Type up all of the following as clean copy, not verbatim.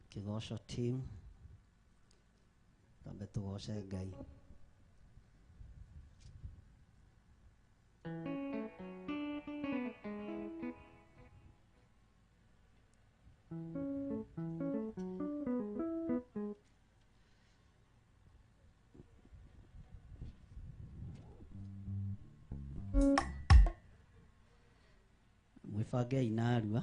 Kĩgoco team twambe tũgoce Ngai. Mwĩbangei narua.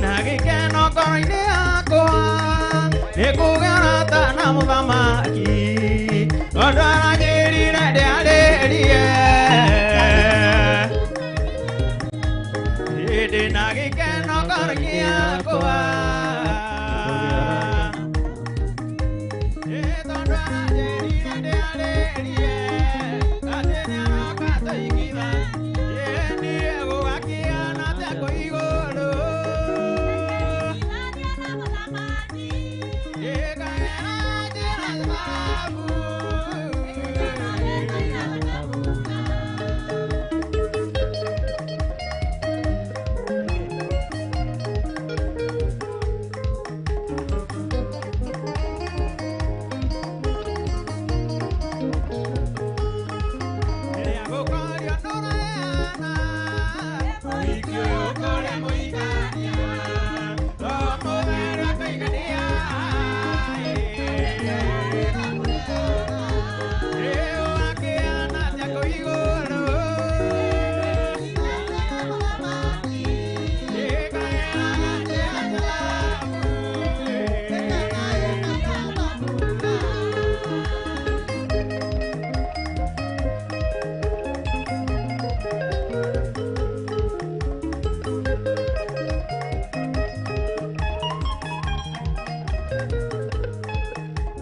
Na gĩkeno ngoro-inĩ yakwa nĩ kũgĩa na mũthamaki tondũ aranjĩrire ndĩarĩrie hĩndĩ na gĩkeno ngoro-inĩ yakwa tondũ aranjĩrire ndĩarĩrie atĩ nĩaroka tũigitha niĩ gũgakĩana atĩa kũu igũrũ.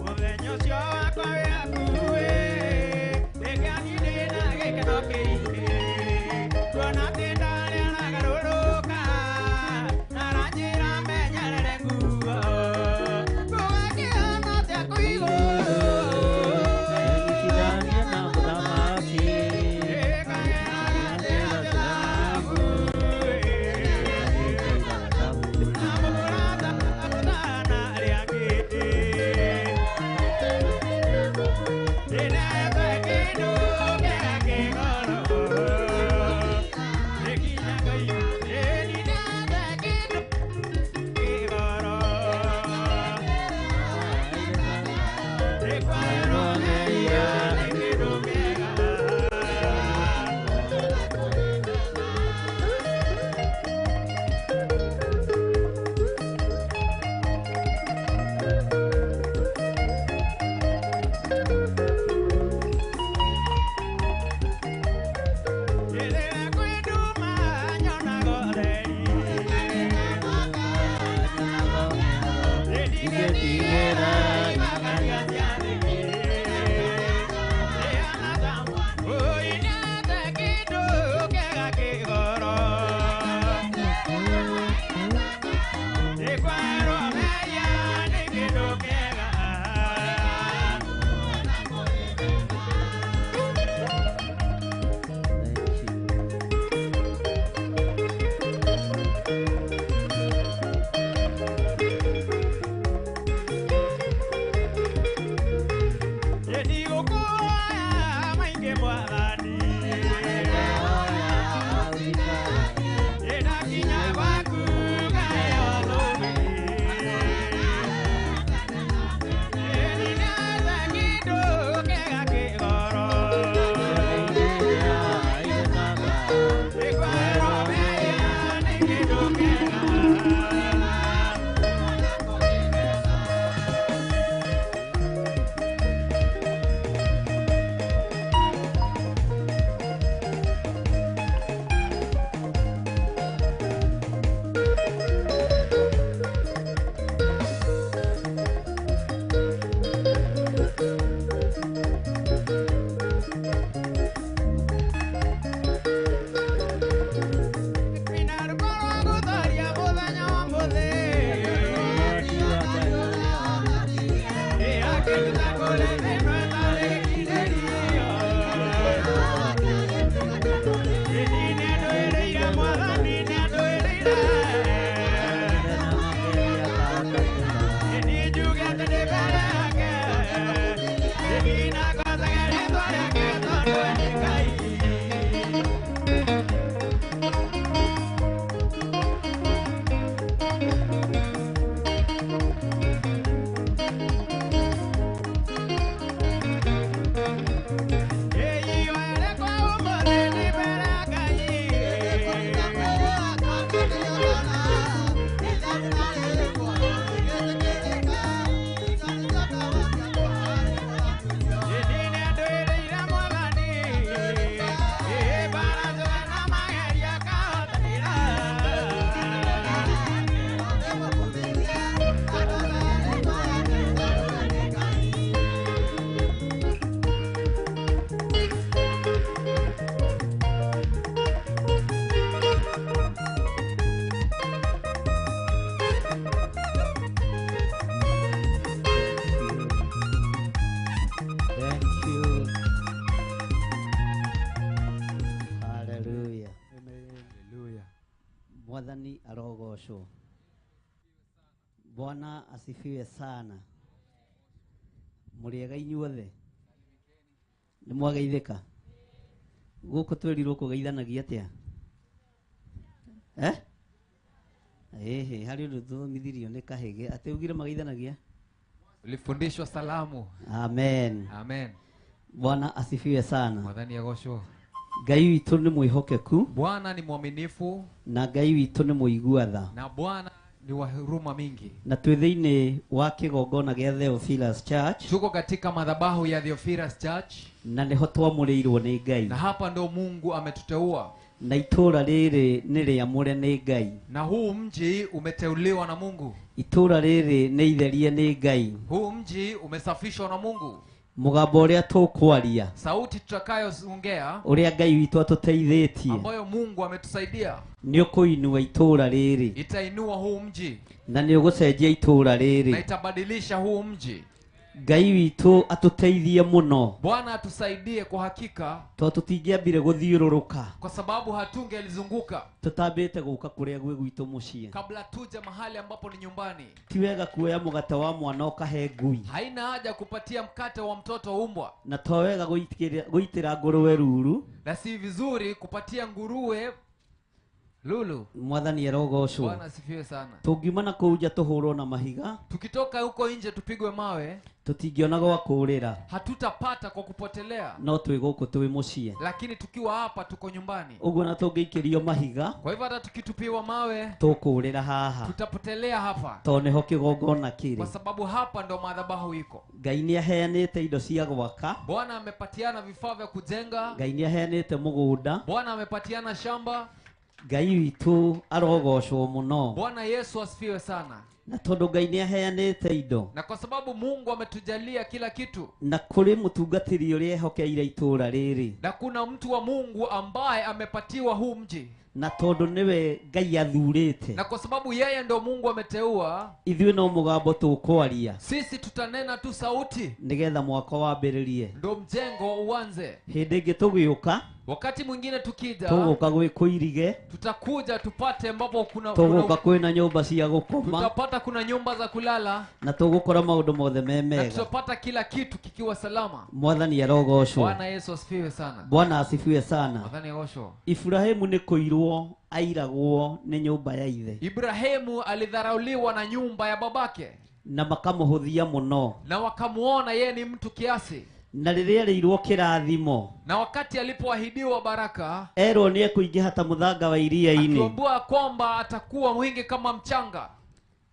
Mũthenya ũcio wakwa wĩ hakuhĩ, ndĩngĩaniinĩ na gĩkeno kĩingĩ. Kuona atĩ ndarĩ aragarũrũka, na aranjĩra menyerere nguo. Gũgakĩhana atĩa kũu igũrũ? Nyitithania na mũthamaki. Ĩkageraga njĩra cia thahabu. Na mũrata na arĩa angĩ. Ndĩnetwe kĩndũ kĩega kĩgoro. Mwathani arogocwo. Bwana asifiwe sana. Mũrĩega inyuothe? Nĩ mwageithĩka? Gũkũ twerirwo kũgeithanagia atĩa? Eh? Ehe, harĩ ũndũ tũthomithirio nĩ Kahĩge atĩ ugire mageithanagia? Ulifundishwa salamu. Amen. Amen. Bwana asifiwe sana. Mwathani agocwo. Ngai witũ nĩ mwĩhokeku. Bwana ni mwaminifu. Na Ngai witũ nĩ mũigua tha. Na Bwana ni wa huruma mingi. Na twĩ thĩinĩ wa kĩgongona gĩa Theophilus Church. Tuko katika madhabahu ya Theophilus Church. Na nĩho twamũrĩirwo nĩ Ngai. Na hapa ndo Mungu ametuteua. Na itũra rĩrĩ nĩ rĩamũre nĩ Ngai. Na huu mji umeteuliwa na Mungu. Itũra rĩrĩ nĩ itherie nĩ Ngai. Huu mji umesafishwa na Mungu. Mũgambo ũrĩa tũkwaria, sauti tutakayoongea, ũrĩa Ngai witũ atũteithĩtie, ambayo Mungu ametusaidia, nĩ ũkũinua itũra rĩrĩ, itainua huu mji, na nĩ ũgũcenjia itũra rĩrĩ, na itabadilisha huu mji. Ngai witũ atũteithie mũno. Bwana atusaidie kwa hakika, tondũ tũtingĩambire gũthiũrũrũka, kwa sababu hatungelizunguka tutambĩte gũka kũrĩa gwĩ gwitũ mũciĩ, kabla tuje mahali ambapo ni nyumbani. Ti wega kuoya mũgate wa mwana ũkahe ngui. Haina haja kupatia mkate wa mtoto umbwa. Na to wega gũitĩra ngũrũwe ruru. Na si vizuri kupatia nguruwe lulu. Mwathani arogocwo. Bwana asifiwe sana. Tũngiuma na kũu nja tũhũrwo na mahiga, tukitoka huko nje tupigwe mawe, tũtingĩona gwa kũũrĩra, hatutapata kwa kupotelea. No twĩ gũkũ twĩ mũciĩ, lakini tukiwa hapa tuko nyumbani. Ũguo na tũngĩikĩrio mahiga, kwa hivyo hata tukitupiwa mawe tũkũũrĩra haha, tutapotelea hapa, tondũ nĩho kĩgongona kĩrĩ, kwa sababu hapa ndo madhabahu iko. Ngai nĩ aheanĩte indo cia gwaka. Bwana amepatiana vifaa vya kujenga. Ngai nĩ aheanĩte mũgũnda. Bwana amepatiana shamba. Ngai witũ arogocwo mũno. Bwana Yesu asifiwe sana. Na tondũ Ngai nĩ aheanĩte indo, na kwa sababu Mungu ametujalia kila kitu, na kũrĩ mũtungatĩri ũrĩa ehokeire itũra rĩrĩ, na kuna mtu wa Mungu ambaye amepatiwa huu mji, na tondũ nĩwe Ngai athurĩte, na kwa sababu yeye ndo Mungu ameteua, ithuĩ no mũgambo tũkwaria, sisi tutanena tu sauti, nĩgetha mwako wambĩrĩrie, ndo mjengo uanze. Hĩndĩ ĩngĩ tũgĩũka, wakati mwingine tukija, tũgũka gwĩ kũirige, tutakuja tupate ambapo kuna, tũgũka kwĩna nyũmba cia gũkoma, tutapata kuna nyumba za kulala, na tũgũkora maũndũ mothe me mega, na tutapata kila kitu kikiwa salama. Mwathani arogocwo. Bwana Yesu asifiwe sana. Bwana asifiwe sana. Mwathani agocwo. Ibrahimu nĩ kũirwo airagwo nĩ nyũmba ya ithe. Ibrahimu alidharauliwa na nyumba ya babake, na makamũhũthia mũno, na wakamuona yeye ni mtu kiasi. Na rĩrĩa erĩirwo kĩrathimo, na wakati alipoahidiwa baraka, erwo nĩ ekũingĩha ta mũthanga wa iria-inĩ, akiambiwa kwamba atakuwa mwingi kama mchanga,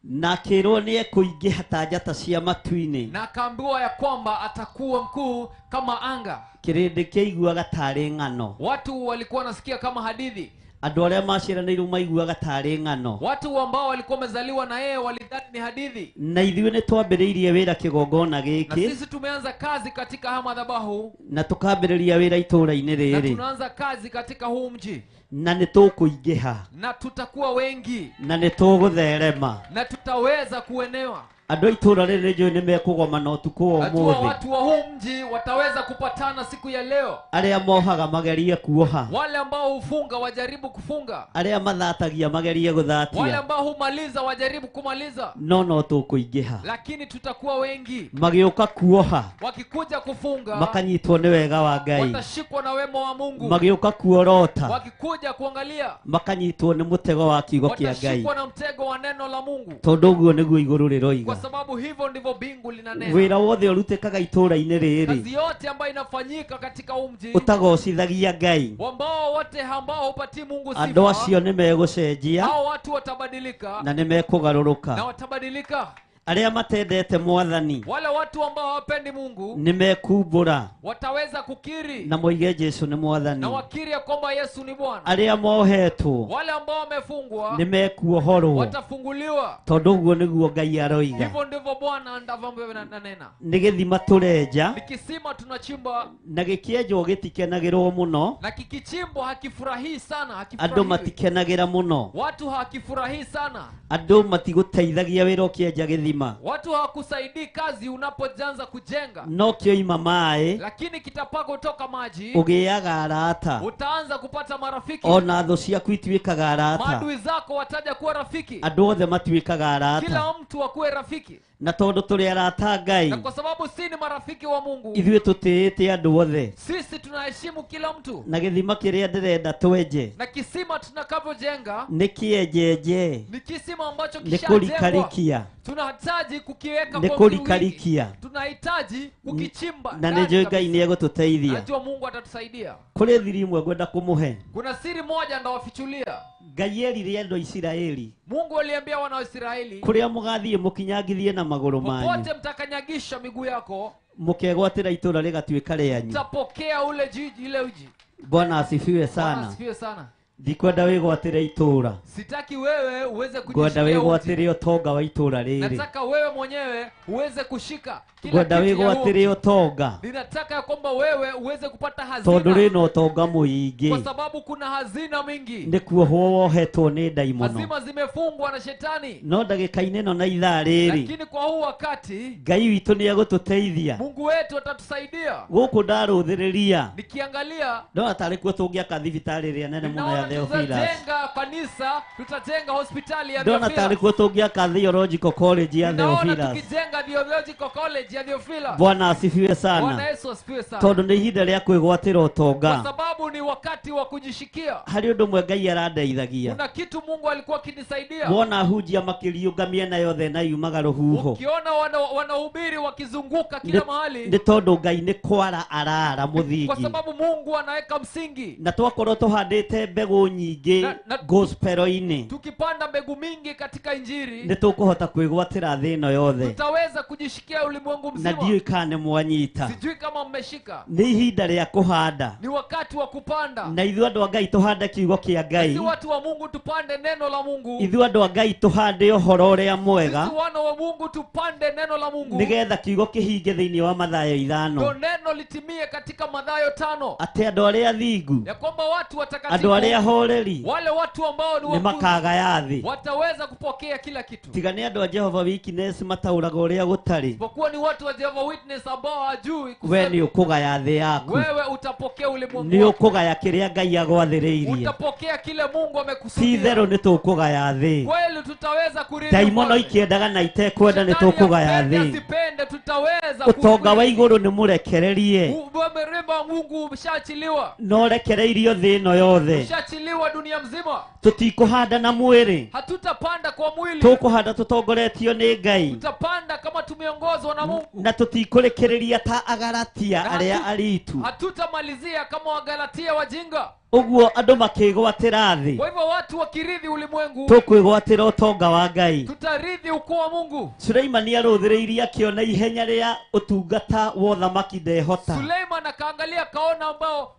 na akĩrwo nĩ ekũingĩha ta njata cia matu-inĩ, na akaambiwa ya kwamba atakuwa mkuu kama anga. Kĩrĩndĩ kĩaiguaga tarĩ ng'ano. Watu walikuwa nasikia kama hadithi. Andũ arĩa maciaranĩirwo maiguaga tarĩ ng'ano. Watu ambao walikuwa wamezaliwa na yeye walidhani ni hadithi. Na ithuĩ nĩ twambĩrĩirie wĩra kĩgongona gĩkĩ. Na sisi tumeanza kazi katika haya madhabahu, na tukambĩrĩria wĩra itũra-inĩ rĩrĩ, na tunaanza kazi katika huu mji, na nĩ tũkũingĩha, na tutakuwa wengi, na nĩ tũgũtherema, na tutaweza kuenewa. Andũ a itũũra rĩrĩ nĩnjũĩ nĩ mekũgomana ũtukũ wa Najua ũmũthĩ. watu wa huu mji wataweza kupatana siku ya leo. Arĩa mohaga magerie kuoha. Wale ambao hufunga wajaribu kufunga. Arĩa mathatagia magerie Wale gũthatia. ambao humaliza wajaribu kumaliza. No no tũkũingĩha. Lakini tutakuwa wengi. Magĩũka kuoha. Wakikuja kufunga Makanyitwo nĩ wega wa Ngai. watashikwa na wema wa Mungu. Magĩũka kuorota. Wakikuja kuangalia Makanyitwo nĩ mũtego wa kiugo kĩa Ngai. watashikwa na mtego wa neno la Mungu. Tondũ ũguo nĩguo igũrũ Kwa rĩroiga. sababu hivyo ndivyo mbingu linanena. Wĩra wothe ũrutĩkaga itũũra-inĩ rĩrĩ Kazi yote ambayo inafanyika katika huu mji, ũtagocithagia Ngai, ambao wote ambao hupatii Mungu andũ sifa, acio nĩ megũcenjia hao watu watabadilika na nĩ mekũgarũrũka. na watabadilika. Arĩa matendete Mwathani Wale watu ambao hawapendi Mungu nĩ mekumbũra wataweza kukiri na moige Jesu nĩ na Mwathani. wakiri ya kwamba Yesu ni Bwana. Arĩa mohetwo Wale ambao wamefungwa nĩ mekuohorwo watafunguliwa. tondũ ũguo nĩguo Ngai aroiga. Hivyo ndivyo Bwana anavyo nanena. Nĩ gĩthima tũrenja Ni kisima tunachimba, na gĩkĩenjwo gĩtikenagĩrwo mũno, na kikichimbwa hakifurahii sana, andũ hakifurahiwi. matikenagĩra mũno, Watu hakifurahii sana, andũ matigũteithagia wĩra ũkĩenja gĩthima, watu hawakusaidii kazi unapoanza kujenga, no kĩoima maĩ lakini kitapaka kutoka maji ũgĩaga arata, utaanza kupata marafiki. ona thũ ciaku ituĩkaga arata, Maadui zako wataja kuwa rafiki, andũ othe matuĩkaga arata. kila mtu akuwe rafiki. Na tondũ tũrĩ arata a Ngai, Na kwa sababu si ni marafiki wa Mungu, ithuĩ tũtĩĩte andũ othe, sisi tunaheshimu kila mtu, na gĩthima kĩrĩa ndĩrenda twenje na kisima tunakavyojenga nĩ kĩenjenje, ni kisima ambacho nĩ kishajengwa. kũrikarikia, Tunahitaji kukiweka nĩ kwa wingi, kũrikarikia, tunahitaji kukichimba na ndani nĩ njũĩ Ngai kabisa. nĩ egũtũteithia. Najua Mungu atatusaidia. Kũrĩ thiri imwe ngwenda kũmũhe. Kuna siri moja ndawafichulia. Ngai erire andũ a Isiraeli Mungu aliambia wana wa Israeli, kũrĩa mũgathiĩ mũkinyangithie na magũrũ manyu, popote mtakanyagisha miguu yako mũkegwatĩra itũũra rĩgatuĩka rĩanyu. mtapokea ule jiji, ile uji. Bwana asifiwe Bwana sana. asifiwe sana. Ndikwenda wĩgwatĩre itũũra, Sitaki wewe uweze ngwenda kujishikia uji. wĩgwatĩre ũtonga wa itũũra rĩrĩ, Nataka wewe mwenyewe uweze kushika kila ngwenda kitu ya huo wĩgwatĩre mji. ũtonga Ninataka ya kwamba wewe uweze kupata tondũ hazina, rĩna ũtonga mũingĩ, kwa sababu kuna hazina mingi. nĩ kuohwo wohetwo nĩ ndaimono. Hazima zimefungwa na shetani, No ndagĩka-inĩ ĩno na ithaa rĩrĩ, lakini kwa huu wakati Ngai witũ nĩ egũtũteithia. Mungu wetu atatusaidia. Gũkũ ndarũthĩrĩria Nikiangalia ndona tarĩ kuo tũngĩaka thibitarĩ ĩrĩa nene mũno ya naona Theophilus, tutajenga kanisa, tutajenga hospitali ya ndona tarĩ Theophilus. kuo tũngĩaka Theological College ya Naona Theophilus. tukijenga Theological College ya Theophilus. Bwana asifiwe Bwana sana, Yesu asifiwe sana, tondũ nĩ ihinda rĩa kwĩgwatĩra kwa ũtonga. sababu ni wakati wa kujishikia. Harĩ ũndũ ũmwe Ngai arandeithagia, Kuna kitu Mungu alikuwa akinisaidia. wona hunjia makĩriũnga mĩena yothe na yumaga rũhuho, Ukiona wanahubiri wakizunguka kila mahali, nĩ tondũ Ngai nĩ kwara arara kwa mũthingi, sababu Mungu anaweka msingi. na twakorwo tũhandĩte mbegũ nyingĩ gospel-inĩ, Tukipanda mbegu mingi katika Injili, nĩ tũkũhota kwĩgwatĩra thĩ ĩno yothe, tutaweza kujishikia ulimwengu na mzima. ndiũĩ kana nĩ mwanyita. Sijui kama mmeshika. Nĩ ihinda rĩa kũhanda, Ni wakati wa kupanda. na ithuĩ andũ a Ngai tũhande kiugo kĩa Ngai, Sisi watu wa Mungu tupande neno la Mungu. ithuĩ andũ a Ngai tũhande ũhoro ũrĩa mwega, Sisi wana wa Mungu tupande neno la Mungu, nĩgetha kiugo kĩhinge thĩinĩ wa Mathayo ndo 5, neno litimie katika Mathayo 5, atĩ andũ arĩa athingu, ya kwamba watu andũ watakatifu, arĩa ahoreri wale watu ambao ni nĩ wakuu, makagaya thĩ. wataweza kupokea kila kitu, Tiga nĩ andũ a Jehova Witness mataũraga ũrĩa gũtarĩ, isipokuwa ni watu wa Jehovah Witness ambao hawajui we kusema. nĩ ũkũgaya thĩ yaku, Wewe utapokea ulimwengu nĩ wako. ũkũgaya kĩrĩa Ngai agwathĩrĩirie. Utapokea kile Mungu Ti amekusudia. itherũ nĩ tũkũgaya thĩ, Kweli tutaweza kurithi ndaimono ufalme. ikĩendaga na itekwenda nĩ Shetani tũkũgaya apende thĩ. asipende, tutaweza Ũtonga wa kurithi. igũrũ nĩ mũrekererie, Mrembo wa Mungu umeshaachiliwa, no rekereirio thĩ ĩno yothe. ushaachiliwa dunia mzima. Tũtikũhanda na mwĩrĩ, Hatutapanda kwa mwili, tũkũhanda tũtongoretio nĩ Ngai, tutapanda kama tumeongozwa na Mungu, na tũtikũrĩkĩrĩria ta Agalatia Na arĩa aritu. hatutamalizia kama Wagalatia wajinga. Ũguo andũ makĩgwatĩra thĩ, Kwa hivyo watu wakirithi ulimwengu, tũkwĩgwatĩra ũtonga wa Ngai. tutarithi ukuu wa Mungu. Suleimani arũthĩrĩirie akĩona ihenya rĩa ũtungata wa ũthamaki ndehota, Suleiman akaangalia akaona ambao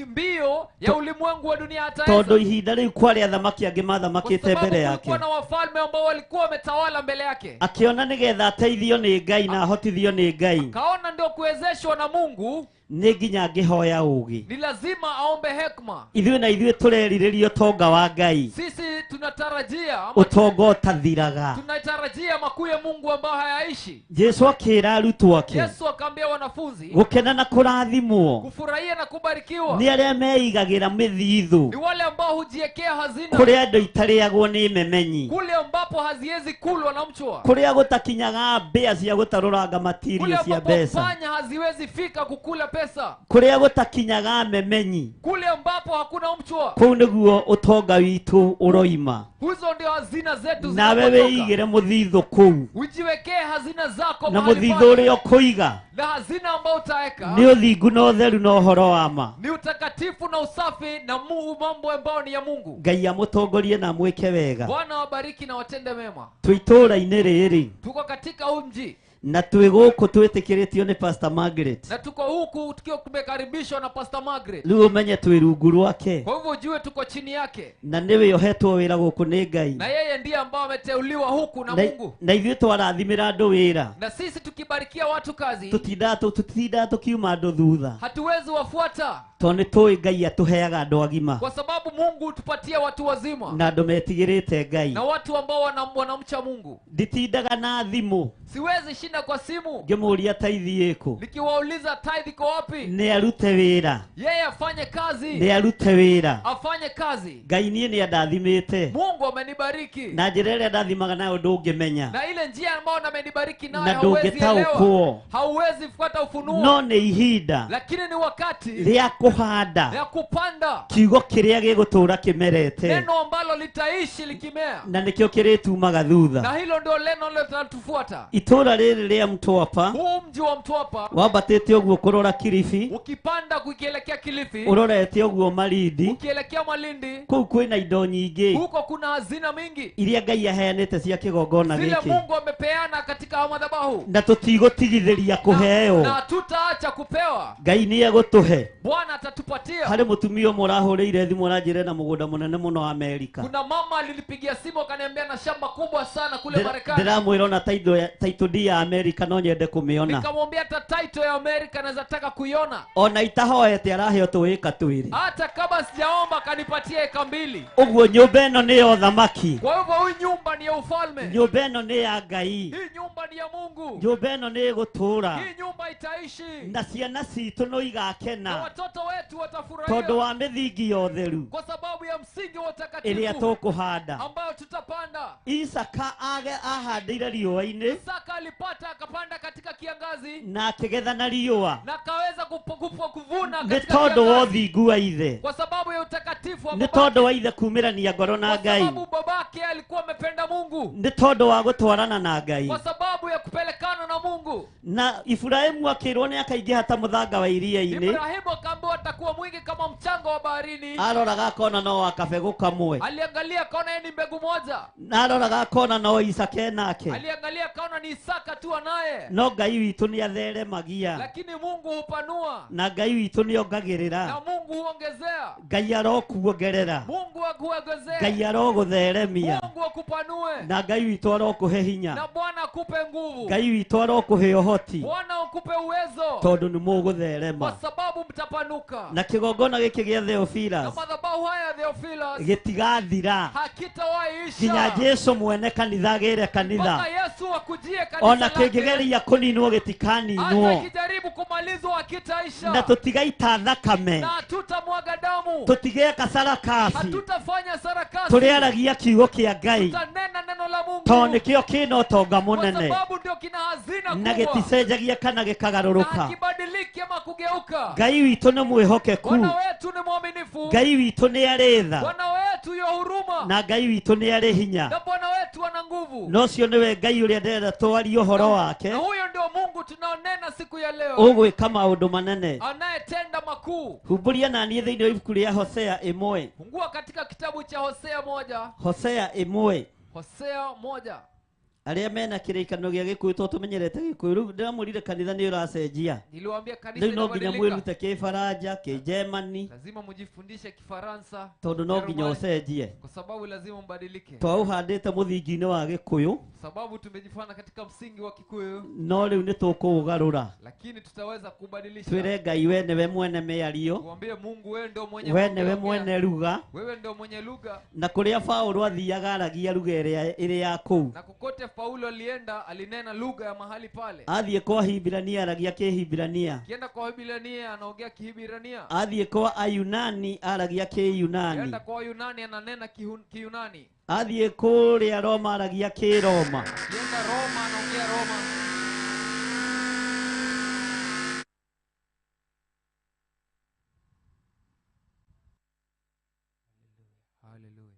mbio ya ulimwengu wa dunia hataweza, tondũ ihinda rĩu kwarĩ athamaki angĩ kwa mathamakĩte sababu mbere yake. kulikuwa na wafalme ambao walikuwa wametawala mbele yake. Akĩona nĩgetha ateithio nĩ Ngai na ahotithio nĩ Ngai, Kaona ndio kuwezeshwa na Mungu, Nĩ nginya angĩhoya ũũgĩ. Ni lazima aombe hekima. Ithuĩ na ithuĩ tũrerirĩria ũtonga wa Ngai. Sisi tunatarajia ama Ũtonga ũtathiraga. Tunatarajia makuu ya Mungu ambayo hayaishi. Jesu akĩra arutwo ake. Yesu akaambia wanafunzi Gũkena na kũrathimwo. Kufurahia na kubarikiwa. Nĩ arĩa meigagĩra mĩthithũ. Ni wale ambao hujiekea hazina. Kũrĩa andũ itarĩagwo nĩ memenyi. Kule ambapo haziwezi kulwa na mchwa. Kũrĩa gũtakinyaga mbĩa cia gũtarũranga matirio Kule cia ambapo mbeca. panya haziwezi fika kukula pesa. Kũrĩa gũtakinyaga memenyi. Kule ambapo hakuna mchwa. Kũu nĩguo ũtonga witũ ũroima. Hizo ndio hazina zetu Nawe zinapotoka. wĩigĩre mũthithũ kũu. Ujiwekee hazina zako Na mahali mũthithũ pale. ũrĩa ũkũiga. Na hazina ambayo utaweka. Nĩ ũthingu na ũtheru na ũhoro wa ma. Ni utakatifu na usafi na Mungu, mambo ambayo ni ya Mungu. Ngai amũtongorie na amwĩke wega. Bwana wabariki na watende mema. Twĩ itũũra-inĩ rĩrĩ. Tuko katika huu mji. Na twĩ gũkũ twĩtĩkĩrĩtio nĩ Pastor Margaret. Na tuko huku tukiwa tumekaribishwa na Pastor Margaret. Rĩu ũmenye twĩ rungu rwake. Kwa hivyo ujue tuko chini yake. Na nĩwe ũhetwo wĩra gũkũ nĩ Ngai. Na yeye ndiye ambao ameteuliwa huku na Mungu. Na ithuĩ twarathimĩra andũ wĩra. Na sisi tukibarikia watu kazi. Tũtindaga tũkiuma andũ thutha. Hatuwezi wafuata. Tondũ nĩ tũĩ Ngai atũheaga andũ agima. Kwa sababu Mungu hutupatia watu wazima. Na andũ metigĩrĩte Ngai. Na watu ambao wanamcha Mungu. Nditindaga na thimũ. Siwezi shinda kwa simu. Ngĩmũria tithe ĩkũ. Nikiwauliza tithe iko wapi? Nĩ arute wĩra. Yeye afanye kazi. Nĩ arute wĩra. Afanye kazi. Ngai niĩ nĩ andathimĩte. Mungu amenibariki. Na njĩra ĩrĩa ndathimaga nayo ndũngĩmenya. Na ile njia ambayo amenibariki nayo Na hauwezi ndũngĩtaũkwo. elewa. Hauwezi fuata ufunuo. No nĩ ihinda. Lakini ni wakati rĩa kũhanda. Ya kupanda. Kiugo kĩrĩa gĩgũtũũra kĩmerete. Neno ambalo litaishi likimea. Na nĩkĩo kĩrĩtumaga thutha. Na hilo ndio neno litatufuata. Itũũra rĩrĩ rĩa Mtwapa. Huu mji wa Mtwapa. Wambatĩte ũguo kũrora Kilifi. Ukipanda kuielekea Kilifi. Ũrorete ũguo Malindi. Ukielekea Malindi. Kũu kwĩna indo nyingĩ. Huko kuna hazina mingi. Iria Ngai aheanĩte cia kĩgongona Zile gĩkĩ. Mungu amepeana katika madhabahu. Na tũtigũtigithĩria kũheo. Na tutaacha kupewa. Ngai nĩ egũtũhe. Bwana atatupatia. Harĩ mũtumia ũmwe ũrahũrĩire thimũ aranjĩra ena mũgũnda mũnene mũno Amerika. Kuna mama alinipigia simu akaniambia na shamba kubwa sana kule Marekani. Ndĩramwĩra ona title deed ya Amerika no nyende kũmĩona. Nikamwambia hata title ya Amerika naweza taka kuiona. Ona itahoete araheo tũĩka twĩrĩ. Hata kama sijaomba akanipatia eka mbili. Ũguo nyũmba ĩno nĩ ya ũthamaki. Kwa hivyo hii nyumba ni ya ufalme. Nyũmba ĩno nĩ ya Ngai. Hii nyumba ni ya Mungu. Nyũmba ĩno nĩ ĩgũtũũra. Hii nyumba itaishi. Na ciana citũ no igakena. Na watoto wetu watafurahia. Tondũ wa mĩthingi ya ũtheru. Kwa sababu ya msingi wa utakatifu. Ĩrĩa tũkũhanda. Ambayo tutapanda. Isaka ahandĩire riũa-inĩ. Isaka alipata akapanda katika kiangazi. Na akĩgetha na riũa. Na akaweza kuvuna Nĩ katika tondũ wa kiangazi. ũthingu wa ithe. Kwa sababu ya utakatifu wa Nĩ babake. tondũ wa ithe kumĩrania ngoro na Kwa Ngai. sababu babake alikuwa amependa Mungu. Nĩ tondũ wa gũtwarana na Ngai. Kwa sababu ya kupelekana na Mungu. Na Ibrahimu akĩrwo nĩ akaingĩha ta mũthanga wa iria-inĩ. Ibrahimu akaambiwa atakuwa mwingi kama mchanga wa baharini. Aroraga akona no akabegũ kamwe. Aliangalia akaona yeye ni mbegu moja. Na aroraga akona no Isaka enake. Aliangalia akaona ni Isaka tu anaye. No Ngai witũ nĩ atheremagia. Lakini Mungu hupanua. Na Ngai witũ nĩ ongagĩrĩra. Na Mungu huongezea. Ngai arokuongerera. Mungu akuongezee. Ngai arogũtheremia. Mungu akupanue. Na Ngai witũ arokũhe hinya. Na Bwana akupe nguvu. Ngai witũ arokũhe ũhoti. Bwana akupe uwezo. Tondũ nĩ mũgũtherema. Kwa sababu mtapanuka. Na kĩgongona gĩkĩ gĩa Theophilus. Na madhabahu haya Theophilus. Gĩtigathira. Hakitawahi isha. Nginya Jesu mwene kanitha agĩre kanitha. Mpaka Yesu akujie kanitha Ona lake. kĩngĩgeria kũninwo gĩtikaninwo. Hata ikijaribu kumalizwa hakitaisha. Na tũtigaita thakame. Na hatutamwaga damu. Tũtigeka sarakasi. Hatutafanya sarakasi. Tũrĩaragia kiugo kĩa Ngai. Tutanena neno la Mungu. Tondũ nĩkĩo kĩna ũtonga mũnene. Kwa sababu ndio kina hazina Na kubwa. gĩticenjagia kana gĩkagarũrũka. Na hakibadiliki ama kugeuka. Ngai witũ nĩ mwĩhokeku. Bwana wetu ni mwaminifu. Ngai witũ nĩ arĩ tha. Bwana wetu yu huruma. Na Ngai witũ nĩ arĩ hinya. Na Bwana wetu ana nguvu. Na ũcio nĩwe Ngai ũrĩa ndĩrenda twarie ũhoro wake. Na huyo ndio Mungu tunaonena siku ya leo. Ũgwĩka maũndũ manene. Anayetenda makuu. Humbũria na niĩ thĩinĩ wa ibuku rĩa Hosea 1. Fungua katika kitabu cha Hosea 1. Hosea 1. Hosea 1. Arĩa mena kĩrĩkanĩro gĩa Gĩkũyũ to tũmenyerete Gĩkũyũ rĩu ndĩramwĩrire kanitha nĩ ũracenjia. Niliwaambia kanisa Rĩu no nginya inabadilika. mwĩrute Kĩfaranja, Kĩgermany, Lazima mjifundishe Kifaransa, tondũ no nginya Kijerumani, ũcenjie. kwa sababu lazima mbadilike. Twaũhandĩte mũthingi-inĩ wa Gĩkũyũ, Sababu tumejifana katika msingi wa Kikuyu, no rĩu nĩ tũkũũgarũra. lakini tutaweza kubadilisha. Twĩre Ngai we nĩwe mwene mĩario, Tuambie Mungu, wewe ndio mwenye we nĩwe maongeo, mwene ruga, wewe ndio mwenye lugha. na kũrĩa Paũlũ athiaga aragia ruga ĩrĩa ĩrĩ ya kũu. Na kokote Paulo alienda alinena lugha ya mahali pale. Athiĩ kwa Hibirania aragia Kĩhibirania, Akienda kwa Waebrania anaongea Kihibirania, athiĩ kwa Ayunani aragia Kĩyunani, akienda kwa Wayunani ananena Kiyunani, athiĩ kũrĩa Roma aragia Kĩroma. akienda Roma anaongea Roma. Haleluya.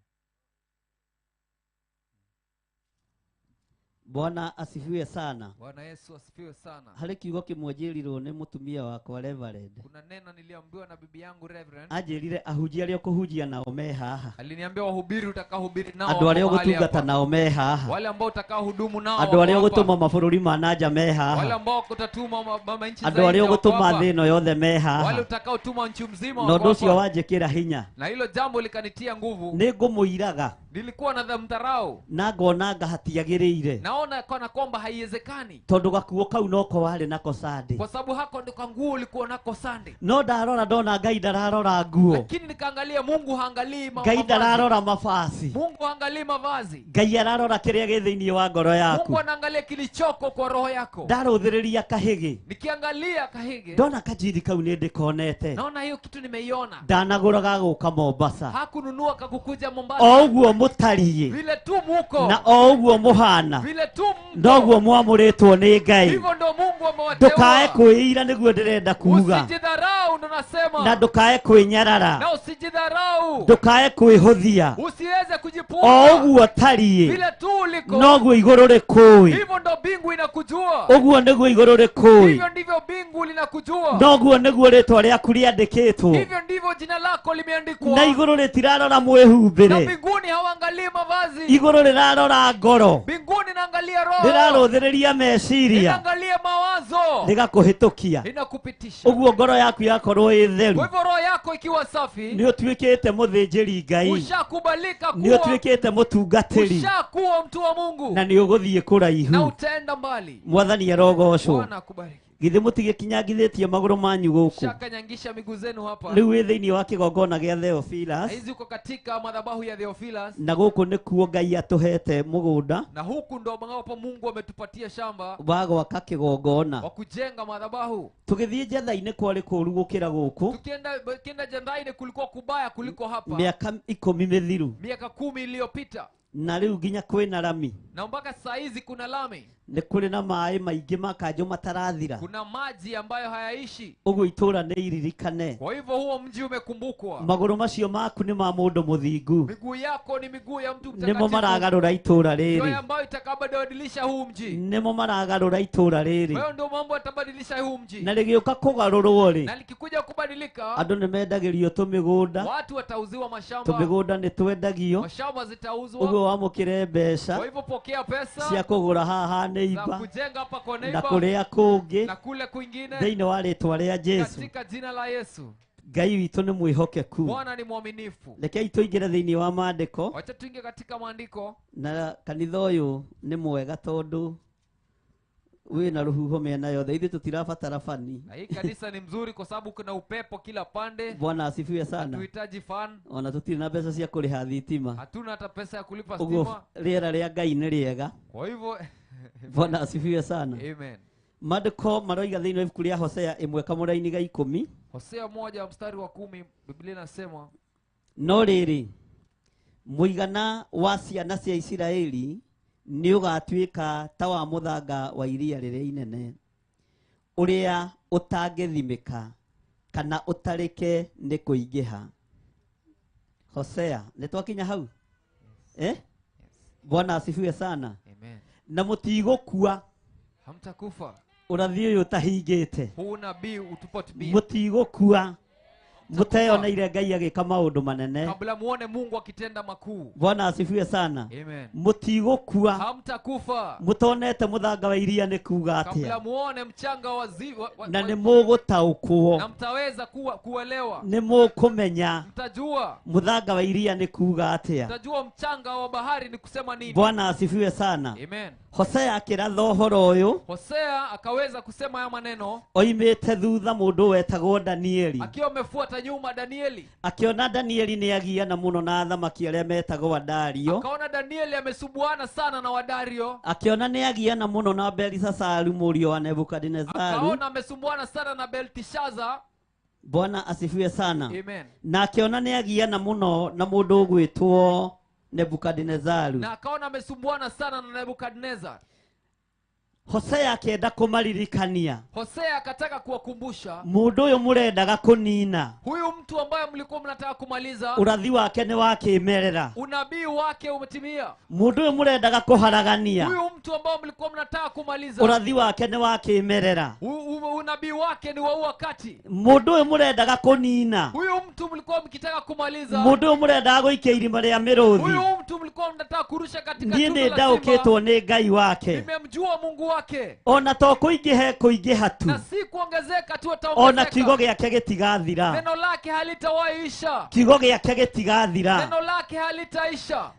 Bwana asifiwe sana. Bwana Yesu asifiwe sana. Harĩ kiugo kĩmwe njĩrirwo nĩ mũtumia wakwa Reverend, Kuna neno niliambiwa na bibi yangu Reverend. anjĩrire ahunjia arĩa ũkũhunjia nao me haha, Aliniambia wahubiri utakaohubiri nao andũ arĩa wako mahali ũgũtungata hapa. nao me haha, Wale ambao utakaohudumu nao andũ wako arĩa hapa. ũgũtũma mabũrũri ma nanja me Wale haha, ambao utatuma mama nchi za andũ arĩa nje wako ũgũtũma hapa. thĩ ĩno yothe me Wale haha. utakaotuma nchi mzima Na wako ũndũ ũcio hapa. wanjĩkĩra hinya, Na hilo jambo likanitia nguvu. nĩ ngũmũiraga Nilikuwa na mdharau, na ngona anga hatiagĩrĩire, naona kana kwamba haiwezekani, tondũ gakuo kau noko warĩ nako Sunday. kwa sababu hako ndiko nguo ulikuwa nako Sunday. No ndarora ndona Ngai ndararora nguo, Lakini nikaangalia Mungu haangalii Ngai mavazi. ndararora mabasi, Mungu haangalii mavazi. Ngai ararora kĩrĩa gĩ thĩinĩ wa ngoro yaku. Mungu anaangalia kilichoko kwa roho yako. Ndarũthĩrĩria kahĩgĩ, Nikiangalia kahige, ndona kanjiri kau nĩ ndĩkonete, naona hiyo kitu nimeiona. ndanagũra gagũka Mombasa, Hakununua kakukuja Mombasa. o ũguo mũtariĩ Vile tu muko, na o ũguo mũhana, vile tu mko, noguo mwamũrĩtwo nĩ Ngai. hivyo ndo Mungu Ndũkae amewateua. kwĩira nĩguo ndĩrenda kuuga, Usijidharau, ndo na nasema, ndũkae kwĩnyarara, na usijidharau, ndũkae kwĩhũthia. usiweze O kujipuuza. ũguo tariĩ Vile tu uliko, noguo igũrũ rĩkũĩ, hivyo ndo mbingu inakujua, ũguo nĩguo igũrũ rĩkũĩ, hivyo ndivyo mbingu linakujua, noguo nĩguo rĩtwa rĩaku rĩandĩkĩtwo, hivyo ndivyo jina lako limeandikwa. na igũrũ rĩtirarora Na mwĩhumbĩre, mbinguni hawaangalii mavazi, igũrũ rĩrarora ngoro, mbinguni naangalia roho, rĩrarũthĩrĩria meciria, inaangalia mawazo, rĩgakũhĩtũkia. inakupitisha. Ũguo ngoro yaku yakorwo ĩ Kwa theru, hivyo roho yako ikiwa safi, nĩ ũtuĩkĩte mũthĩnjĩri Ngai, ushakubalika nĩ kuwa, ũtuĩkĩte mũtungatĩri, ushakuwa mtu wa Mungu na nĩ ũgũthiĩ na kũraihu. utaenda mbali. Mwathani arogocwo. Bwana akubariki. Githĩ mũtigĩkinyangithĩtie magũrũ manyu gũkũ? Shakanyangisha miguu zenu hapa. Rĩu wĩ thĩinĩ wa kĩgongona gĩa Na Theophilus, hizi uko katika madhabahu ya Theophilus, na gũkũ nĩkuo Ngai atũhete mũgũnda na huku ndo ambapo Mungu ametupatia shamba wa gwaka kĩgongona. wa kujenga madhabahu. Tũgĩthiĩ njetha-inĩ kwarĩ kũũru gũkĩra gũkũ, Tukienda jandhaini kulikuwa kubaya kuliko hapa, mĩaka 10 mĩthiru, miaka 10 iliyopita, na rĩu nginya kwĩna rami, na mpaka saa hizi kuna lami, nĩ kũrĩ na maĩ maingĩ ma kanjũ matarathira. kuna maji ambayo hayaishi. Ũguo itũũra nĩ iririkane, Kwa hivyo huo mji umekumbukwa. magũrũ macio maku nĩ ma mũndũ mũthingu, Miguu yako ni miguu ya mtu nĩmo mtakatifu, maragarũra itũũra ndio rĩrĩ, ambayo itakabadilisha huu mji. nĩmo maragarũra itũũra rĩrĩ. Wewe ndio mambo yatabadilisha huu mji, Na rĩgĩũka kũgarũrwo rĩ, na likikuja kubadilika, andũ nĩ mendagĩrio tũmĩgũnda, watu watauziwa mashamba, tũmĩgũnda nĩ twendagio, mashamba zitauzwa. ũguo wamũkĩre mbeca Kwa hivyo pokea pesa cia kũgũra haha za neighbor kujenga hapa kwa na neighbor kũrĩa kũngĩ na kule kwingine, thĩinĩ wa rĩtwa rĩa Jesu. katika jina la Yesu. Ngai witũ nĩ mwĩhokeku. Bwana ni mwaminifu. Rekei tũingĩre thĩinĩ wa maandĩko, Wacha tuingie katika maandiko. na kanitha ũyũ nĩ mwega tondũ wĩna rũhuho mĩena yothe, ithuĩ tũtirabatara fani. Na hii kanisa ni mzuri kwa sababu kuna upepo kila pande. Bwana asifiwe sana. Hatuhitaji fan, Ona tũtirĩ na mbeca cia kũrĩha thitima, hatuna hata pesa ya kulipa ũguo stima. rĩera rĩa Ngai nĩ rĩega. Kwa hivyo Bwana asifiwe sana. amen. Maandĩko maroiga thĩinĩ wa ibuku rĩa Hosea 1 kamũraini ga 10, Hosea 1 mstari wa 10, Biblia inasema, no rĩrĩ, mũigana wa ciana cia Isiraeli nĩ ũgatuĩka ta wa mũthanga wa iria rĩrĩa inene, ũrĩa ũtangĩthimĩka kana ũtarĩke nĩ kũingĩha. Hosea, nĩ twakinya hau? Eh? Bwana asifiwe sana. Amen. Na mũtigũkua, Hamtakufa. ũrathi ũyũ ũtahingĩte. Huu nabii utupotibia. Mũtigũkua Muteyoneire Ngai agĩka maũndũ manene. Kabla muone Mungu akitenda makuu. Bwana asifiwe sana. Amen. Mutigũkua. Hamtakufa. Mutonete muthanga wa iria nĩ kuga atĩa. Kabla muone mchanga wa ziwa na nĩ mũgũtaũkwo. Na mtaweza kuelewa. Nĩ mũkũmenya. Mtajua. Muthanga wa iria nĩ kuga atĩa. Mtajua mchanga wa bahari ni kusema nini. Bwana asifiwe sana. Amen. Hosea akĩratha ũhoro ũyũ. Hosea akaweza kusema haya maneno. Oimĩte thutha mũndũ wetagwo Danieli. Akiwa amefuata nyuma Danieli. Akiona Danieli nĩ agiana mũno na athamaki arĩa metagwo Wadario. Akaona Danieli amesumbuana sana na Wadario. Akiona nĩ agiana mũno na Belshazaru mũriũ wa Nebukadnezaru. Akaona amesumbuana sana na Belteshazzar. Bwana asifiwe sana. Amen. Na akiona nĩ agiana mũno na mũndũ ũgwĩtwo Nebukadnezaru. Na akaona amesumbuana sana na Nebukadnezar. Hosea akĩenda kũmaririkania. Hosea akataka kuwakumbusha. Mũndũ ũyũ mũrendaga kũnina. Huyu mtu ambaye mlikuwa mnataka kumaliza. Ũrathi wake nĩ wa kĩmerera. Unabii wake umetimia. Mũndũ ũyũ mũrendaga kũharagania. Huyu mtu ambaye mlikuwa mnataka kumaliza. Ũrathi wake nĩ wa kĩmerera. Unabii wake ni wa wakati. Mũndũ ũyũ mũrendaga kũnina. Huyu mtu mlikuwa mkitaka kumaliza. Mũndũ ũyũ mũrendaga gũikia irima rĩa mĩrũthi. Huyu mtu mlikuwa mnataka kurusha katika Niĩ tundu nĩ la ndaũkĩtwo simba. nĩ Ngai wake. Nimemjua Mungu wake. Ona to kũingĩhe kũingĩha tu. Na si kuongezeka tu Ona ataongezeka. kiugo gĩake gĩtigathira. Neno lake halitawaisha. Kiugo gĩake gĩtigathira. Neno lake halitaisha.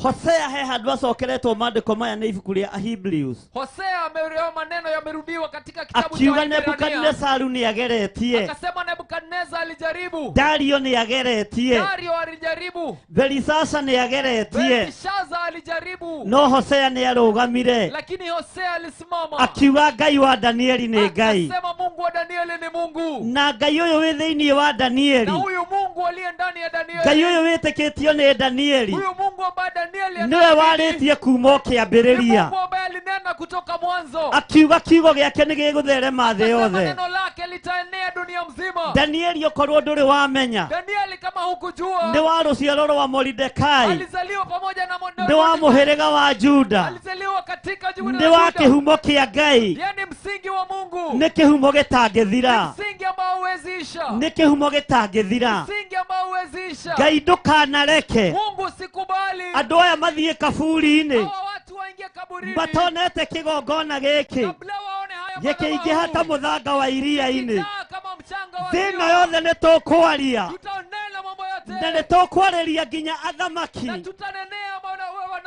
Hosea he handũ acokeretwo maandĩko maya nĩ ibuku rĩa Hebrews. Hosea amerewa maneno yamerudiwa katika kitabu cha Akiuga Waebrania. Nebukadnezaru nĩ ageretie. Akasema Nebukadnezar alijaribu. Dario nĩ ageretie. Dario alijaribu. Belisasa nĩ ageretie. Belshazzar alijaribu. No Hosea nĩ arũgamire. Lakini Hosea alisimama. Akiuga Ngai wa Danieli nĩ Ngai. Akasema Mungu wa Danieli ni Mungu. Na Ngai ũyũ wĩ thĩinĩ wa Danieli. Na huyu Mungu aliye ndani ya Danieli. Ngai ũyũ wĩtĩkĩtio nĩ Danieli. Huyu Mungu ambaye Danieli Niwe warĩtie kuma ũkĩambĩrĩria. Mungu ambaye alinena kutoka mwanzo. Akiuga kiugo gĩake nĩ gĩgũtherema thĩ yothe. Neno lake litaenea dunia mzima. Danieli okorwo ndũrĩ wamenya. Danieli kama hukujua. Nĩ wa rũciaro rwa Moridekai. Alizaliwa pamoja na Moridekai. Nĩ wa mũhĩrĩga wa Juda. Alizaliwa katika Juda. Nĩ wa kĩhumo kĩa Ngai. Yeye ni msingi wa Mungu. Nĩ kĩhumo gĩtangĩthira. Msingi ambao huwezi isha. Nĩ kĩhumo gĩtangĩthira. Msingi ambao huwezi isha. Ngai ndũkanareke. Mungu sikubali. Andũ aya mathiĩ kaburi-inĩ. Hawa watu waingie kaburini. Matonete kĩgongona gĩkĩ. Kabla waone haya Gĩkĩingĩha ta mũthanga wa iria-inĩ. Kama mchanga wa Thĩ ĩno ziwa. yothe nĩ tũkwaria. Tutanena mambo yote. Na nĩ tũkwarĩria nginya athamaki. Na tutanenea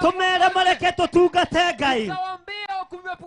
Tũmere mareke tũtungate Ngai. Tutawaambia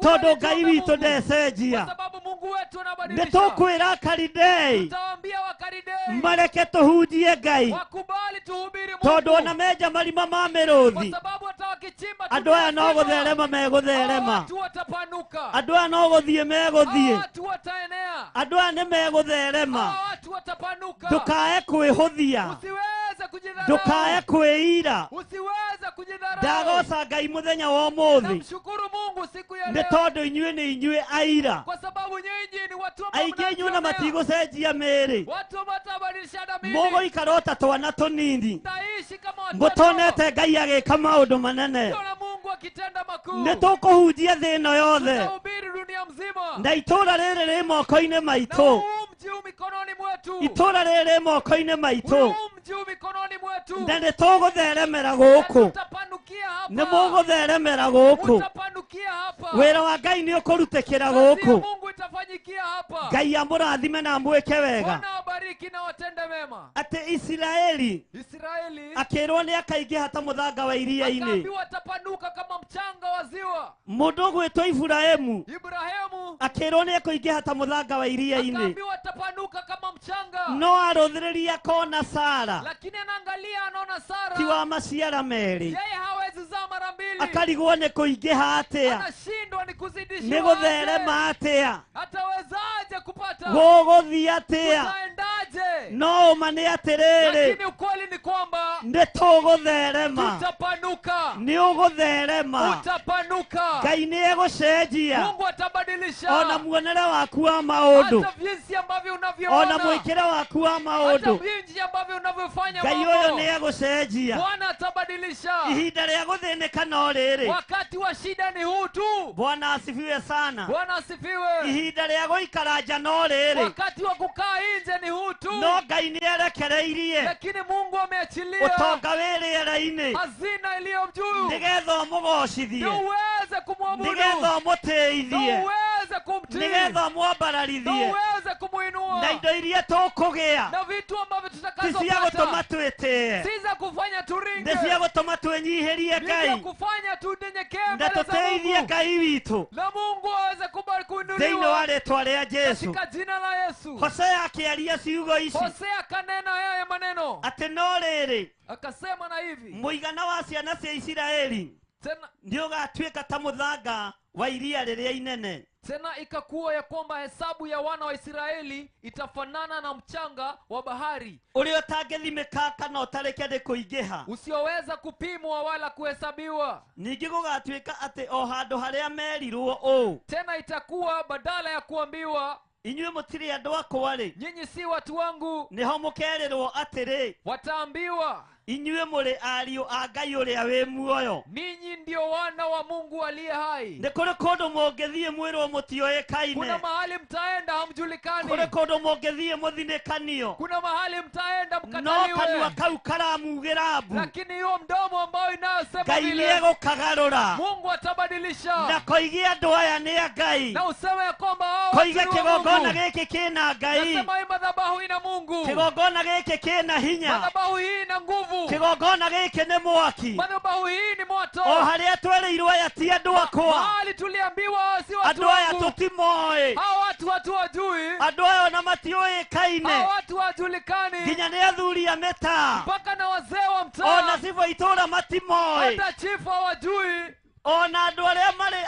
Tondũ Ngai witũ ndecenjia. Kwa sababu Mungu wetu Nĩ anabadilisha. tũkwĩra Akaridei. Tutawaambia Wakaridei. Mareke tũhunjie Ngai. Wakubali tuhubiri Mungu. Tondũ ona menja marima ma mĩrũthi. Kwa sababu hata wakichimba Andũ aya no gũtherema megũtherema. Watu watapanuka. Andũ aya no gũthiĩ megũthiĩ. Watu wataenea. Andũ aya nĩ megũtherema. Watu watapanuka. Ndũkae kwĩhũthia. Usiweze kujidharau. Ndũkae kwĩira. Usiweze kujidharau. Ndagoca Ngai mũthenya wa ũmũthĩ. Namshukuru Mungu siku ya Nĩ leo. tondũ inyuĩ nĩ inyuĩ aira. Kwa sababu nyinyi ni watu ambao Aingĩ inyuĩ na mnajionea. matigũcenjia mĩĩrĩ. Watu ambao watabadilishana miili. Mũgũikara o ta twana tũnini. Mtaishi kama watoto. Mũtonete Ngai agĩka maũndũ manene. Tunaona Mungu akitenda makuu. Nĩ tũkũhunjia thĩ ĩno yothe. Tutahubiri dunia mzima. Na itũũra rĩrĩ rĩ moko-inĩ Na maitũ. huu mji huu mikononi mwetu. Itũũra rĩrĩ rĩ moko-inĩ maitũ. Huu mji huu mikononi mwetu. Na nĩ tũgũtheremera Na gũkũ. tutapanukia hapa. Nĩ mũgũtheremera gũkũ. Mutapanukia hapa. Wĩra wa Ngai nĩ ũkũrutĩkĩra Kazi ya gũkũ. Mungu itafanyikia hapa. Ngai amũrathime na amwĩke wega. Bwana awabariki na watende mema. Atĩ Isiraeli Israeli akĩrwo nĩ akaingĩha ta mũthanga wa iria-inĩ. akaambiwa atapanuka kama mchanga wa ziwa. Mũndũ ũgwĩtwo Iburahĩmu Ibrahimu akĩrwo nĩ ekũingĩha ta mũthanga wa iria-inĩ. akaambiwa atapanuka kama mchanga. No arũthĩrĩria akona Sara Lakini anaangalia anaona Sara. ti wa maciara merĩ. Yeye hawezi zaa mara mbili. Akarigwo nĩ kũingĩha atĩa, Anashindwa ni nĩ kuzidishiwa. gũtherema atĩa, Atawezaje kupata? gũgũthiĩ atĩa. Utaendaje? No ũma nĩ atĩrĩrĩ, Lakini ukweli ni kwamba Nĩ tũgũtherema. Tutapanuka. Nĩ ũgũtherema. Utapanuka. Ngai nĩ egũcenjia. Mungu atabadilisha. Ona muonere waku wa maũndũ. Hata jinsi ambavyo unavyoona. Ona mwĩkĩre waku wa Hata maũndũ. jinsi ambavyo unavyofanya Ngai ũyũ mambo. nĩ egũcenjia. Bwana atabadilisha. Ihinda rĩa gũthĩnĩka no rĩrĩ. Wakati wa shida ni huu tu. Bwana asifiwe sana. Bwana asifiwe. Ihinda rĩa gũikara nja no rĩrĩ. Wakati wa kukaa nje ni huu tu. No Ngai nĩ arekereirie. Lakini Mungu ameachilia Ũtonga wĩ rĩera-inĩ. hazina iliyo juu, Nĩgetha ũmũgocithie. ndio uweze kumwabudu, Nĩgetha ũmũtĩithie. ndio uweze kumtii, Nĩgetha ndio ũmwambararithie. uweze kumuinua. Na indo iria tũkũgĩa Na vitu ambavyo ti cia tutakazopata gũtũma twĩtĩe. si za kufanya turinge, Nĩ cia gũtũma twĩnyihĩrie ni za Ngai kufanya tunyenyekee na mbele za tũtĩithie Mungu, Ngai witũ na Mungu aweze thĩinĩ kuinuliwa wa rĩtwa rĩa Jesu. katika jina la Yesu. Hosea akĩaria ciugo ici Hosea kanena haya maneno atĩ no rĩrĩ akasema na hivi mũigana wa ciana cia Isiraeli tena, nĩ ũgatuĩka ta mũthanga wa iria rĩrĩa inene. tena ikakuwa ya kwamba hesabu ya wana wa Israeli itafanana na mchanga wa bahari ũrĩa ũtangĩthimĩka kana ũtarĩke nĩ kũingĩha. usioweza kupimwa wala kuhesabiwa. Ningĩ gũgatuĩka atĩ o handũ harĩa merirwo ũũ, Tena itakuwa badala ya kuambiwa inyuĩ mũtirĩ andũ akwa rĩ, nyinyi si watu wangu, nĩho mũkerĩrwo atĩrĩ, wataambiwa inyuĩ mũrĩ ariũ a Ngai ũrĩa wĩ muoyo. ninyi ndio wana wa Mungu aliye hai. Nĩ kũrĩ kũndũ mũngĩthiĩ mwĩrwo mũtiũĩkaine. Kuna mahali mtaenda Kũrĩ hamjulikani, kũndũ mũngĩthiĩ mũthinĩkanio. kuna mahali mtaenda No kanua mkataliwe, kau karamugĩra mbu. lakini hiyo mdomo ambao inayosema Ngai vile nĩegũkagarũra. Mungu atabadilisha Na koige andũ aya nĩ a Ngai. na useme ya kwamba hao Koige watu ni wa kĩgongona Mungu. gĩkĩ kĩna Ngai. Nasema hii madhabahu ina Mungu, Kĩgongona gĩkĩ kĩna hinya. madhabahu hii ina nguvu, Kĩgongona gĩkĩ nĩ mwaki. madhabahu hii ni moto. O harĩa twereirwo aya ti andũ akwa. Mahali tuliambiwa si watu Andũ aya wangu, tũtimoĩ. hao watu hatuwajui, Andũ aya ona matiũĩkaine. hao watu hawajulikani, Nginya nĩ athuri a mĩtaa. mpaka na wazee wa Ona mtaa, cibũ a itũũra matimoĩ. hata chifu hawajui, Ona andũ arĩa marĩ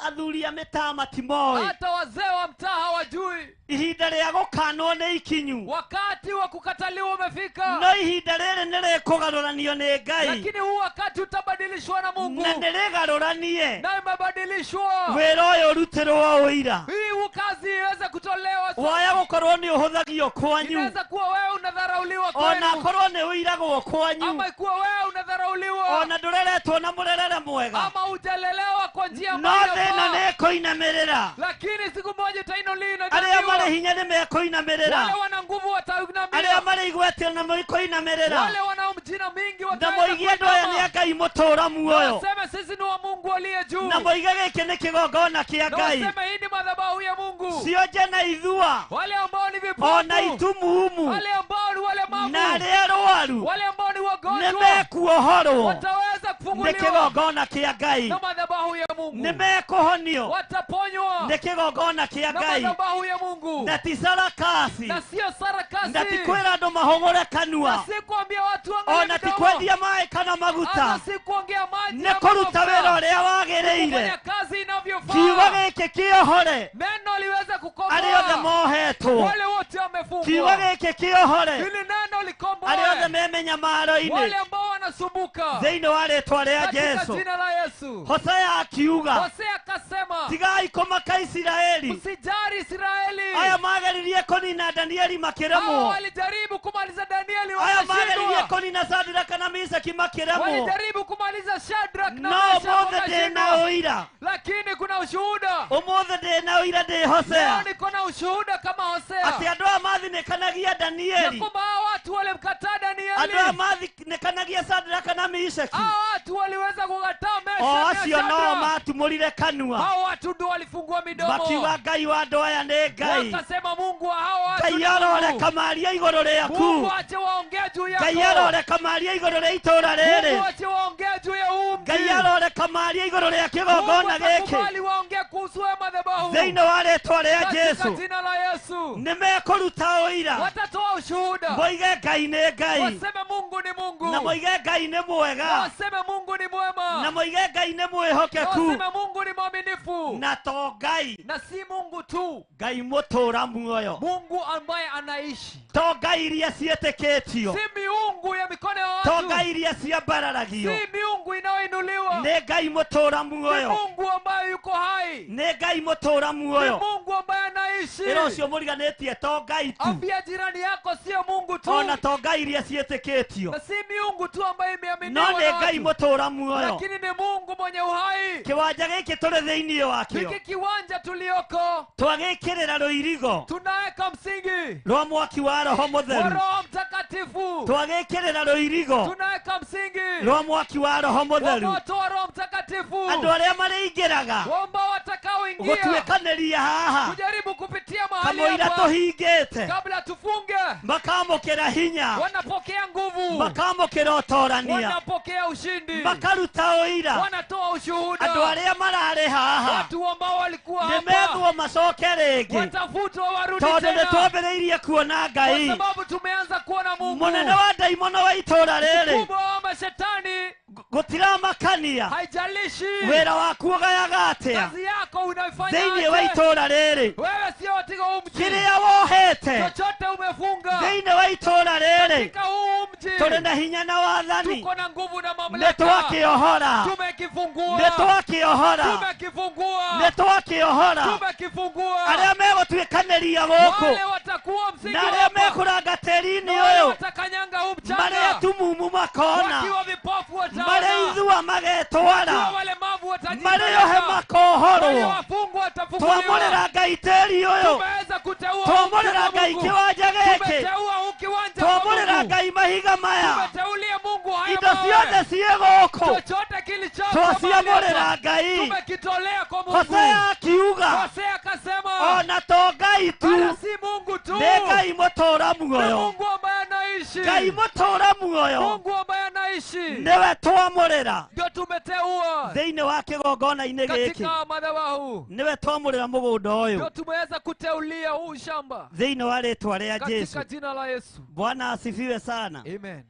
athuri a mĩtaa matimoĩ. hata wazee wa mtaa hawajui. Ihinda rĩa gũkanwo nĩ ikinyu. Wakati wa kukataliwa umefika, No ihinda rĩrĩ nĩ rĩkũgarũranio nĩ Ngai. lakini huu wakati utabadilishwa na Mungu, Na nĩ rĩgarũranie. na imebadilishwa Wĩra ũyũ ũrutĩrwo ũira. hii kazi iweze kutolewa. Waya gũkorwo nĩ ũhũthagio kwanyu. Inaweza kuwa wewe unadharauliwa Ona kwenu, akorwo nĩ ũiragwo kwanyu. ama ikuwa wewe unadharauliwa, Ona ndũreretwo na mũrerere mwega. ama hujalelewa kwa njia No ambayo thĩna inafaa, nĩ ĩkũinamĩrĩra. lakini siku moja utainuliwa. Arĩa marĩ hinya nĩ mekũinamĩrĩra. Wale wana nguvu Arĩa watainamia, marĩ igweta na mekũinamĩrĩra. wale wana jina mingi Na wataweza moige andũ aya nĩ kuinama. a Ngai mũtũũra muoyo. Waseme sisi ni wa Mungu aliye juu, Na moige gĩkĩ nĩ kĩgongona kĩa na Ngai. waseme hii ni madhabahu ya Mungu. Cionje na ithua. Wale ambao ni Ona vipofu, itumumu. wale ambao ni walemavu, Na arĩa arwaru wale ambao ni nĩ wagonjwa mekuohorwo wataweza nĩ kufunguliwa kĩgongona kĩa Ngai. na madhabahu ya Mungu, Nĩ mekũhonio wataponywa nĩ kĩgongona kĩa na Ngai. madhabahu ya Mungu, Na ti sarakasi. na sio Na ti sarakasi, kwĩra andũ mahũgũre kanua. na si kuambia watu waangalie Ona ti midomo, kwendia maĩ kana maguta. hata si kuongea maji Nĩ ama kũruta mafuta. wĩra ũrĩa wagĩrĩire. Kufanya kazi inavyofaa, Kiugo gĩkĩ kĩohore neno liweze arĩa othe kukomboa mohetwo. wale wote Kiugo wamefungwa, gĩkĩ kĩohore ili neno arĩa othe likomboe me mĩnyamaro-inĩ wale ambao wanasumbuka thĩinĩ wa rĩtwa rĩa katika Jesu. jina la Yesu. Hosea akiuga Hosea akasema, tigai kũmaka Isiraeli. msijali Israeli. Aya mageririe kũnina Danieli Hao makĩremwo. walijaribu kumaliza Danieli Aya mageririe wakashindwa, kũnina Sadiraka na Mishaki makĩremwo. walijaribu kumaliza Shadrach na No Meshach ũmũthĩ ndĩ na wakashindwa, ũira. lakini kuna ushuhuda. Ũmũthĩ ndĩ na ũira ndĩ Leo Hosea niko na ushuhuda kama Hosea atĩ andũ aya mathinĩkanagia ya Danieli, kwamba hao watu walimkataa andũ aya Danieli, mathinĩkanagia Sadiraka na Mishaki, hao watu waliweza kukataa o Meshach na acio no Shadrach. matumũrire kanua Hao watu ndio walifungua midomo makiuga Ngai wa andũ aya nĩ Ngai. wakasema, Mungu wa hao watu Ngai ni Mungu. aroreka maria igũrũ rĩaku. Mungu ache waongee juu Ngai yako. aroreka maria igũrũ rĩa itũũra rĩrĩ. Mungu ache waongee juu ya huu mji. Ngai aroreka maria igũrũ rĩa Mungu kĩgongona gĩkĩ atakubali waongee kuhusu haya madhabahu thĩinĩ wa rĩtwa rĩa katika Jesu. jina la Yesu. Nĩ mekũruta ũira Watatoa ushuhuda, moige Ngai nĩ Ngai. waseme Mungu ni Mungu. Mungu. Na moige Ngai nĩ mwega. Na waseme Mungu ni mwema. Na moige Ngai nĩ mwĩhokeku. Na waseme Mungu ni mwaminifu. Na to Ngai. Na si Mungu tu. Ngai mũtũra muoyo. Mungu ambaye anaishi. To Ngai iria ciĩtĩkĩtio. Si miungu ya mikono ya watu. To Ngai iria ciambararagio. Si miungu inayoinuliwa. Nĩ Ngai mũtũra muoyo. Ni Mungu ambaye yuko hai. Nĩ Ngai mũtũra muoyo. Ni Mungu ambaye anaishi. Ĩra ũcio mũriganĩtie to Ngai tu. Ambia jirani yako sio Mungu tu. Ona to Ngai iria ciĩtĩkĩtio. Na si miungu tu ambaye imeaminiwa. No nĩ Ngai mũtũra muoyo. Lakini ni Mungu mwenye uhai. Kiwanja gĩkĩ tũrĩ thĩinĩ wakĩo. Hiki kiwanja tulioko. Twagĩkĩrĩra rũirigo. Tunaweka msingi. Rwa mwaki wa Roho Mũtheru. Wa Roho Mtakatifu. Twagĩkĩrĩra rũirigo. Tunaweka msingi. Rwa mwaki wa Roho Mũtheru. Wa moto wa Roho Mtakatifu. Andũ arĩa marĩingĩraga. Wamba watakaoingia. Gũtuĩkanĩria haha. Kujaribu kupitia mahali hapa. Kamũira tũhingĩte. Kabla tufunge. Makamũkĩra hinya. Wanapokea nguvu. Makamũkĩra ũtorania. Wanapokea ushindi. Makaruta ũira. Wanatoa ushuhuda. Andũ arĩa mararĩ haha. Watu ambao walikuwa hapa. Nĩmethwo macoke rĩngĩ. Watafutwa warudi tena. Tondũ nĩtwambĩrĩirie kuona Ngai. Kwa sababu tumeanza kuona Mungu. Mũnene wa ndaimono wa itũũra rĩrĩ. Mkubwa wa mashetani. Gũtiramakania. Haijalishi. Wĩra waku ũgayaga atĩa. Kazi yako unaifanya thĩinĩ wa itũũra rĩrĩ. Wewe sio katika huu mji. Kĩrĩa wohete. Chochote umefunga. Thĩinĩ wa itũũra rĩrĩ. Katika huu mji. Tũrĩ na hinya na wathani. Tuko na nguvu na mamlaka. Nĩtwakĩohora. Tumekifungua. Nĩtwakĩohora. Tumekifungua. Nĩtwakĩohora. Tumekifungua. Arĩa megũtuĩkanĩria gũkũ. Wale watakuwa msingi. Na arĩa mekũranga tĩri-inĩ ũyũ. Watakanyanga huu mchanga. Marĩ atumumu makona. Wakiwa vipofu wataona. Marĩ ithua magetwara. Wakiwa walemavu watajipeleka. Marĩ ohe makohorwo. Wale wafungwa watafunguliwa. Twamũrĩra Ngai tĩri ũyũ. Tumeweza kuteua. Twamũrĩra Ngai kiwanja gĩkĩ. Tumeteua huu kiwanja. Twamũrĩra Ngai mahiga maya. Tumeteulia Mungu haya Indo mawe. ciothe ciĩ gũkũ. Chochote kilichoko. Twaciamũrĩra Ngai. Tumekitolea kwa Mungu. Hosea akiuga. Hosea akasema. Ona to Ngai tu. Wala si Mungu tu. Nĩ Ngai mũtũra muoyo. Ni Mungu ambaye anaishi. Ngai mũtũra muoyo. Mungu ambaye anaishi. Nĩwe twamũrĩra. Ndio tumeteua. Thĩinĩ wa kĩgongona-inĩ gĩkĩ. Katika madhabahu. Nĩwe twamũrĩra mũgũnda ũyũ. Ndio tumeweza kuteulia huu shamba. Thĩinĩ wa rĩtwa rĩa Jesu. Katika jina la Yesu. Bwana asifiwe sana. Amen.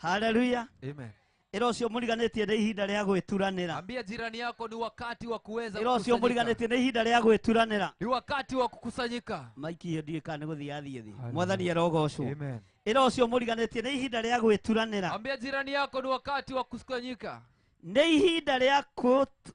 Haleluya. Amen. Ĩra ũcio mũriganĩtie nĩ ihinda rĩa gwĩturanĩra. Ambia jirani yako ni wakati wa kuweza Ĩra ũcio kukusanyika. mũriganĩtie nĩ ihinda rĩa gwĩturanĩra. Ni wakati wa kukusanyika. Maiki ĩyo ndiũĩ kana nĩ gũthiĩ athiĩ thĩ. Mwathani arogocwo. Amen. Ĩra ũcio mũriganĩtie nĩ ihinda rĩa gwĩturanĩra. Ambia jirani yako ni wakati wa kukusanyika. Nĩ ihinda rĩa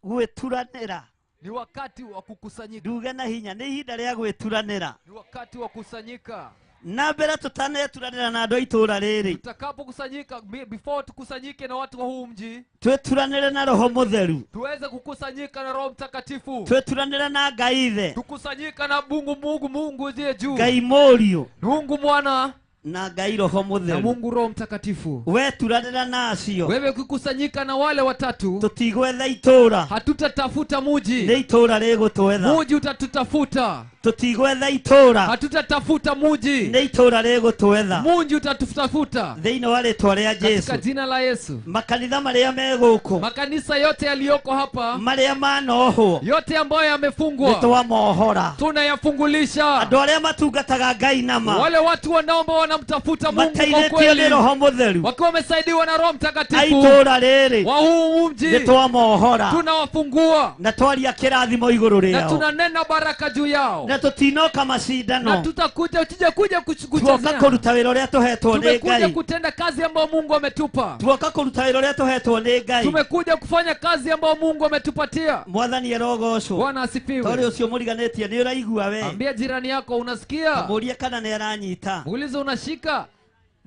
gwĩturanĩra. Ni wakati wa kukusanyika. Nduge na hinya nĩ ihinda rĩa gwĩturanĩra. Ni wakati wa kukusanyika. Na mbere tũtaneturanĩra na andũ a itũũra rĩrĩ. Tutakapokusanyika, before tukusanyike na watu wa huu mji, Twĩturanĩre na Roho Mũtheru. Tuweze kukusanyika na Roho Mtakatifu. Twĩturanĩre na Ngai Ithe. Tukusanyika na Mungu aliye juu. Ngai Mũriũ. Mungu Mwana na Ngai Roho Mũtheru. Na Mungu Roho Mtakatifu. Weturanĩra na acio. Wewe kukusanyika na wale watatu. Tũtigwetha itũũra. Hatutatafuta muji. Nĩ itũũra rĩgũtwetha. Muji utatutafuta. Tũtigwetha itũũra. Hatutatafuta muji. Nĩ itũũra rĩgũtwetha. Muji utatutafuta. Thĩinĩ wa rĩtwa rĩa Jesu. Katika jina la Yesu. Makanitha marĩa me gũkũ. Makanisa yote yaliyoko hapa. Marĩa manohwo. Yote ambayo yamefungwa. Nĩtwamohora. Tunayafungulisha. Andũ arĩa matungataga Ngai nama. Wale watu wanaomba wanamtafuta Mungu kwa Mateithĩtio kweli. nĩ Roho Mũtheru. Wakiwa wamesaidiwa na Roho Mtakatifu. A itũũra rĩrĩ. Wa huu mji. Nĩtwamohora. Tunawafungua. Na twaria kĩrathimo igũrũ Na rĩao. tunanena baraka juu yao. Na tũtinoka macindano. Na tutakuja tuje kuja Tuoka kuchezea. kũruta wĩra ũrĩa tũhetwo nĩ Tumekuja Ngai. kutenda kazi ambayo Mungu ametupa. Tuoka kũruta wĩra ũrĩa tũhetwo nĩ Ngai. Tumekuja kufanya kazi ambayo Mungu ametupatia. Mwathani arogocwo. Bwana asifiwe. Tondũ ũcio mũriganĩtie nĩ ũraigua we. Ambia jirani yako unasikia? Mũrie kana nĩ aranyita. Muulize unashika?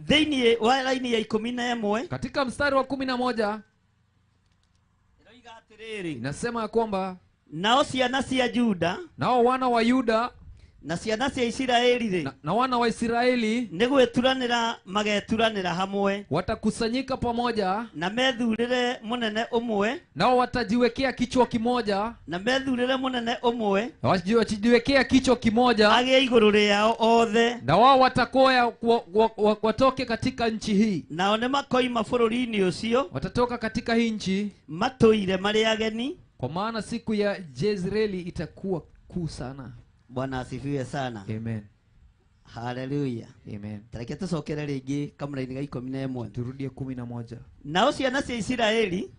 Thĩinĩ wa laini ya 11. Katika mstari wa 11. Ĩroiga atĩrĩrĩ. Inasema kwamba nao ciana cia Juda, nao wana wa Yuda na ciana cia Isiraeli rĩ, na wana wa Israeli nĩ gwĩturanĩra mageturanĩra hamwe, watakusanyika pamoja, na methurĩre mũnene ũmwe, nao watajiwekea kichwa kimoja, na methurĩre mũnene ũmwe, wajiwekea kichwa kimoja agĩe igũrũ rĩao othe, na wao watakoya watoke katika nchi hii, nao nĩ makoima bũrũri-inĩ ũcio, watatoka katika hii nchi matũire marĩ ageni, kwa maana siku ya Jezreeli itakuwa kuu sana. Bwana asifiwe sana. Amen. Haleluya. Amen. Tareke tucokere rĩngĩ kamũraini ga 11. Turudie 11. Nao ciana cia Isiraeli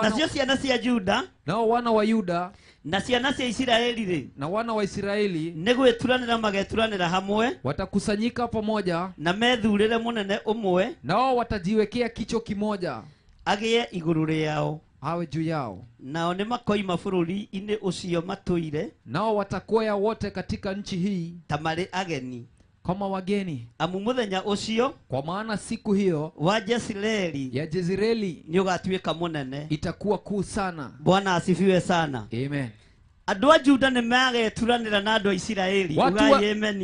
nacio ciana cia Juda, nao wana wa Yuda na ciana cia Isiraeli rĩ, na wana wa Israeli nĩ gwĩturanĩra mageturanĩra hamwe, watakusanyika pamoja, na methurĩre mũnene ũmwe, nao watajiwekea kicho kimoja agĩe igũrũ rĩao, awe juu yao. Nao nĩ makoima bũrũri-inĩ ũcio matũire, nao watakwea wote katika nchi hii ta marĩ ageni, kama wageni. Amu mũthenya ũcio, kwa maana siku hiyo wa Jezreeli, ya Jezreeli nĩ ũgatuĩka mũnene, itakuwa kuu sana. Bwana asifiwe sana. Amen. Andũ a Juda nĩ mageturanĩra na andũ a Isiraeli.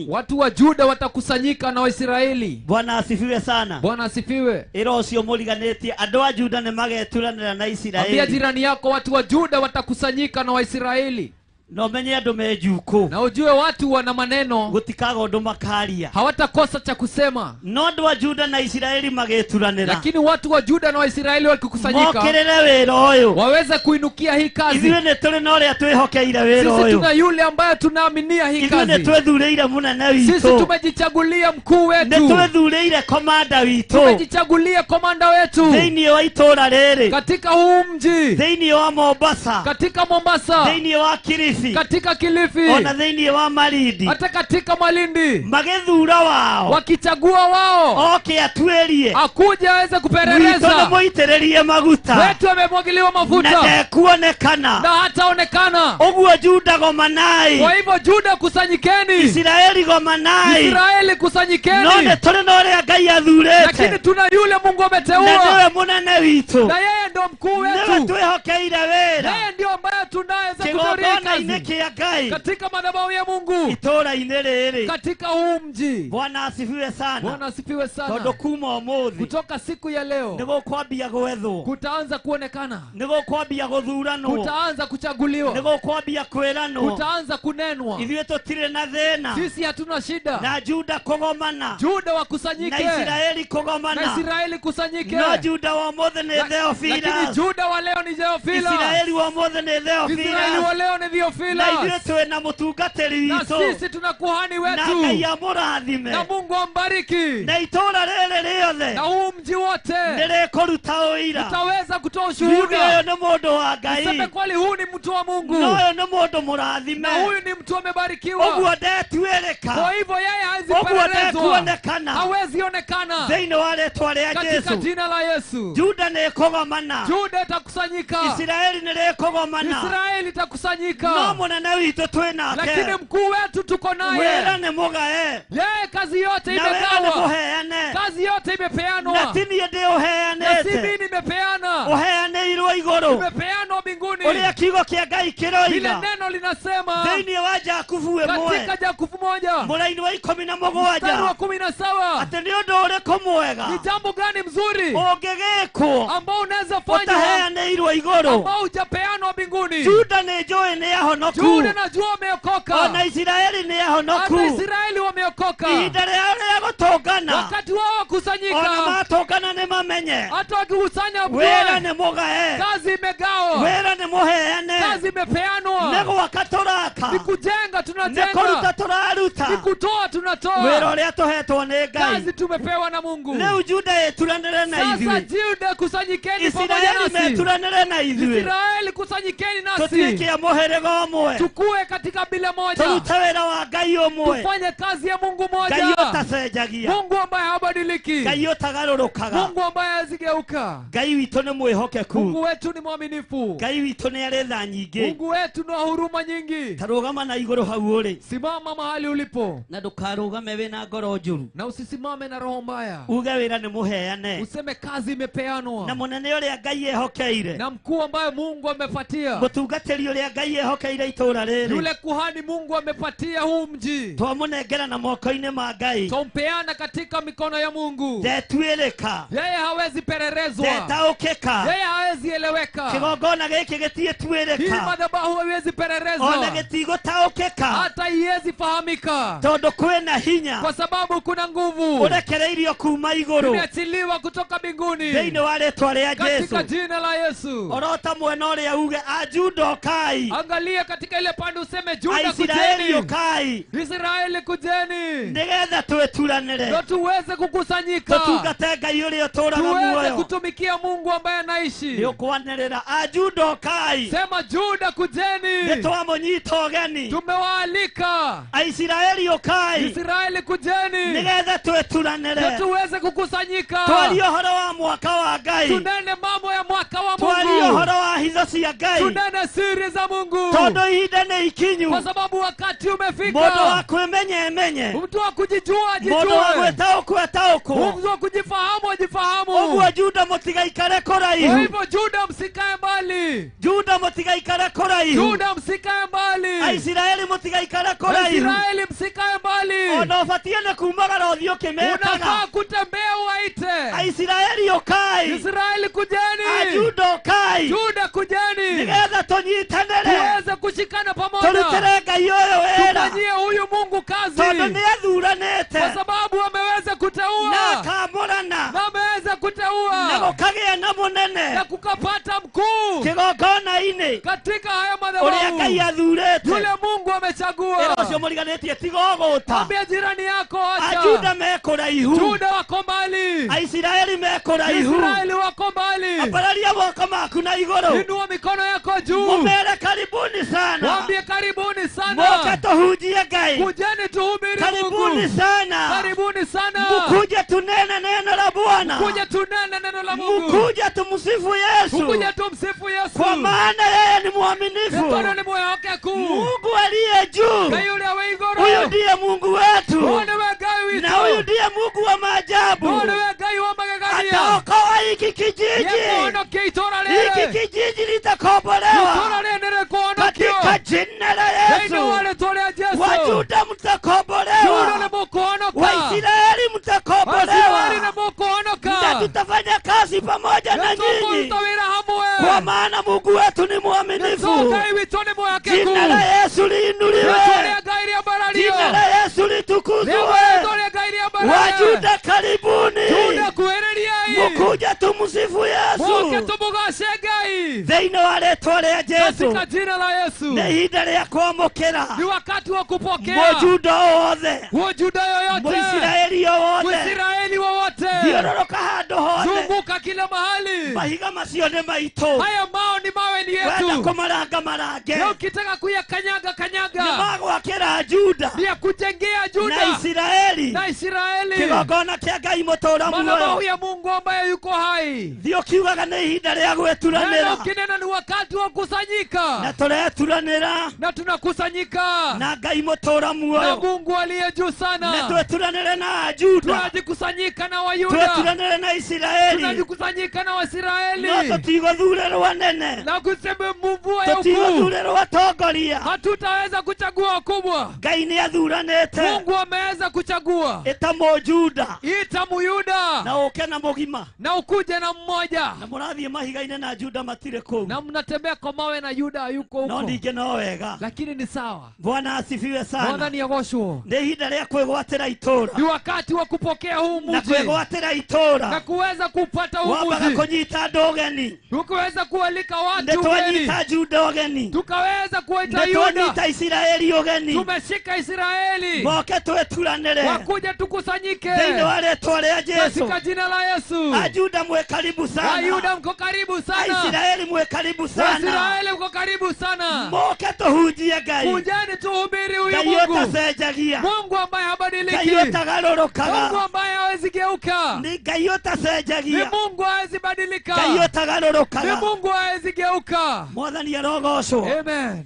Watu wa Juda watakusanyika na Waisraeli. Bwana asifiwe sana. Bwana asifiwe. Ĩra ũcio mũriganĩtie, andũ a Juda nĩ mageturanĩra na Isiraeli. Ambia jirani yako, watu wa Juda watakusanyika na Waisraeli. Na umenye andũ me njukũ. Na ujue watu wana maneno, gũtikaga ũndũ makaria, hawatakosa cha kusema. No andũ a Juda na Isiraeli magĩturanĩra, lakini watu wa Juda na Waisraeli wakikusanyika, mokĩrĩre wĩra ũyũ, waweza kuinukia hii kazi. Ithuĩ nĩ tũrĩ na ũrĩa twĩhokeire wĩra Sisi ũyũ. tuna yule ambaye tunaaminia hii kazi. Ithuĩ nĩ twĩthurĩire mũnene witũ. Sisi tumejichagulia mkuu wetu. Nĩ twĩthurĩire komanda witũ. Tumejichagulia komanda wetu. Thĩinĩ wa itũũra rĩrĩ, katika huu mji, thĩinĩ wa Mombasa, katika Mombasa, thĩinĩ wa Kilifi, katika Kilifi, ona thĩinĩ wa Malindi, hata katika Malindi, magĩthura wao, wakichagua wao, oke atuĩrie, akuja aweze kupeleleza. Witũ nĩmũitĩrĩrie maguta, wetu amemwagiliwa mafuta, na ndekuonekana, na hataonekana. Ũguo Juda gomanai, kwa hivyo Juda kusanyikeni, Isiraeli gomanai, Israeli kusanyikeni. No nĩ tũrĩ na ũrĩa Ngai athurĩte, lakini tuna yule Mungu ameteua, na nĩwe mũnene witũ, na yeye ndio mkuu wetu, nĩwe twĩhokeire wĩra, yeye ndio ambaye tunaweza kutoria kazi katika katika madhabahu ya Mungu itũũra-inĩ rĩrĩ, katika huu mji. Bwana asifiwe sana. Bwana asifiwe sana. Tondũ kuma ũmũthĩ, kutoka siku ya leo, nĩgũkwambia gwethwo, kutaanza kuonekana, nĩgũkwambia gũthuranwo, kutaanza kuchaguliwa, nĩgũkwambia kwĩranwo, kutaanza kunenwa. Ithuĩ tũtirĩ na thĩna, sisi hatuna shida. Na Juda kũgomana, Juda wakusanyike, na Israeli kũgomana, na Israeli kusanyike. No Juda wa ũmũthĩ nĩ Theophilus, lakini Juda wa leo ni Theophilus. Israeli wa ũmũthĩ nĩ Theophilus, Israeli wa leo ni Theophilus. Na ithuĩ twĩ na mũtungatĩri na witũ, sisi tuna kuhani wetu, na Ngai amũrathime, na Mungu ambariki, na itũũra rĩrĩ rĩothe, na huu mji wote nĩrĩkũruta ũira, utaweza kutoa ushuhuda. Ũyũ nĩ mũndũ wa Ngai, useme kweli huu ni mtu wa Mungu, na ũyũ nĩ mũndũ mũrathime, na huyu ni mtu amebarikiwa. Ũguo ndetuĩrĩka, kwa hivyo yeye hawezi ũguo pelelezwa, ndekuonekana, hawezi onekana thĩinĩ wa rĩtwa rĩa katika Jesu. jina la Yesu. Juda nĩĩkũgomana, Juda itakusanyika, Israeli nĩrĩkũgomana, Israeli itakusanyika. No mũnene witũ twĩ nake, lakini mkuu wetu tuko naye. Wĩra nĩ mũgae, yeye kazi yote na wĩra nĩ imegawa, mũheane, kazi yote imepeanwa, na ti niĩ na si ndĩũheanĩte, mimi nimepeana, ũheanĩirwo igũrũ, imepeanwa mbinguni. Ũrĩa kiugo kĩa Ngai kĩroiga, vile neno linasema thĩinĩ wa Jakubu ĩmwe, katika Jakubu moja mũraini wa 17, mstari wa 17, atĩ nĩ ũndũ ũrĩkũ mwega, ni jambo gani mzuri ũngĩgĩkwo, ambao unaweza fanya, ũtaheanĩirwo igũrũ, ambao hujapeanwa mbinguni. Juda nĩ njũĩ nĩ ahonoku, Juda najua wameokoka, ona Israeli nĩ ahonoku, hata Israeli wameokoka. Ihinda rĩao rĩa gũtũngana, wakati wao wakusanyika, ona matũngana nĩ mamenye, hata wakikusanya wĩra nĩ mũgae, kazi imegawa, wĩra nĩ mũheane, kazi imepeanwa. Nĩ gwaka tũraka, ni kujenga tunajenga, nĩ kũruta tũraruta, ni kutoa tunatoa, wĩra ũrĩa tũhetwo nĩ Ngai, kazi tumepewa na Mungu. Rĩu Juda ĩturanĩre na ithuĩ, sasa Juda kusanyikeni pamoja Israeli nasi, meturanĩre na ithuĩ, Israeli kusanyikeni nasi, tũtuĩke a mũhĩrĩga ũmwe, tukue katika bila moja, tũrute wĩra wa Ngai ũmwe, tufanye kazi ya Mungu moja, Ngai ũtacenjagia, Mungu ambaye habadiliki, Ngai ũtagarũrũkaga, Mungu ambaye hazigeuka. Ngai witũ nĩ mwĩhokeku, Mungu wetu ni mwaminifu, Ngai witũ nĩ arĩ tha nyingĩ. Mungu wetu ni wa huruma nyingi. Tarũgama na igũrũ hau ũrĩ, simama mahali ulipo, na ndũkarũgame wĩna ngoro njũru, na usisimame na roho mbaya. Uge wĩra nĩ mũheane, useme kazi imepeanwa, na mũnene ũrĩa Ngai ehokeire, na mkuu ambaye Mungu amepatia, mũtungatĩri ũrĩa Ngai ehokeire itũũra rĩrĩ, yule kuhani Mungu amepatia huu mji, twamũnengera na moko-inĩ ma Ngai, tumpeana katika mikono ya Mungu. Ndetuĩrĩka, yeye hawezi pererezwa, ndetaũkĩka, yeye hawezi eleweka. Kĩgongona gĩkĩ Hii gĩtiĩtuĩrĩka, madhabahu haiwezi ona pererezwa, ĩtigũtaũkĩka hata iwezi fahamika, tondũ kwĩna hinya kwa sababu kuna nguvu ũrekereirio kuma igũrũ imeachiliwa kutoka mbinguni thĩinĩ wa rĩtwa rĩa Jesu. Katika jina la Yesu. Orota mwena ũrĩa uge Ajuda ũkai. Angalia katika ile pande useme Juda Aisiraeli kujeni, ũkai Israeli kujeni, nĩgetha twĩturanĩre ndio tuweze kukusanyika, tũtungate Ngai ũrĩa ũtũũraga tuweze muoyo. kutumikia Mungu ambaye anaishi. Nĩ ũkwanĩrĩra Ajuda ũkai. Sema Juda kujeni, Nĩtwamũnyita ũgeni. Tumewaalika. Aisiraeli ũkai Israeli kujeni, nĩgetha twĩturanĩre ndio tuweze kukusanyika, twarie ũhoro wa mwaka wa Ngai, tunene mambo ya mwaka wa twarie Mungu, ũhoro wa hitho cia Ngai, tunene siri za Mungu, tondũ ihinda nĩ ikinyu kwa sababu wakati umefika. Mũndũ wa kwĩmenya emenye, mtu wa kujijua mũndũ wa ajijue, gwĩtaũkwo ataũkwo. mtu wa kujifahamu ajifahamu. Ũguo Juda mũtigaikare Kwa kũraihu. hivyo Juda msikae mbali, Juda mũtigaikare kũraihu. Juda msikae mbali, Aisiraeli mũtigaikare kũraihu. Israeli msikae mbali. Ona ũbatiĩ nĩ kumagara ũthiĩ ũkĩmetaga. Unafaa kutembea uwaite Aisiraeli ũkai, Israeli kujeni, Ajuda ũkai, Juda kujeni, nĩgetha tũnyitanĩre tuweze kushikana pamoja, tũrutĩre Ngai ũyũ wĩra, tufanyie huyu Mungu kazi, tondũ nĩ athuranĩte kwa sababu ameweza na kuteua akamũrana na ameweza na kuteua gũkagĩa na mũnene na kukapata mkuu kĩgongona-inĩ katika haya ũrĩa madhabahu Ngai athurĩte. yule Mungu Ĩra amechagua. ũcio mũriganĩtie tiga ũgũta. Ambia jirani yako acha. Ajuda me kũraihu, Juda wako mbali, Aisiraeli me kũraihu. Israeli wako mbali. Ambararia moko maku na igũrũ, Inua mikono yako juu, mũmere karibuni sana, waambie karibuni sana, moke tũhunjie Ngai, kujeni tuhubiri karibuni Mungu, sana, karibuni sana, mukuje tunene neno la Bwana, kuja tunene neno la Mungu, mukuje tumsifu Yesu, kuja tumsifu Yesu, kwa maana yeye ni mwaminifu. mikono ni moyo wake kuu. Mungu aliye juu, Ngai ũrĩa wĩ igũrũ, huyu ndiye Mungu wetu, huyu niwe Ngai na huyu witũ, ndiye Mungu wa maajabu. huyu niwe Ngai wa magegania. Ataokoa hiki kijiji, Nĩekũhonokia itũũra hiki rĩrĩ, kijiji itũũra litakombolewa rĩrĩ nĩrĩkũhonokio katika jina la thĩinĩ wa Yesu. rĩtwa rĩa Jesu. Wajuda Juda mtakombolewa, nĩmũkũhonoka, Waisraeli Waisraeli mtakombolewa, nĩmũkũhonoka, na tutafanya kazi pamoja na nyinyi, nĩtũkũruta wĩra hamwe. kwa maana Mungu wetu ni mwaminifu. Ngai witũ nĩ mwĩhokeku. Jina la Yesu liinuliwe, Rĩtwa rĩa Ngai rĩambarario, jina la Yesu litukuzwe. rĩtwa rĩa Ngai rĩambarario. Wajuda karibuni, Juda kuhĩrĩriai, mukuja tumsifu mũke Yesu tũmũgoce Ngai thĩinĩ wa rĩtwa rĩa Jesu. katika jina la Yesu. Nĩ ihinda rĩa kwamũkĩra Ni wakati wa kupokea Mũjuda o wothe, Mujuda yoyote, Mũisiraeli o wothe, Mwisraeli wowote, thiũrũrũka handũ hothe. zunguka kila mahali. Mahiga macio nĩ maitũ, Haya mao ni mawe ni wenda yetu, kũmaranga marange, na ukitaka kuyakanyaga nĩ kanyaga, magwakĩra Juda ni ya kujengea na Juda Isiraeli na Israeli kĩgongona kĩa Ngai mũtũũra madhabahu muoyo. ya Mungu ambaye yuko hai. Thiĩ ũkiugaga nĩ ihinda rĩa Neno gwĩturanĩra, ukinena ni wakati wa na kusanyika, tũreturanĩra na tunakusanyika na Ngai mũtũũra na muoyo, Mungu aliye juu na sana. tweturanĩre na Juda, Tunajikusanyika na Wayuda, tweturanĩre na Isiraeli, tunajikusanyika na no Waisraeli tũtigũthurĩrwo anene, na kusema mvua ya ukuu, tũtigũthurĩrwo atongoria. hatutaweza kuchagua wakubwa. Ngai nĩ athuranĩte. Mungu ameweza kuchagua. Ĩta Mũjuda Ita Muyuda na ũke na mũgima, na ukuje na mmoja, na mũrathiĩ mahiga-inĩ na Juda matirĩ kũu, na mnatembea kwa mawe na Yuda yuko no huko, ningĩ no wega. lakini ni sawa. Bwana asifiwe sana. Mwathani agocwo. Nĩ ihinda rĩa kwĩgwatĩra itũũra Ni wakati wa kupokea huu na mji kwĩgwatĩra na itũũra, kuweza kupata huu wambaga mji, kũnyita andũ ũgeni. ukaweza kualika Nĩ watu ugeni, twanyita Juda ũgeni, tukaweza kuwaita nĩ Yuda, twanyita Isiraeli ũgeni, tumeshika Israeli, moke twĩturanĩre wakuja tukusanyike thĩinĩ wa rĩtwa rĩa Jesu. katika jina la Yesu. Ajuda mwe karibu sana, Wayuda mko karibu sana, Aisiraeli mwe karibu sana, Waisraeli mko karibu sana. moke tũhunjie Ngai, Kujeni tuhubiri huyu Ngai Mungu, ũtacenjagia, Mungu ambaye Ngai habadiliki, Mungu ũtagarũrũkaga, ambaye hawezi geuka, nĩ Ngai ni ũtacenjagia, Mungu hawezi badilika, Ngai ni ũtagarũrũkaga. Mungu hawezi geuka. Mwathani arogocwo. Amen.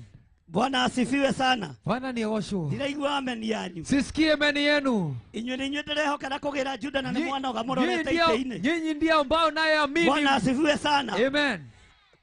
Bwana asifiwe sana. Bwana ni oshwo. Ndiraigua amen yanyu. Sisikie amen yenu. Inyuĩ nĩ inyuĩ ndĩrehokera kũgĩra Juda na nĩ mwanoga mũrorete itĩ-inĩ. Nyinyi ndio ambao nayeamini. Bwana asifiwe sana. Amen.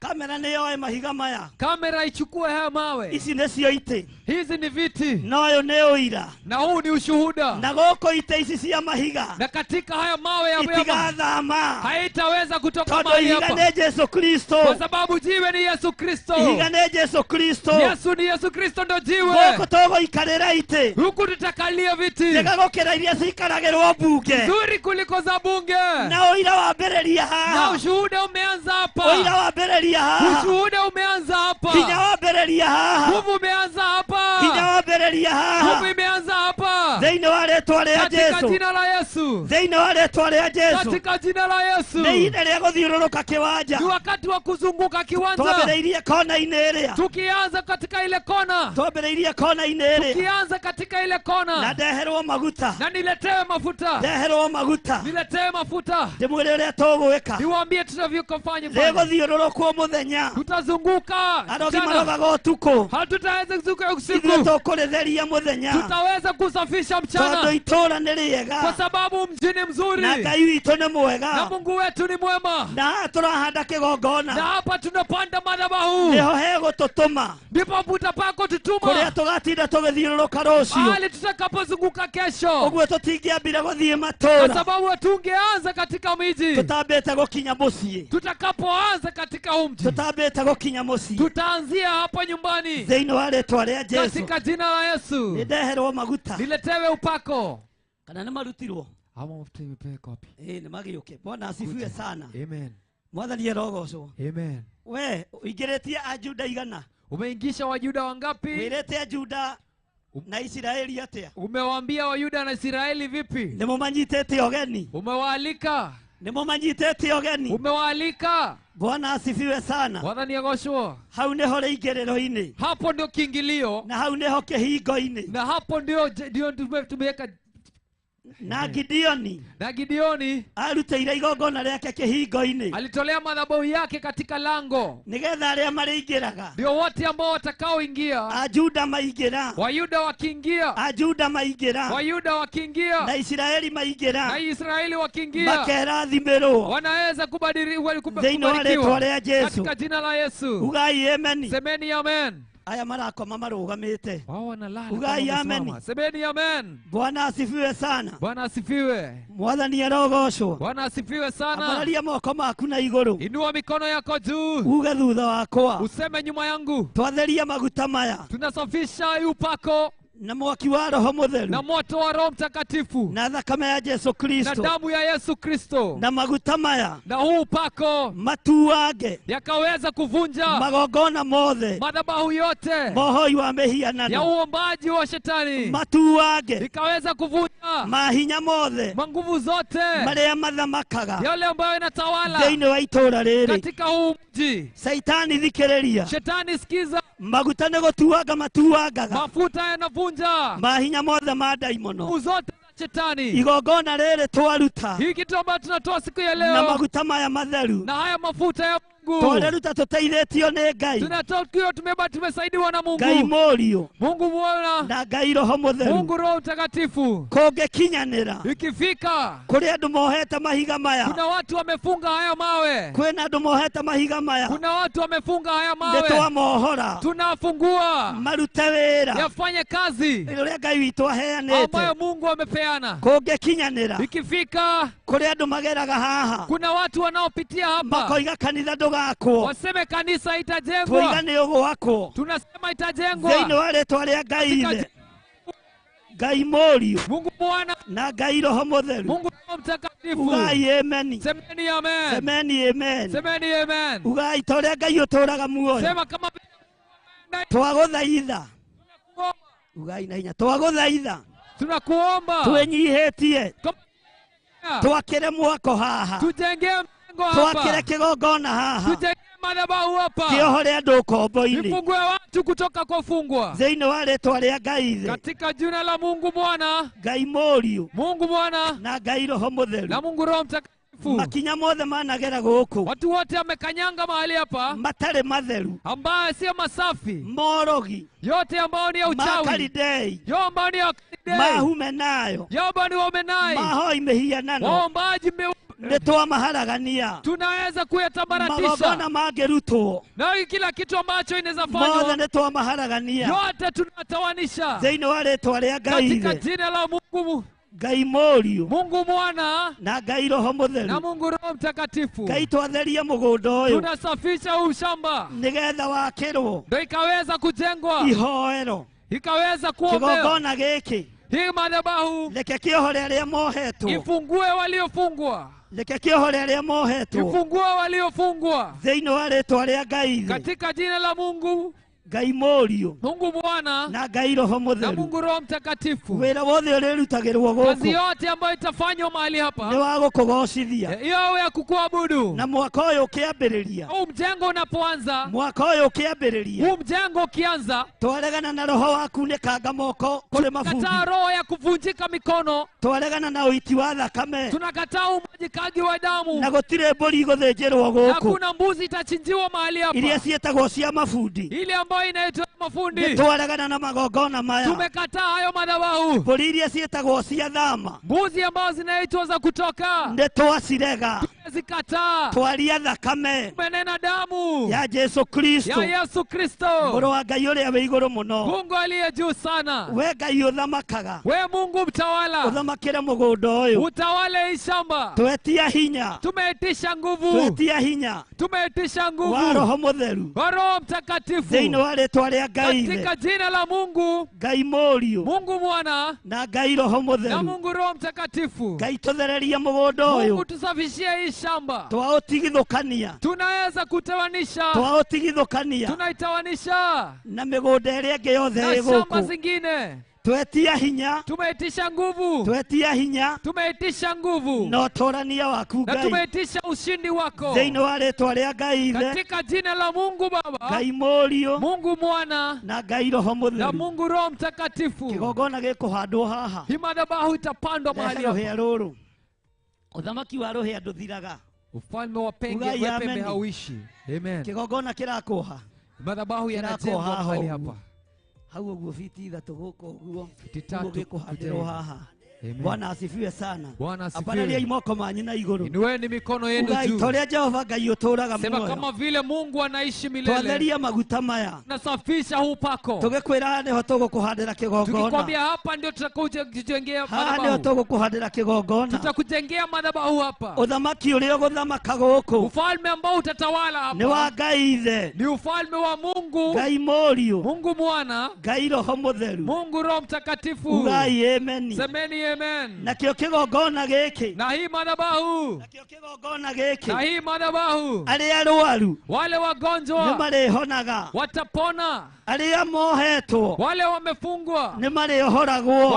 Kamera nĩ yoe mahiga maya. Kamera ichukue haya mawe. Ici nĩcio itĩ. Hizi ni viti. Na ũyũ nĩ ũira. Na huu ni ushuhuda. Na gũkũ itĩ ici cia mahiga. Na katika haya mawe ya itigathama. Haitaweza kutoka Tondũ mahali ihiga hapa. nĩ Jesu Kristo. Kwa sababu jiwe ni Yesu Kristo. Ihiga nĩ Jesu Kristo. Yesu ni Yesu Kristo ndo jiwe. Gũkũ tũgũikarĩra itĩ. Huku tutakalia viti. Njega gũkĩra iria ciikaragĩrwo bunge. Nzuri kuliko za bunge. Na ũira wambĩrĩria haha. Na ushuhuda umeanza hapa. Ũira wambĩrĩria haha. Ushuhuda umeanza hapa. Hinya wambĩrĩria haha. Nguvu umeanza hapa. Hinya wambĩrĩria haha. Nguvu imeanza hapa. Thĩinĩ wa rĩtwa rĩa Katika Jesu. jina la Yesu. Thĩinĩ wa rĩtwa rĩa Jesu. Katika jina la Yesu. Nĩ ihinda rĩa gũthiũrũrũka kĩwanja. Ni wakati wa kuzunguka kiwanja. Twambĩrĩirie kona-inĩ ĩrĩa. Tukianza katika ile kona. Twambĩrĩirie kona-inĩ ĩrĩa. Tukianza katika ile kona. Na ndeherwo maguta. Na niletewe mafuta. Ndeherwo maguta. Niletewe mafuta. Ndĩmwĩre ũrĩa tũgwĩka. Niwaambie tunavyofanya. Rĩgũthiũrũrũkwo mũthenya. Tutazunguka. Arogi mchana. marogaga ũtukũ. Hatutaweza kuzunguka usiku. Ithuĩ tũkũrĩtheria mũthenya. Tutaweza kusafisha mchana. Tondũ itũũra nĩ rĩega. Kwa sababu mji ni mzuri. Na Ngai witũ nĩ mwega. Na Mungu wetu ni mwema. Na haha tũrahanda kĩgongona. Na hapa tunapanda madhabahu. Nĩho hegũtũtũma. Ndipo putapako tutuma. Kũrĩa tũgatinda tũgĩthiũrũrũka rũciũ. Mahali tutakapozunguka kesho. Ũguo tũtingĩambire gũthiĩ matũũra. Kwa sababu hatungeanza katika miji. Tũtambĩte gũkinya mũciĩ. Tutakapoanza katika huu mji. Tutambĩte gũkinya mũciĩ. Tutaanzia hapa nyumbani. Thĩinĩ wa rĩtwa rĩa Jesu. Katika jina la Yesu. Nĩndeherwo maguta. Niletewe upako. Kana nĩ marutirwo? Ama mafuta imepelekwa wapi? Nĩ magĩũke. Bwana asifiwe sana. Amen. Mwathani arogocwo. Amen. We ũingĩrĩtie Ajuda igana. Umeingisha Wajuda wangapi? Wĩrĩte Ajuda na Isiraeli atĩa? Umewaambia Wayuda na Israeli vipi? Nĩmũmanyitĩte ũgeni. Umewaalika. Nĩmũmanyitĩte ũgeni. Umewaalika. Bwana asifiwe sana. Mwathani agocwo. Hau nĩho rĩingĩrĩro-inĩ. Hapo ndio kiingilio. Na hau nĩho kĩhingo-inĩ. Na hapo ndio tumeweka. Na Gideoni. Na Gideoni arutĩire igongona rĩake kĩhingo-inĩ. Alitolea madhabahu yake katika lango. Nĩgetha arĩa marĩingĩraga. Ndio wote ambao watakaoingia. Ajuda maingĩra. Wayuda wakiingia. Ajuda maingĩra. Wayuda wakiingia. Na Israeli maingĩra. Na Israeli wakiingia. Makerathimĩrwo. Wanaweza kubadiliwa. Thĩinĩ wa rĩtwa rĩa Jesu. Katika jina la Yesu. Ugai amen. Semeni amen. Aya marakoma marũgamĩte. Wao wanalala. Ugai amen. Semeni amen. Bwana asifiwe sana. Bwana asifiwe. Mwathani arogocwo. Bwana asifiwe sana. Ambararia moko maku na igũrũ. Inua mikono yako juu. Uge thutha wakwa. Useme nyuma yangu. Twatheria maguta maya. Tunasafisha upako. Na mwaki wa Roho Mũtheru. Na moto wa Roho Mtakatifu. Na thakame ya Jesu Kristo. Na damu ya Yesu Kristo. Na maguta maya. Na huu upako. Matuange. Yakaweza kuvunja. Magongona mothe. Madhabahu yote. Mohoi wa mĩhianano. Ya uombaji wa shetani. Matuange. Ikaweza kuvunja. Mahinya mothe. Manguvu zote. Marĩa mathamakaga. Yale ambayo inatawala. Thĩinĩ wa itũũra rĩrĩ. Katika huu mji. Saitani thikĩrĩria. Shetani sikiza. Maguta nĩ gũtuanga matuangaga. Mafuta yanavunja. Mahinya mothe ma ndaimono. Nguvu zote za shetani. Igongona rĩrĩ twaruta. Hiki kitu ambacho tunatoa siku ya leo. Na maguta maya matheru. Na haya mafuta ya Mungu. Twareruta tũteithĩtio nĩ Ngai. Tunatoa tukiwa tumesaidiwa na Mungu. Ngai Mũriũ. Mungu Mwana. Na Ngai Roho Mũtheru. Mungu Roho Mtakatifu. Kũngĩkinyanĩra. Ikifika. Kũrĩ andũ mohete mahiga maya. Kuna watu wamefunga haya mawe. Kwĩna andũ mohete mahiga maya. Kuna watu wamefunga haya mawe. Nĩtwamohora. Tunafungua. Marute wĩra. Yafanye kazi. Ũrĩa Ngai witũ aheanĩte. Ambayo Mungu amepeana. Kũngĩkinyanĩra. Ikifika. Kũrĩ andũ mageraga haha. Kuna watu wanaopitia hapa. Makoiga kanitha ndũgakwo. Waseme kanisa itajengwa. Twoiga nĩ ũgwakwo. Tunasema itajengwa. Thĩinĩ wa rĩtwa rĩa Ngai Ithe. Ngai Mũriũ. Mungu Mwana. Na Ngai Roho Mũtheru. Mungu Roho Mtakatifu. Ugai amen. Semeni amen. Semeni amen. Semeni amen. Ugai ta ũrĩa Ngai ũtũũraga muoyo. Sema kama twagũthaitha. Ugai na hinya. Twagũthaitha. Tunakuomba. Twĩnyihĩtie. Twakĩre mwako haha. Tujenge mjengo hapa. Twakĩre kĩgongona haha. Tujenge madhabahu hapa. Kĩohore andũ ũkombo-inĩ. Ifungue watu kutoka kwa ufungwa. Thĩinĩ wa rĩtwa rĩa Ngai Ithe. Katika jina la Mungu Mwana. Ngai Mũriũ. Mungu Mwana. Na Ngai Roho Mũtheru. Na Mungu Roho Mtakatifu. Makinya mothe managera gũkũ. Watu wote wamekanyanga mahali hapa. Matarĩ matheru. Ambayo sio masafi. Morogi. Yote ambayo ni ya uchawi. Makalidei. Yote ambayo ni ya Wakalidei. Mahumenayo. Yote ambayo ni Wahumenai. Mahoi mĩhianano. Waombaji Nĩ twamaharagania. Tunaweza kuyatambaratisha. Magongona mangĩrutwo. Na kila kitu ambacho inaweza Mothe fanywa, nĩ twamaharagania. yote tunatawanisha Thĩinĩ wa rĩtwa rĩa Ngai katika Ithe, jina la Mungu, Ngai Mũriũ Mungu Mwana na Ngai Roho na Mũtheru. Mungu Roho Mtakatifu. Ngai twatheria mũgũnda ũyũ Tunasafisha huu shamba nĩgetha wakĩrwo ndio ikaweza kujengwa, ihoero. ikaweza kuombewa. Kĩgongona gĩkĩ Hii madhabahu reke kĩohore arĩa mohetwo, ifungue waliofungwa, reke kĩohore arĩa mohetwo ifungue waliofungwa thĩinĩ wa rĩtwa rĩa Ngai Ithe, katika jina la Mungu, Ngai Mũriũ Mungu Mwana na Ngai Roho na Mũtheru. Mungu Roho Mtakatifu. Wĩra wothe ũrĩrutagĩrwo Kazi gũkũ yote ambayo itafanywa mahali nĩ hapa wa gũkũgocithia. iwe ya kukuabudu. Na mwaka ũyũ ũkĩambĩrĩria, Huu mjengo unapoanza, mwaka ũyũ ũkĩambĩrĩria, huu mjengo ukianza, twaregana na roho wa kunĩkanga moko kũrĩ mabundi, kataa roho ya kuvunjika mikono, twaregana na ũiti wa thakame, tunakataa umwagikaji wa na damu, gũtirĩ mbũri igũthĩnjĩrwo na gũkũ kuna mbuzi itachinjiwa mahali iria hapa, ciĩtagwo cia mabundi. ile ambayo inaitwa mafundi. Nĩ twaregana na magongona maya. Tumekataa hayo madhabahu. Mbũri iria ciĩtagwo cia thama Mbuzi ambazo zinaitwa za kutoka nĩ twacirega. tumezikataa. Twaria thakame Tumenena damu ya Jesu Kristo, ya Yesu Kristo, mũrũ wa Ngai ũrĩa wĩ igũrũ mũno. Mungu aliye juu sana. We Ngai ũthamakaga, We Mungu mtawala, ũthamakĩre mũgũnda ũyũ. utawale hii shamba. Twetia hinya, Tumeitisha nguvu, twetia hinya tumeitisha wa nguvu Roho Mũtheru wa Roho Mtakatifu thĩinĩ wa rĩtwa rĩa Ngai Ithe, katika jina la Mungu, Ngai Mũriũ Mungu Mwana na Ngai Roho na Mũtheru. Mungu Roho Mtakatifu. Ngai tũthererie mũgũnda Mungu ũyũ, tusafishie hii shamba. twaũtigithũkania, Tunaweza kutawanisha, twaũtigithũkania tunaitawanisha na mĩgũnda ĩrĩa ĩngĩ yothe na ĩ shamba gũkũ. zingine. Twetia hinya, Tumeitisha nguvu, twetia hinya tumeitisha nguvu na ũtũrania waku na Ngai tumeitisha ushindi wako thĩinĩ wa rĩtwa rĩa Ngai Ithe, katika jina la Mungu Baba, Ngai Mũriũ Mungu Mwana na Ngai Roho na Mũtheru. Mungu Roho Mtakatifu. Kĩgongona gĩkũhandwo haha. Hii madhabahu itapandwa mahali Rehe hapa. rũhĩa rũrũ. Ũthamaki wa rũhĩa ndũthiraga. Ufalme wa penge Ugai, wa pembe amen. hauishi. Amen. Kĩgongona kĩrakũha Madhabahu Kĩrakwo yanajengwa haha mahali ũguo. hapa. Hau ũguo fiti 3 gũkũ ũguo. Fiti Ũguo 3 gĩkũhandĩrwo haha. Amen. Bwana asifiwe sana. Bwana asifiwe. Ambarariai moko manyu na igũrũ. Inueni mikono yenu Ugai juu. ta ũrĩa Jehova Ngai ũtũũraga Sema muoyo. kama vile Mungu anaishi milele. Twatheria maguta maya. Nasafisha huu pako. Tũgĩkwĩra haha nĩho tũgũkũhandĩra kĩgongona. Tukikwambia hapa ndio tutakuja kujengea Haha nĩho madhabahu. tũgũkũhandĩra kĩgongona. Tutakujengea madhabahu hapa. Ũthamaki ũrĩa ũgũthamaka gũkũ Ufalme ambao utatawala nĩ wa hapa Ngai Ithe, ni ufalme wa Mungu, Ngai Mũriũ, Mungu Mwana, Ngai Roho Mũtheru. Mungu Roho Mtakatifu. Ugai ameni. Semeni amen. Nakĩo kĩgongona gĩkĩ, Na hii madhabahu, nakĩo kĩgongona na gĩkĩ, hii madhabahu, arĩa arwaru wale nĩ wagonjwa marĩhonaga, watapona, arĩa mohetwo wale wamefungwa nĩ marĩohoragwo,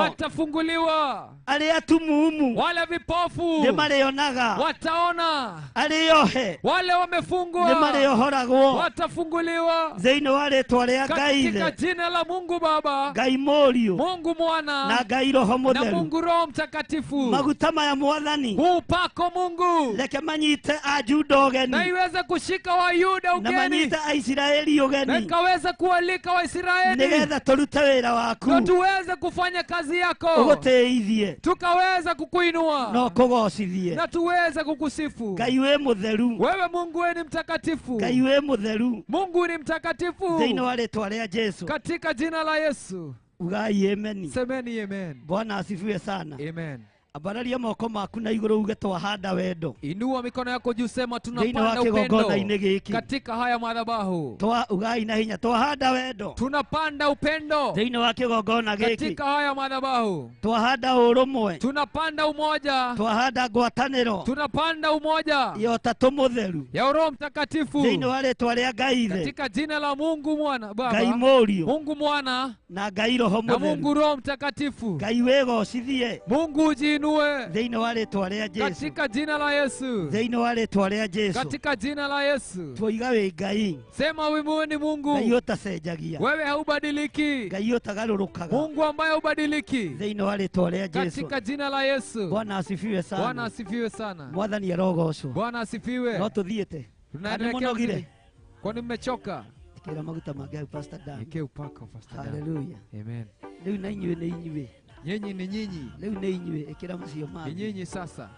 watafunguliwa, arĩa atumumu wale vipofu nĩ marĩonaga, wataona, arĩa ohe wale nĩ wamefungwa marĩohoragwo watafunguliwa thĩinĩ wa rĩtwa rĩa Ngai katika Ithe, jina la Mungu Baba, Ngai Mũriũ Mungu Mwana na Ngai Roho na Mũtheru. Mungu Roho Mtakatifu. Maguta maya Mwathani Huu upako Mungu reke manyite Ajuda na ũgeni iweze kushika Wayuda na ugeni manyite Aisiraeli na ũgeni ikaweze kualika Waisraeli nĩgetha tũrute wĩra waku na tuweze kufanya kazi yako, ũgũtĩithie tukaweza kukuinua na ũkũgocithie. na tuweze kukusifu. Ngai wĩ mũtheru, Wewe Mungu wewe ni mtakatifu, Ngai wĩ mũtheru Mungu ni mtakatifu, thĩinĩ wa rĩtwa rĩa Jesu. katika jina la Yesu. Ugai ameni. Semeni amen. Bwana asifiwe sana. Amen. Ambararia moko maku na igũrũ uge twahanda wendo Inua mikono yako juu, sema thĩinĩ wa tunapanda kĩgongona-inĩ upendo gĩkĩ. katika haya madhabahu. Ugai na hinya twahanda wendo Tunapanda upendo thĩinĩ wa kĩgongona gĩkĩ. katika haya madhabahu. Twahanda ũrũmwe, Tunapanda umoja, twahanda ngwatanĩro tunapanda umoja ya Ũtatũ Mũtheru ya Roho Mtakatifu thĩinĩ wa rĩtwa rĩa Ngai Ithe, katika jina la Mungu Mwana Ngai Baba, Mũriũ Mungu Mwana na Ngai Roho na Mungu Mũtheru. Roho Mtakatifu. Ngai wĩgocithie Mungu ujiinue thĩinĩ wa rĩtwa rĩa Jesu, katika jina la Yesu, thĩinĩ wa rĩtwa rĩa Jesu. katika jina la Yesu. Twoiga wĩ Ngai, Sema wewe ni Mungu, Ngai ũtacenjagia, wewe haubadiliki, Ngai ũtagarũrũkaga Mungu ambaye haubadiliki, thĩinĩ wa rĩtwa rĩa Jesu. katika jina la Yesu. Bwana asifiwe Bwana sana. asifiwe sana. Mwathani arogocwo. Bwana asifiwe. No tũthiĩte. Kana Tunaendelea mũnogire? vizuri. Kwani mmechoka? Ĩkĩra maguta mangĩ Pastor Dan. Ike upako Pastor Dan. Hallelujah. Amen. Rĩu na inyuĩ nĩ inyuĩ. Nyinyi ni nyinyi. Rĩu nĩ inyuĩ ĩkĩra macio Ni mangĩ. nyinyi sasa.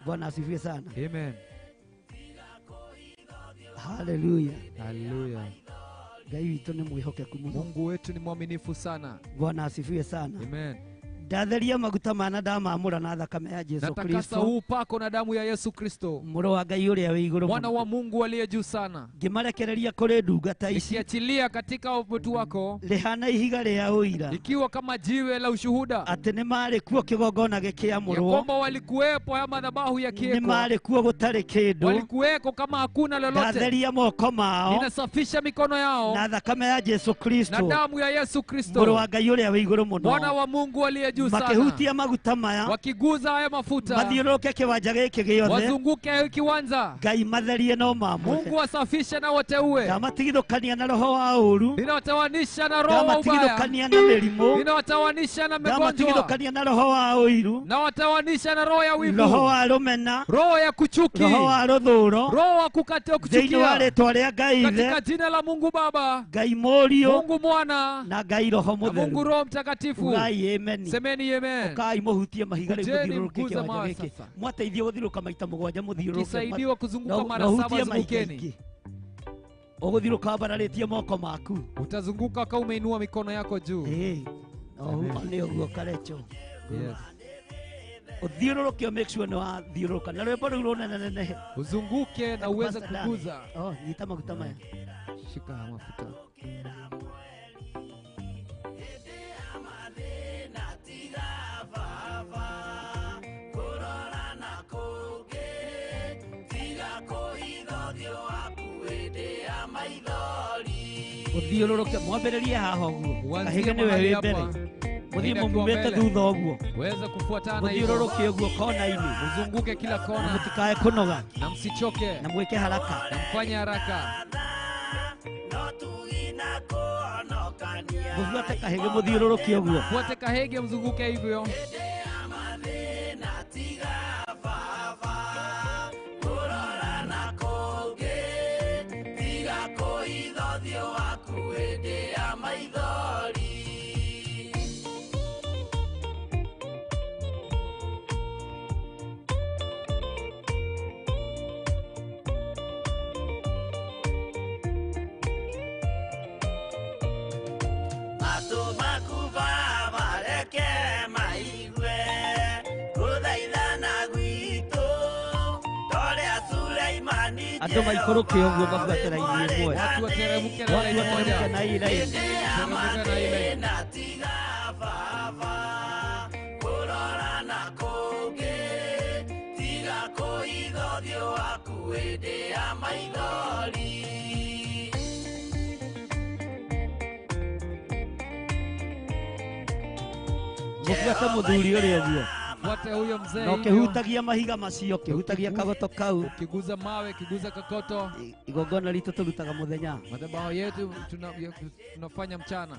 Bwana asifiwe sana. Amen. Haleluya. Haleluya. Ngai witũ nĩ mwĩhokeku mũno. Mungu wetu ni mwaminifu sana. Bwana asifiwe sana. Amen. Ndatheria maguta mana ndamamũra na thakame ya Jesu Natakasa Kristo, huu upako na damu ya Yesu Kristo, mũrũ wa Ngai ũrĩa wĩ igũrũ mwana mũno. wa Mungu aliye juu sana, Ngĩmarekereria kũrĩ ndungata ici nikiachilia katika utu wako, rĩhana ihiga rĩa ũira ikiwa kama jiwe la ushuhuda atĩ nĩ marĩ kuo kĩgongona ya gĩkĩamũrwo, kwamba walikuwepo haya madhabahu nĩ yakiwekwa, marĩ kuo gũtarĩ kĩndũ. walikuweko kama hakuna lolote. Ndatheria moko mao Ninasafisha mikono yao na thakame ya Jesu na Kristo, damu ya Yesu mũrũ Kristo, wa Ngai ũrĩa wĩ igũrũ mwana mũno. wa Mungu aliye juu sana, Makĩhutia maguta maya wakiguza haya mafuta, mathiũrũrũke kĩwanja gĩkĩ gĩothe, wazunguke kiwanja. Ngai matherie no mamũre. Mungu asafishe na wateue. Ndamatigithũkania na roho wa ũũru, Ninawatawanisha na roho wa ubaya, ndamatigithũkania na mĩrimũ, ninawatawanisha na magonjwa, ndamatigithũkania na roho wa ũiru, nawatawanisha na roho ya roho wivu, wa rũmena, roho ya kuchuki, roho wa rũthũũro, roho wa kukatia thĩinĩ wa kuchukia, rĩtwa rĩa Ngai Ithe, katika jina la Mungu Baba, Ngai Mũriũ Mungu Mwana na Ngai Roho na Mungu Mũtheru. Roho Mtakatifu. Ugai ameni. Semeni amen. Ukai mũhutie mahiga rĩu Kujeni mũthiũrũrũke mguze kĩwanja mawe gĩkĩ. sasa. Mwateithio gũthiũrũrũka maita mũgwanja mũthiũrũrũke. Kisaidiwa kuzunguka mara Na saba, ũhutie mahiga zungukeni. ingĩ. Ũgũthiũrũrũka wambararĩtie moko maku. Utazunguka kama umeinua mikono yako juu. Ĩĩ. No nĩ ũguo karecho. Yes. Ũthiũrũrũke make sure nĩ wathiũrũrũka na rwĩmbo rũu rũnenenenehe. Uzunguke na uweze Pastor Dani. kuguza. Oh, nyita maguta maya. Shika haya mafuta. Ũthiũrũrũke mwambĩrĩrie haha ũguo. Uanzie Kahĩge nĩwe mahali wĩ mbere. hapa. Mũthiĩ Mwingine akiwa mumĩte mbele. thutha ũguo. Weza kufuatana hivyo. Mũthiũrũrũke ũguo kona-inĩ. Mzunguke kila Na kona mũtikae kũnoga na msichoke na mwĩke haraka. na mfanye haraka. Mũbuate kahĩge mũthiũrũrũke ũguo. Fuate kahege mzunguke hivyo. Andũ maikũrũke ũguo mabuate raini ĩmwe. Watu wateremke na Watu laini wateremke moja. na hii raini. Teremke na hii laini. Mũbuate mũthuri ũrĩa ũguo. Fuate huyo mzee Na hivyo. ũkĩhutagia mahiga macio, ũkĩhutagia kagoto kau. Ukiguza mawe, ukiguza kokoto. Igongona ritũ tũrutaga mũthenya. Madhabahu yetu tunafanya mchana.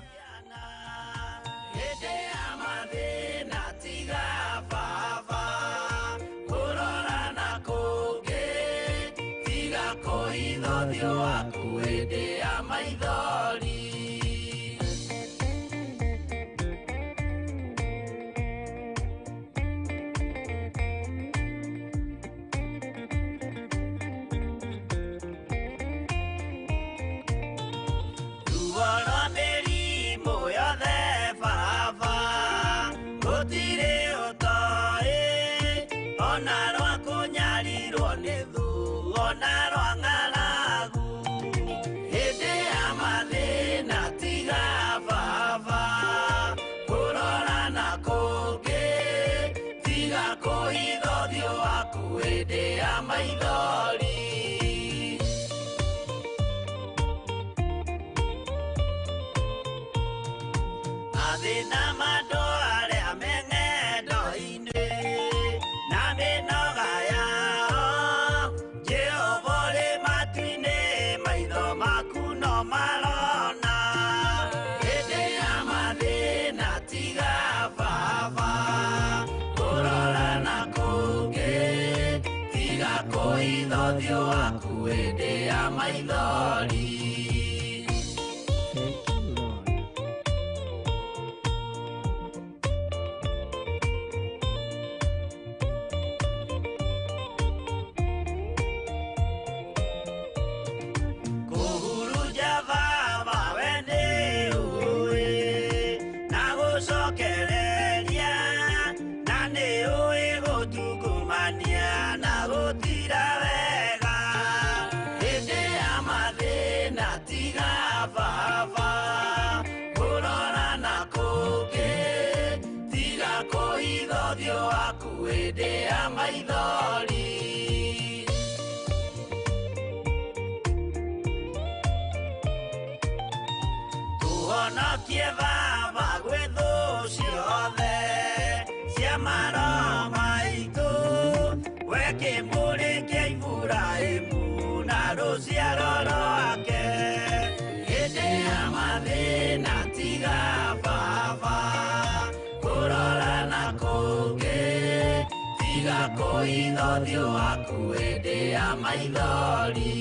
Thank you, Lord. ya maithori. Tuhonokie Baba gwĩ thũ ciothe cia maroho maitũ, we kĩmũrĩ kĩa Iburahĩmu na rũciaro rwake. Hĩndĩ ya mathĩna tiga Baba kũrora na kũngĩ, tiga kũhitha ũthiũ waku hĩndĩ ya maithori.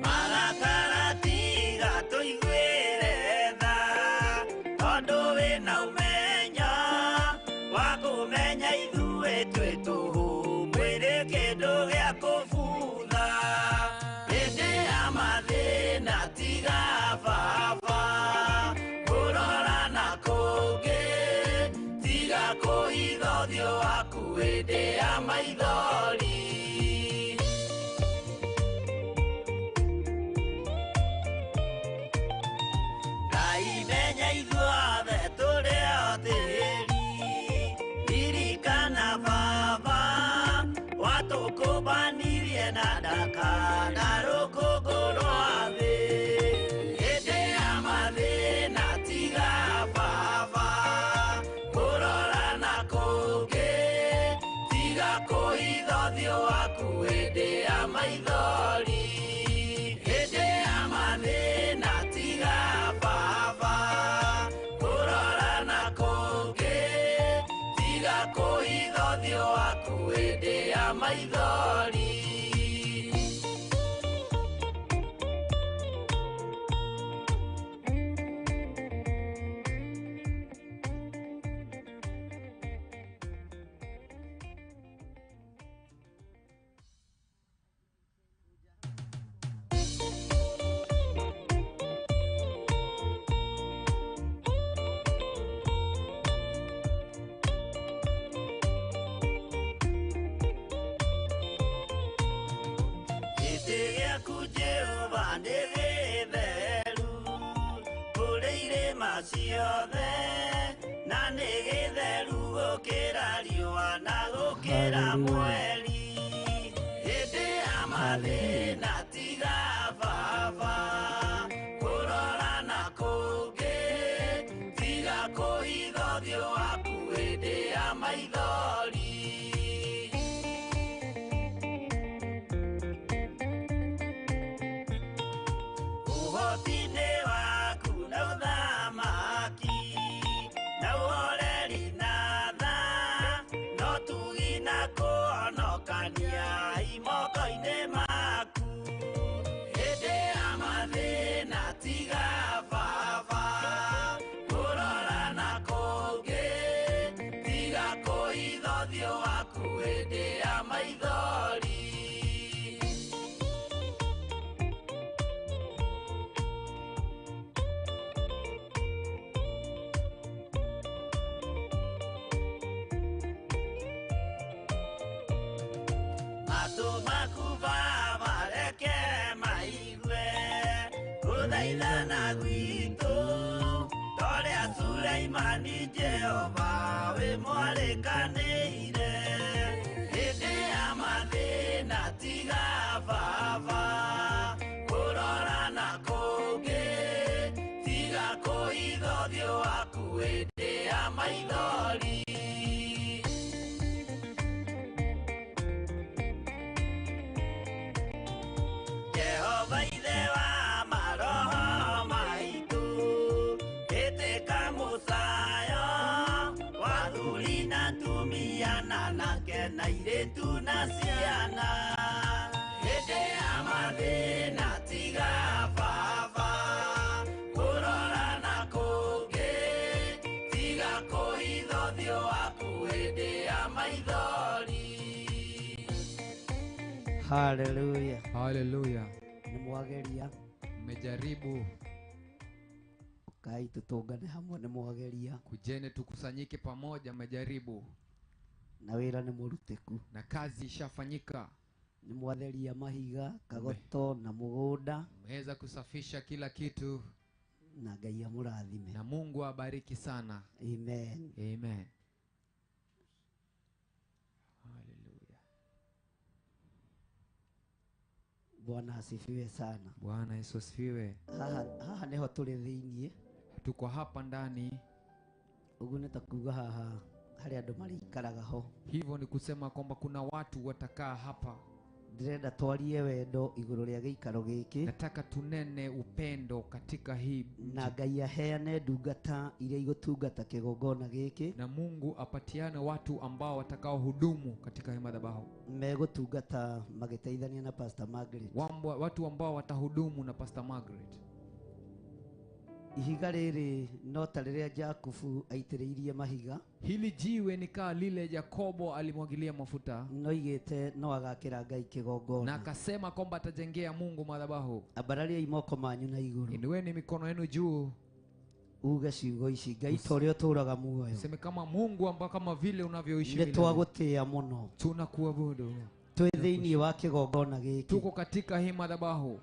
Marakara tiga tũiguĩre tha, tondũ wĩna ũmenyo wa kũmenya ithuĩ twĩ tũhũ, mwĩrĩ kĩndũ gĩa kũbutha. Hĩndĩ ya mathĩna tiga Baba kũrora na kũngĩ, tiga kũhitha ũthiũ waku hĩndĩ ya maithori. Ngai menya ithuothe tũrĩ o tĩri, ririkana Baba watũkũmbanirie na ndaka na rũkũngũ rwa thĩ. Hĩndĩ ya mathĩna tiga Baba kũrora na kũngĩ, tiga kũhitha ũthiũ waku hĩndĩ ya maithori. Hĩndĩ ya mathĩna tiga Baba kũrora na kũngĩ, tiga kũhitha ũthiũ waku hĩndĩ ya maithori. Gĩtĩ gĩaku Jehova nĩ gĩtheru kũrĩ irĩma ciothe, na nĩ gĩtheru gũkĩra riũa na gũkĩra mweri. Hĩndĩ ya mathĩna tiga Baba kũrora na kũngĩ, tiga kũhitha ũthiũ waku hĩndĩ ya maithori. Ũhoti-inĩ waku na ũthamaki na ũhoreri na tha, no tugi na kũhonokania i moko-inĩ maku. Hĩndĩ ya mathĩna tiga Baba kũrora na kũngĩ, tiga kũhitha ũthiũ waku hĩndĩ ya maithori. Matũ maku Baba reke maigue gũthaithana gwitũ, torĩa Suleimani Jehova wĩ mwarĩkanĩire. Hĩndĩ ya mathĩna tiga Baba kũrora na kũngĩ, tiga kũhitha ũthiũ waku hĩndĩ ya maithori. Jehova ithe wa maroho maitũ, ĩtĩka mũcayo wa athuri na atumia na anake na airĩtu na ciana. Hĩndĩ ya mathĩna tiga Baba kũrora na kũngĩ, tiga kũhitha ũthiũ waku hĩndĩ ya maithori. Haleluya. Haleluya. Nĩ mwageria. Mmejaribu. Kai tutungane hamwe, nĩ mwageria. Kujeni tukusanyike pamoja, mmejaribu. Na wĩra nĩ mũrutĩku. Na kazi ishafanyika. Nĩ mwatheria mahiga, kagoto na mũgũnda. Mmeweza kusafisha kila kitu. Na Ngai amũrathime. Na Mungu abariki sana. Amen. Amen. Hallelujah. Bwana asifiwe sana. Bwana Yesu asifiwe. Haha niho tũrĩ thĩiniĩ. Tuko hapa ndani. Ũguo nĩ ta kuuga haha harĩ andũ marĩikaraga ho. Hivyo ni kusema kwamba kuna watu watakaa hapa. Ndĩrenda twarie wendo igũrũ rĩa gĩikaro gĩkĩ. Nataka tunene upendo katika hii. Na Ngai aheane ndungata iria igũtungata kĩgongona gĩkĩ. Na Mungu apatiane watu ambao watakao hudumu katika hii madhabahu. Megũtungata magĩteithania na Pastor Margaret. Watu ambao watahudumu na Pastor Margaret. Ihiga rĩrĩ no ta rĩrĩa Jakubu aitĩrĩirie mahiga. Hili jiwe ni kaa lile Yakobo alimwagilia mafuta. No igĩte no agakĩra Ngai kĩgongona. Na akasema kwamba atajengea Mungu madhabahu. Ambarariai moko manyu na igũrũ. Inueni mikono yenu juu. Uge ciugo ici, Ngai ta ũrĩa ũtũũraga muoyo. Useme kama Mungu ambao kama vile unavyoishi milele. Nĩtwagũtĩĩa mũno. Tunakuabudu. Twĩ thĩinĩ wa kĩgongona gĩkĩ. Tuko katika hii madhabahu.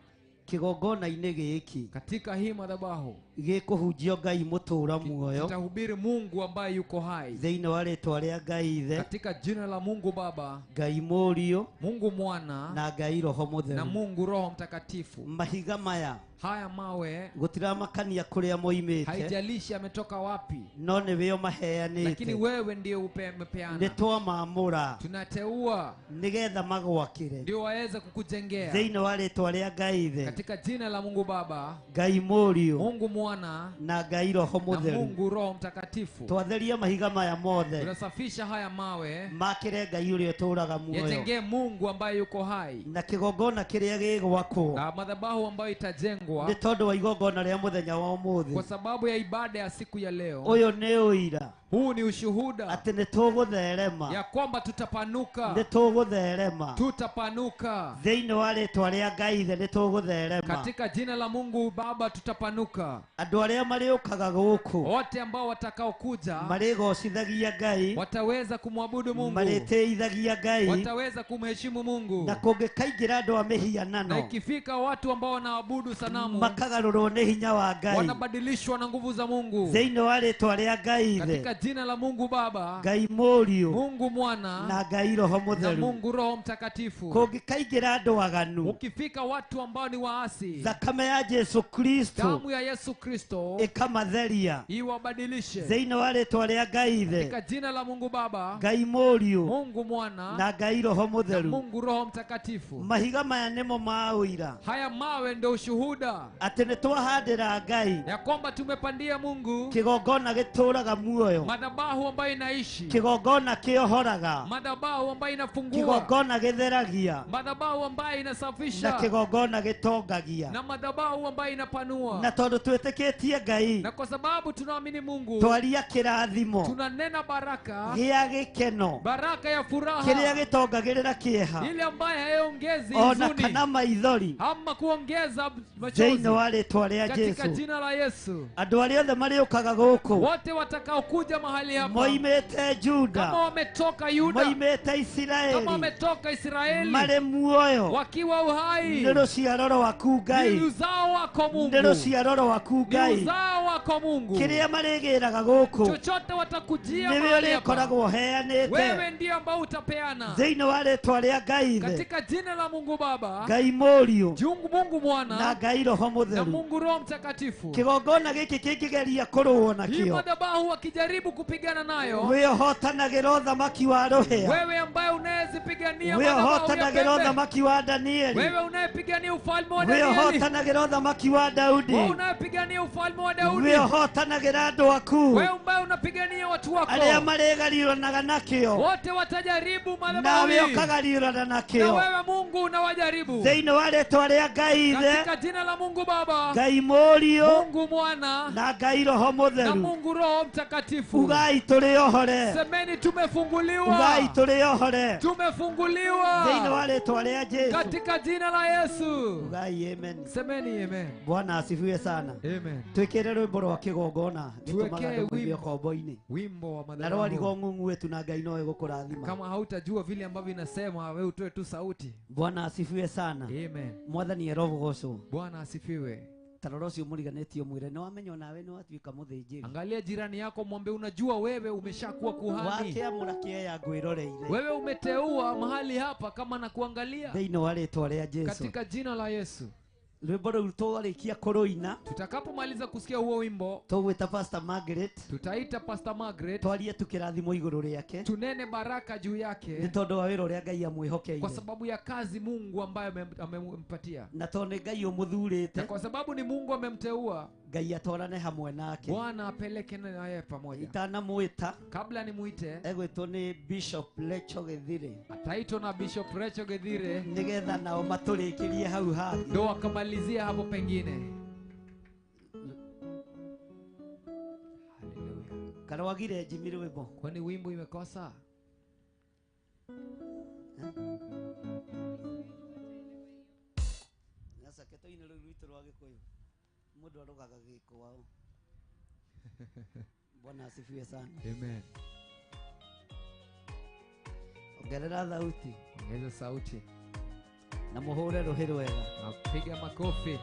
Kĩgongona-inĩ gĩkĩ. Katika hii madhabahu gĩkũhunjio Ngai mũtũũra muoyo. Tutahubiri Mungu ambaye yuko hai. Thĩinĩ wa rĩtwa rĩa Ngai Ithe. Katika jina la Mungu Baba, Ngai Mũriũ, Mungu Mwana, na Ngai Roho Mũtheru. Na Mungu Roho Mtakatifu. Mahiga maya, haya mawe, gũtiramakania kũrĩa moimĩte. Haijalishi ametoka wapi. No nĩwe ũmaheanĩte. Lakini wewe ndiye umepeana. Nĩtwamamũra. Tunateua. Nĩgetha magwakĩre. Ndio waweze kukujengea. Thĩinĩ wa rĩtwa rĩa Ngai Ithe. Katika jina la Mungu Baba, Ngai Mũriũ, Mungu Mwana, na Ngai Roho Mũtheru. Na Mungu Roho Mtakatifu. Twatheria mahiga maya mothe. Tunasafisha haya mawe. Makĩre Ngai ũrĩa ũtũũraga muoyo. Yajengee Mungu ambaye yuko hai. Na kĩgongona kĩrĩa gĩgwakwo. Na madhabahu ambayo itajengwa. Nĩ tondũ wa igongona rĩa mũthenya wa ũmũthĩ. Kwa sababu ya ibada ya siku ya leo. Ũyũ nĩ ũira. Huu ni ushuhuda. Atĩ nĩtũgũtherema. Ya kwamba tutapanuka. Nĩtũgũtherema. Tutapanuka. Thĩinĩ wa rĩtwa rĩa Ngai Ithe nĩtũgũtherema. Katika jina la Mungu Baba tutapanuka. Andũ arĩa marĩũkaga gũkũ. Wote ambao watakaokuja. Marĩgocithagia Ngai. Wataweza kumwabudu Mungu. Marĩtĩithagia Ngai. Wataweza kumheshimu Mungu. Na kũngĩkaingĩra andũ a mĩhianano. Na ikifika watu ambao wanaabudu sanamu. Makagarũrwo nĩ hinya wa Ngai. Wanabadilishwa na nguvu za Mungu. Thĩinĩ wa rĩtwa rĩa Ngai Ithe. Katika jina la Mungu Baba, Ngai Mũriũ, Mungu Mwana, na Ngai Roho Mũtheru. Na Mungu Roho Mtakatifu. Kũngĩkaingĩra andũ aganu. Ukifika watu ambao ni waasi. Thakame ya Yesu Kristo. Damu ya Yesu Kristo ĩkamatheria. Iwabadilishe. Thĩinĩ wa rĩtwa rĩa Ngai Ithe. Katika jina la Mungu Baba, Ngai Mũriũ, Mungu Mwana, na Ngai Roho Mũtheru. Na Mungu Roho Mtakatifu. Mahiga maya nĩmo ma ũira. Haya mawe ndio ushuhuda. Atĩ nĩtwahandĩra Ngai. Ya kwamba tumepandia Mungu. Kĩgongona gĩtũũraga muoyo. Madhabahu ambayo inaishi. Kĩgongona kĩohoraga. Madhabahu ambayo inafungua. Kĩgongona gĩtheragia. Madhabahu ambayo inasafisha. Na kĩgongona gĩtongagia. Na madhabahu ambayo inapanua. Na tondũ twĩtĩkĩtie Ngai. Na kwa sababu tunaamini Mungu. Twaria kĩrathimo. Tunanena baraka. Gĩa gĩkeno. Baraka ya furaha. Kĩrĩa gĩtongagĩrĩra kĩeha. Ile ambayo haiongezi huzuni. Ona kana maithori. Ama kuongeza machozi. Thĩinĩ wa rĩtwa rĩa Yesu. Katika jina la Yesu. Andũ arĩa othe marĩũkaga gũkũ. Wote watakaokuja mahali hapa. Moimĩte Juda. Kama wametoka Yuda. Moimĩte Isiraeli. Kama wametoka Israeli. Marĩ muoyo. Wakiwa uhai. Nĩ rũciaro rwaku Ngai. Ni uzao wako Mungu. Nĩ rũciaro rwaku Ngai. Ni uzao wako Mungu. Kĩrĩa marĩgĩraga gũkũ. Chochote watakujia mahali hapa. Nĩwe ũrĩkoragwo ũheanĩte. Wewe ndiye ambao utapeana. Thĩinĩ wa rĩtwa rĩa Ngai Ithe. Katika jina la Mungu Baba. Ngai Mũriũ. Mungu Mwana. Na Ngai Roho Mũtheru. Na Mungu Roho Mtakatifu. Kĩgongona gĩkĩ kĩngĩgeria kũrũo nakĩo. Hii madhabahu wakijaribu kupigana nayo. Wewe ũhotanagĩra ũthamaki wa rũhĩa. Wewe ambaye unayezipigania Wewe madhabahu ya ũhotanagĩra pembe. ũthamaki wa Danieli. Wewe unayepigania ufalme wa Wewe Danieli. ũhotanagĩra ũthamaki wa Daudi. Wewe unayepigania ufalme wa Daudi. Wewe ũhotanagĩra andũ aku. Wewe ambaye unapigania watu wako. Arĩa marĩgariũranaga nakĩo. Wote watajaribu madhabahu. Nawe ũkagariũrana nakĩo. Na wewe Mungu unawajaribu. Thĩinĩ wa rĩtwa rĩa Ngai Ithe. Katika jina la Mungu Baba. Ngai Mũriũ. Mungu Mwana. Na Ngai Roho Mũtheru. Na Mungu Roho Mtakatifu. Ugai tũrĩ ohore. Semeni tumefunguliwa. Ugai tũrĩ ohore. Tumefunguliwa. Thĩinĩ wa rĩtwa rĩa Jesu. Katika jina la Yesu. Ugai amen. Semeni amen. Bwana asifiwe sana. Amen. Twĩkĩre rwĩmbo rwa kĩgongona Tuwekee gĩtũmaga andũ maigue wimbo. kombo-inĩ. Wimbo wa Na madhabahu. rwarigwo ng'ung'u wetu na Ngai nowe gũkũrathima. Kama hautajua vile ambavyo inasema, wewe utoe tu sauti. Bwana asifiwe sana. Amen. Mwathani arogocwo. Bwana asifiwe. Ta rora ũcio mũriganĩtie ũmwĩre nĩ wamenya onawe nĩ watuĩka mũthĩnjĩri. Angalia jirani yako mwambie, unajua wewe umeshakuwa kuhani. Wakĩamũra kĩeya ngwĩroreire. Wewe umeteua mahali hapa kama na kuangalia. Thĩinĩ wa rĩtwa rĩa Jesu. Katika jina la Yesu. Rwĩmbo rũu twarĩkia kũrũina, Tutakapomaliza kusikia huo wimbo, tũgwĩta Pastor Margaret, tutaita Pastor Margaret, twarie tu kĩrathimo igũrũ rĩake, tunene baraka juu nĩ yake tondũ wa wĩra ũrĩa Ngai kwa amwĩhokeire, sababu ya kazi Mungu ambaye amempatia, na tondũ nĩ Ngai na ũmũthurĩte, kwa sababu ni Mungu amemteua, Ngai atwarane hamwe nake. Bwana apeleke naye pamoja. Itanamwĩta, Kabla nimuite, egwĩtwo nĩ Bishop Lecho Gĩthire, ataitwa na Bishop Recho Githire nĩgetha nao matũrĩkĩrie hau hangĩ. ndo akamalizia hapo pengine. Haleluya. Karwagire Jimmy rwĩmbo. Kwani wimbo imekosa? Sasa ketoine rũu rwitũ rwa Gĩkũyũ mũndũ arũgaga gĩkwao. Bwana asifiwe sana. Amen. Ongerera thauti. Ongeza sauti na mũhũre rũhĩ rwega. Na piga makofi.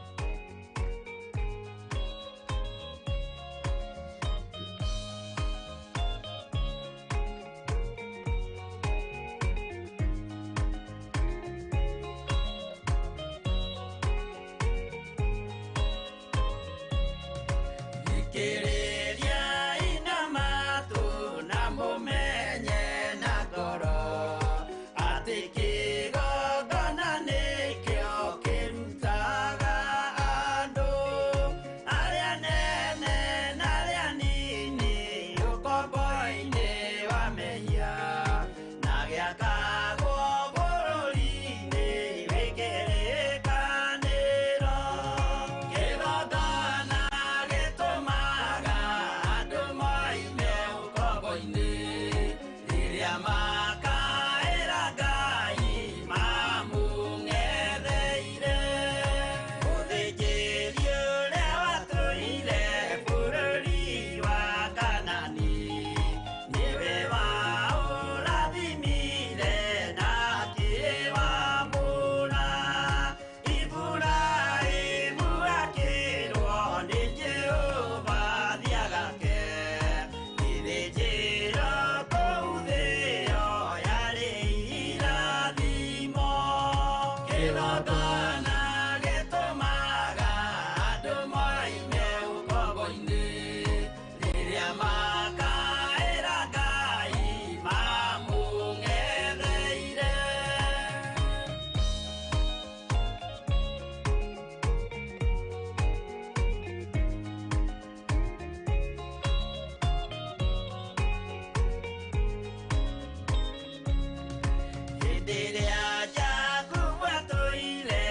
Hĩndĩ ĩrĩa Jakubu atũire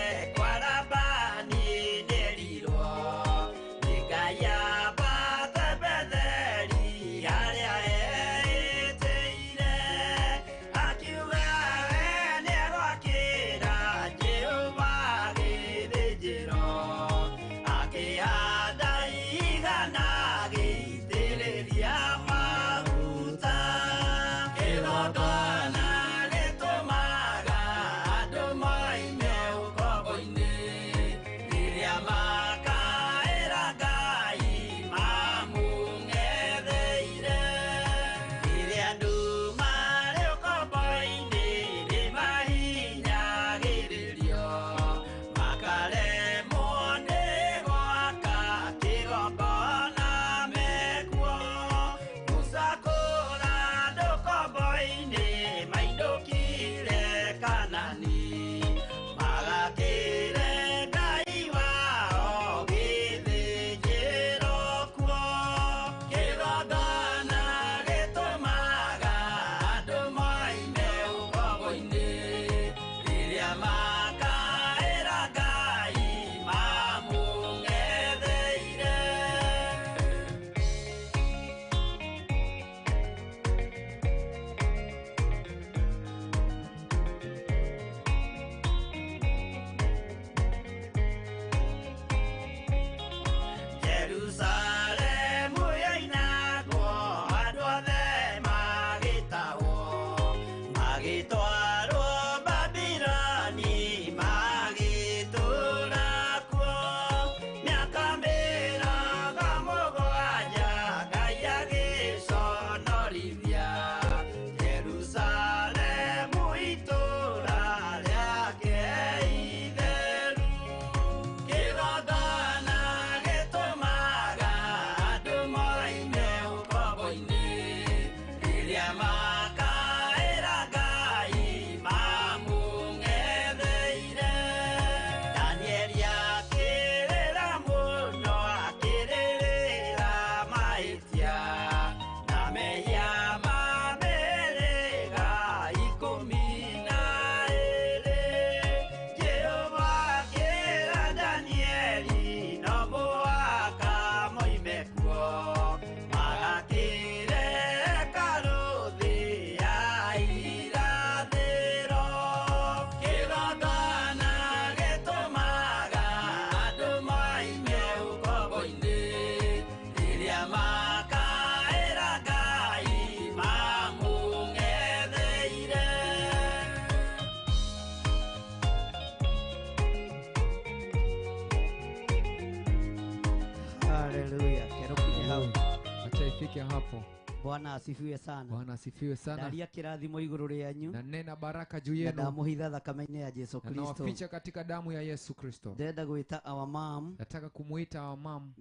Tufike hapo. Bwana asifiwe sana. Bwana asifiwe sana. Ndaria kirathimo iguru rĩanyu. Na nena baraka juu yenu. Na ndamuhitha thakame-inĩ ya Yesu Na Kristo. nawaficha katika damu ya Yesu Kristo. Ndenda gwĩta our mom. Nataka kumuita our mom.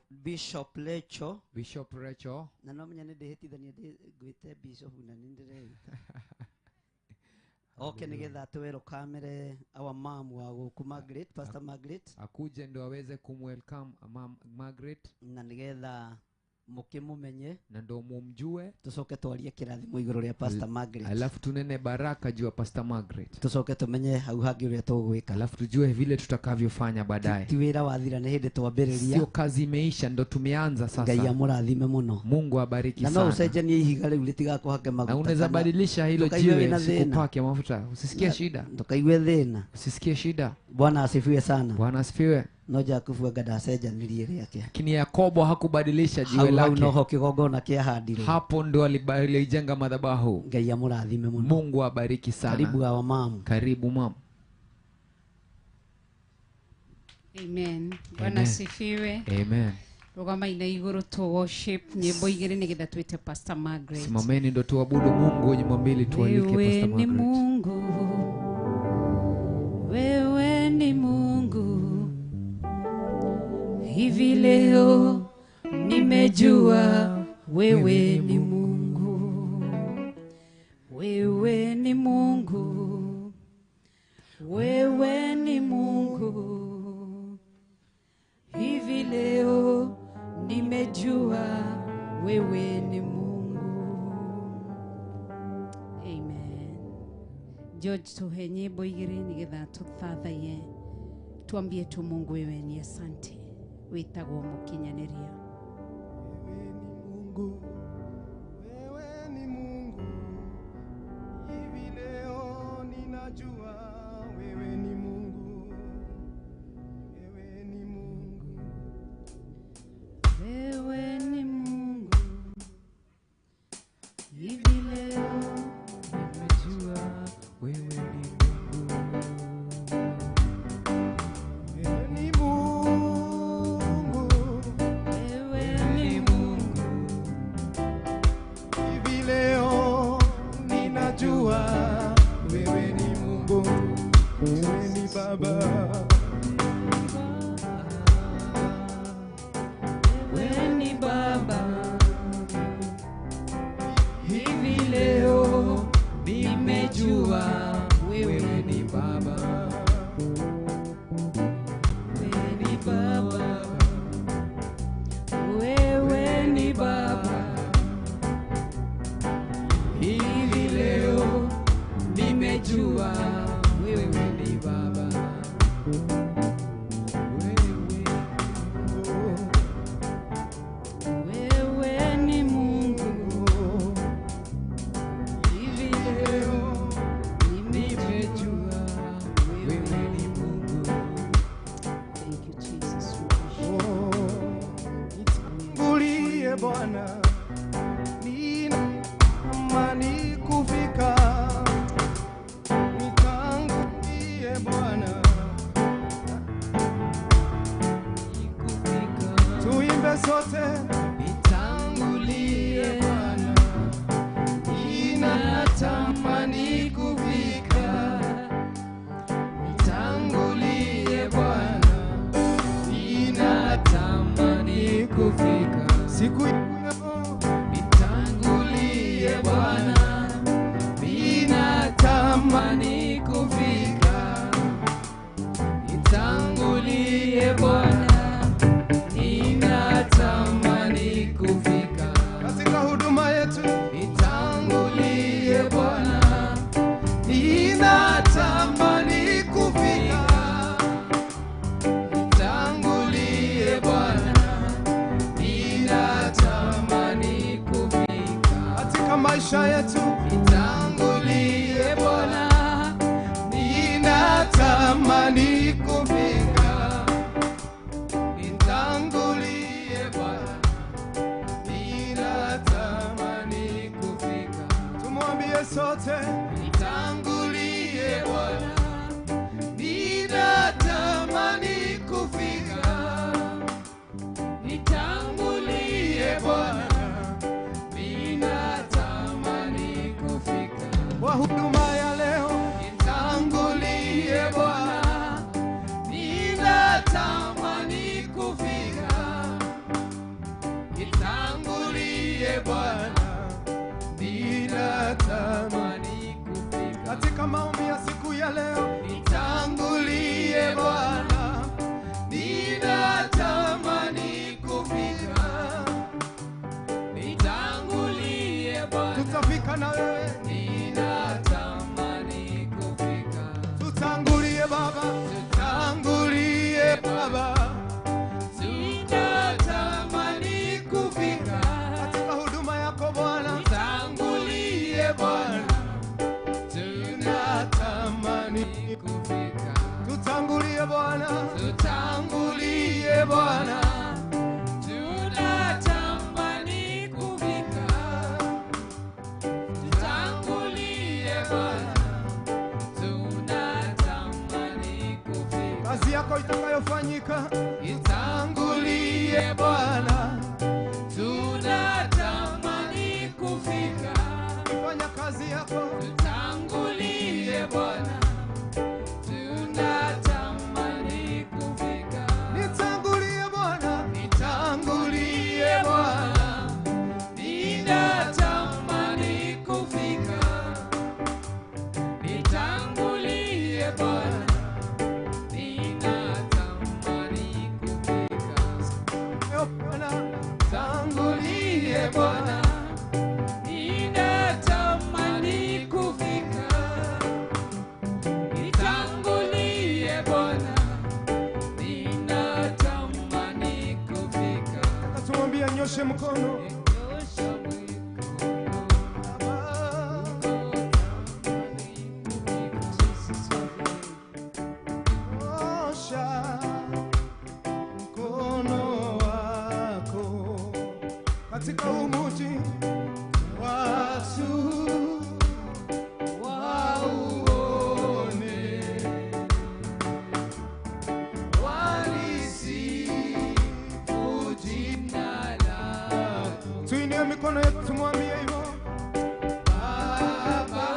Bishop Rachel. Bishop Rachel. Na no menya nĩ ndĩhĩtithania ngwĩte Bishop na nĩ ndĩreita. Okay, nigetha twelcome our mom wa gũkũ Margaret, Pastor Margaret. Akuje ndo aweze kumwelcome Mom Margaret. Na nigetha mukimumenye na ndo mumjue, tucoke twarie kirathimo iguru ria Pastor Margaret. Alafu tunene baraka juu ya Pastor Margaret. Tucoke tumenye hau hangi uria tugwika. Alafu tujue vile tutakavyofanya baadaye. Ti wira wathira ni hindi twambiriria. Sio kazi imeisha, ndo tumeanza sasa. Ngai amurathime muno. Mungu abariki Na no sana. ucenjanie ihiga riu ritigakuhake maguta. Na unaweza badilisha hilo jiwe usikupake mafuta. Usisikie shida. Ndukaigue thina. Usisikie shida. Bwana asifiwe sana. Bwana asifiwe. No Jakubu anga ndacenjanirie riake. Lakini Yakobo hakubadilisha jiwe lake. Hau noho kigongona kĩahandirwo. Hapo ndo alijenga madhabahu. Ngai amurathime muno. Mungu abariki sana. Karibu our mom. Karibu mom. Amen. Bwana asifiwe. Amen. Rugama ina iguru tu worship nyimbo igiri nigetha twite Pastor Margaret. Simameni ndo tuabudu Mungu, nyimbo mbili tualike Pastor Margaret. Wewe ni Mungu. Wewe ni Mungu. Hivi leo nimejua wewe ni Mungu. Wewe ni Mungu. Wewe ni Mungu. Hivi leo nimejua wewe ni Mungu. Amen. George tuhe nyimbo igiri nigetha tuthathaye. Tuambie tu Mungu wewe ni asante. Witagwo mukinyaniria. Wewe ni Mungu, wewe ni Mungu. Hivi leo ninajua wewe ni Mungu. Wewe ni Mungu. Wewe ni Mungu. Hivi leo nimejua wewe ni Mungu. Wewe ni Mungu. Wewe ni Mungu. Hivi leo ninajua wewe ni Mungu. Wewe ni Baba. Wewe ni Baba. Hivi leo nimejua wewe ni Baba. Wewe ni Baba. Wewe ni Baba. Hivi leo nimejua wewe ni Baba. Wewe ni Mungu. Hivi leo nimejua wewe ni Mungu. Thank you Jesus. Nitangulie Bwana, nina amani kufika. Nitangulie Bwana, tuimbe sote. Nitangulie Bwana, ninatamani kufika. Nitangulie Bwana, ninatamani kufika. Siku hiyo nitangulie Bwana, ninatamani kufika. Nitangulie Bwana, ninatamani kufika. Katika huduma yetu nitangulie Bwana, ninatamani kufika. Nitangulie Bwana, ninatamani kufika. Katika maisha yetu nitangulie Bwana, ninatamani kufika. Nitangulie Bwana, ninatamani kufika. Tumwambie sote, nitangulie Bwana, ninatamani kufika. Nitangulie Bwana, Baba, tutangulie Baba, tunatamani kufika katika huduma yako Bwana, tutangulie Bwana, tunatamani kufika, tutangulie Bwana, tutangulie Bwana, tunatamani kufika, tutangulie Bwana, tunatamani kufika, kazi yako itakayofanyika, itangulie Bwana, tunatamani kufika, ifanya kazi yako, tutangulie Bwana, tunatamani kufika, nitangulie Bwana, nitangulie Bwana, ninatamani kufika, nitangulie Bwana, ninatamani kufika, Bwana, tangulie Bwana, ninatamani kufika, nitangulie Bwana, ninatamani kufika. tumwambie nyoshe mkono Nyosha mkono, Baba, nyosha mkono wako katika huu mji, watu wauone, walisifu jina lako. Tuinue mikono yetu tumwambie hivyo Baba.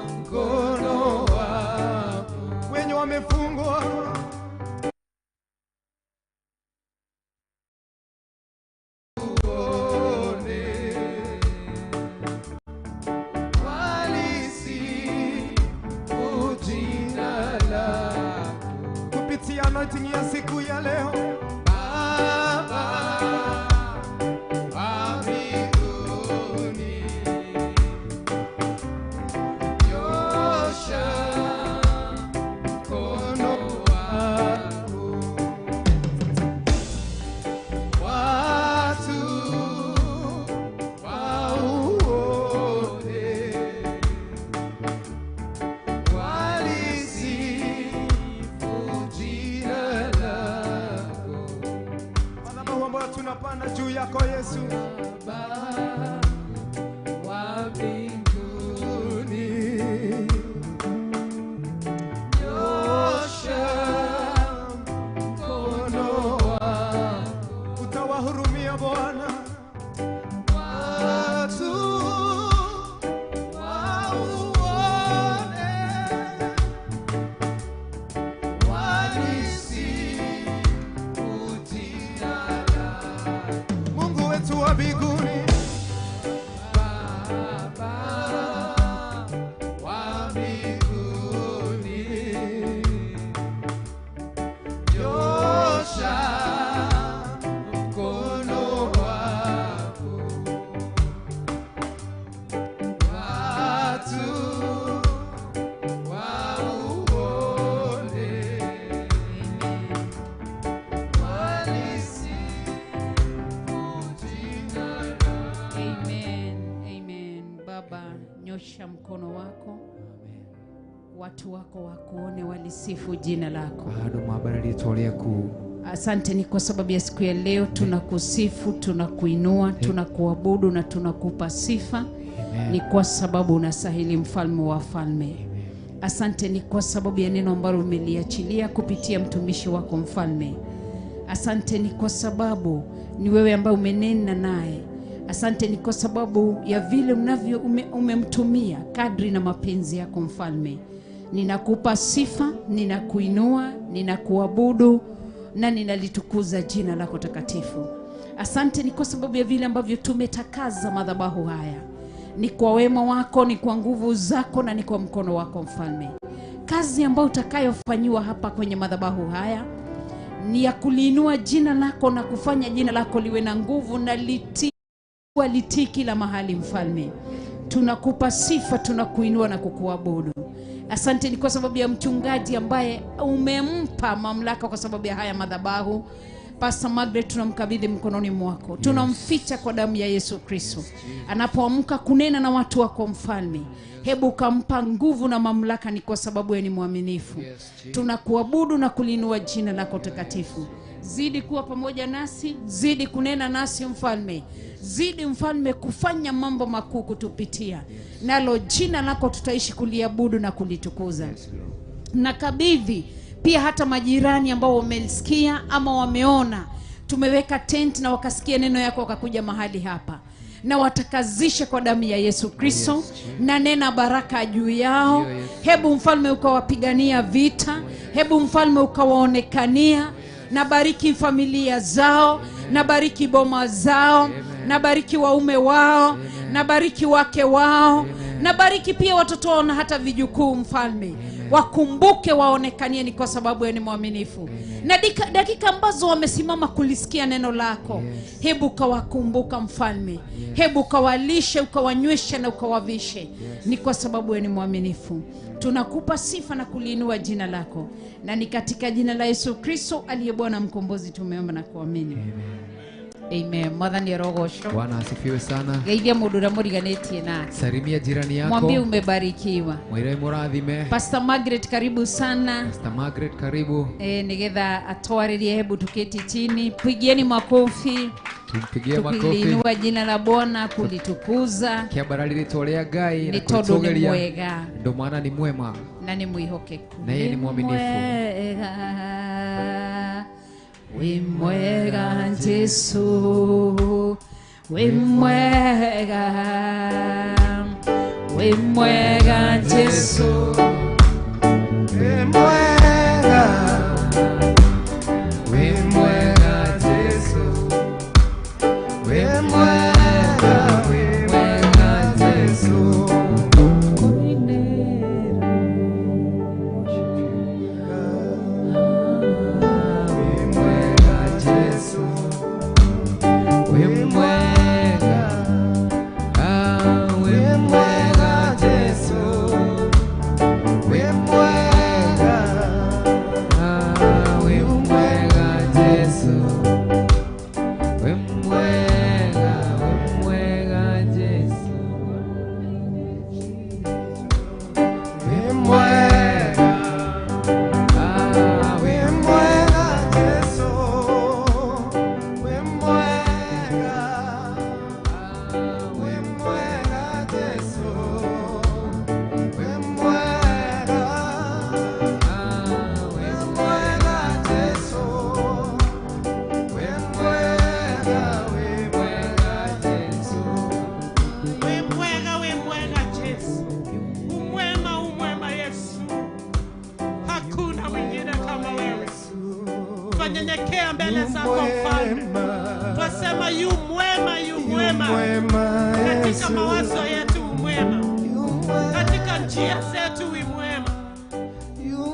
Mkono wako wenye wamefungwa uone, Walisifu jina lako. kupitia anointing ya siku ya leo Baba wa mbinguni, nyosha mkono wako, watu wauone, walisifu jina lako. madhabahu ambayo tunapanda juu yako Yesu. Baba wa mbinguni, nyosha mkono wako, Utawahurumia Bwana watu wauone, walisifu jina lako. Mungu wetu wa mbinguni, Baba wa mbinguni, nyosha mkono wako, watu wauone, walisifu jina lako. Amen, amen. Baba, nyosha mkono wako, watu wako wakuone, walisifu jina lako. Bado maabara rĩtwa rĩaku. Asante ni kwa sababu ya siku ya leo, tunakusifu, tunakuinua, tunakuabudu na tunakupa sifa. Ni kwa sababu unastahili, mfalme wa falme. Asante ni kwa sababu ya neno ambalo umeliachilia kupitia mtumishi wako mfalme. Asante ni kwa sababu ni wewe ambaye umenena naye. Asante ni kwa sababu ya vile unavyo umemtumia kadri na mapenzi yako mfalme. Ninakupa sifa, ninakuinua, ninakuabudu na ninalitukuza jina lako takatifu. Asante ni kwa sababu ya vile ambavyo tumetakaza madhabahu haya. Ni kwa wema wako, ni kwa nguvu zako na ni kwa mkono wako mfalme. Kazi ambayo utakayofanyiwa hapa kwenye madhabahu haya ni ya kuliinua jina lako na kufanya jina lako liwe na nguvu na litii kila mahali. Mfalme, tunakupa sifa, tunakuinua na kukuabudu. Asante ni kwa sababu ya mchungaji ambaye umempa mamlaka kwa sababu ya haya madhabahu. Pastor Margaret tunamkabidhi mkononi mwako. Tunamficha kwa damu ya Yesu Kristo. Anapoamka kunena na watu wako Mfalme, hebu ukampa nguvu na mamlaka, ni kwa sababu yeye ni mwaminifu. Tunakuabudu na kulinua jina lako takatifu. Zidi kuwa pamoja nasi, zidi kunena nasi Mfalme. Zidi Mfalme kufanya mambo makuu kutupitia. Nalo jina lako tutaishi kuliabudu na kulitukuza. Nakabidhi pia hata majirani ambao wamelisikia ama wameona tumeweka tent na wakasikia neno yako wakakuja mahali hapa, na watakazishe kwa damu ya Yesu Kristo. Na nena baraka juu yao. Hebu Mfalme ukawapigania vita, hebu Mfalme ukawaonekania. Na bariki familia zao, na bariki boma zao, na bariki waume wao, na bariki wake wao, na bariki pia watoto wao na hata vijukuu. Mfalme, wakumbuke, waonekanie, ni kwa sababu yeye ni mwaminifu. Na dakika ambazo wamesimama kulisikia neno lako, hebu kawakumbuka Mfalme. Hebu kawalishe, ukawanyweshe na ukawavishe, ni kwa sababu yeye ni mwaminifu. Tunakupa sifa na kuliinua jina lako, na ni katika jina la Yesu Kristo aliye Bwana mkombozi tumeomba na kuamini. Amen. Mwathani arogocwo. Bwana asifiwe sana. Geithia mundu uria muriganĩtie nake. Salimia jirani yako. Mwambie umebarikiwa. Mwire murathime. Pastor Margaret karibu sana. Pastor Margaret karibu. Nigetha atwaririe, hebu tuketi chini. Pigieni makofi. Tumpigie makofi. Tukilinua jina la Bwana kulitukuza. Kiambarari ritwa ria Ngai na kulitugeria. Mwega. Ndo maana ni mwema. Na ni mwihokeku. Na yeye ni mwaminifu. Wĩ mwega Jesu, wĩ mwega, wĩ mwega Jesu, wĩ mwega, wĩ mwega Jesu, wĩ mwega, wĩ mwega Jesu. Nyenyekea mbele zako Mfalme. Twasema yu mwema, yu mwema. Katika mawazo yetu mwema, katika njia zetu mwema,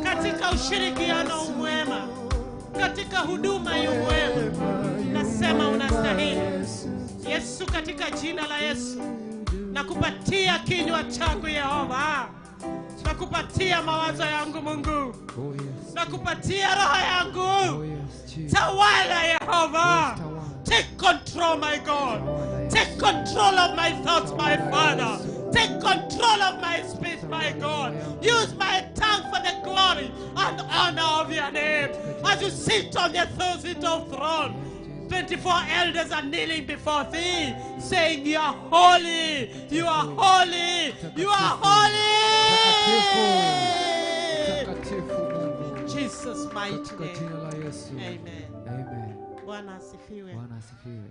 katika ushirikiano mwema, katika huduma yu mwema. Nasema unastahili Yesu, katika jina la Yesu nakupatia kinywa changu Yehova, nakupatia mawazo yangu Mungu, nakupatia roho yangu. Tawala Yehova. Take control, my God. Take control of my thoughts, my Father. Take control of my speech, my God. Use my tongue for the glory and honor of your name. As you sit on the seat of throne, 24 elders are kneeling before thee, saying, you are holy, you are holy, you are holy. In Jesus' mighty name. Amen. Amen. Bwana asifiwe. Bwana asifiwe.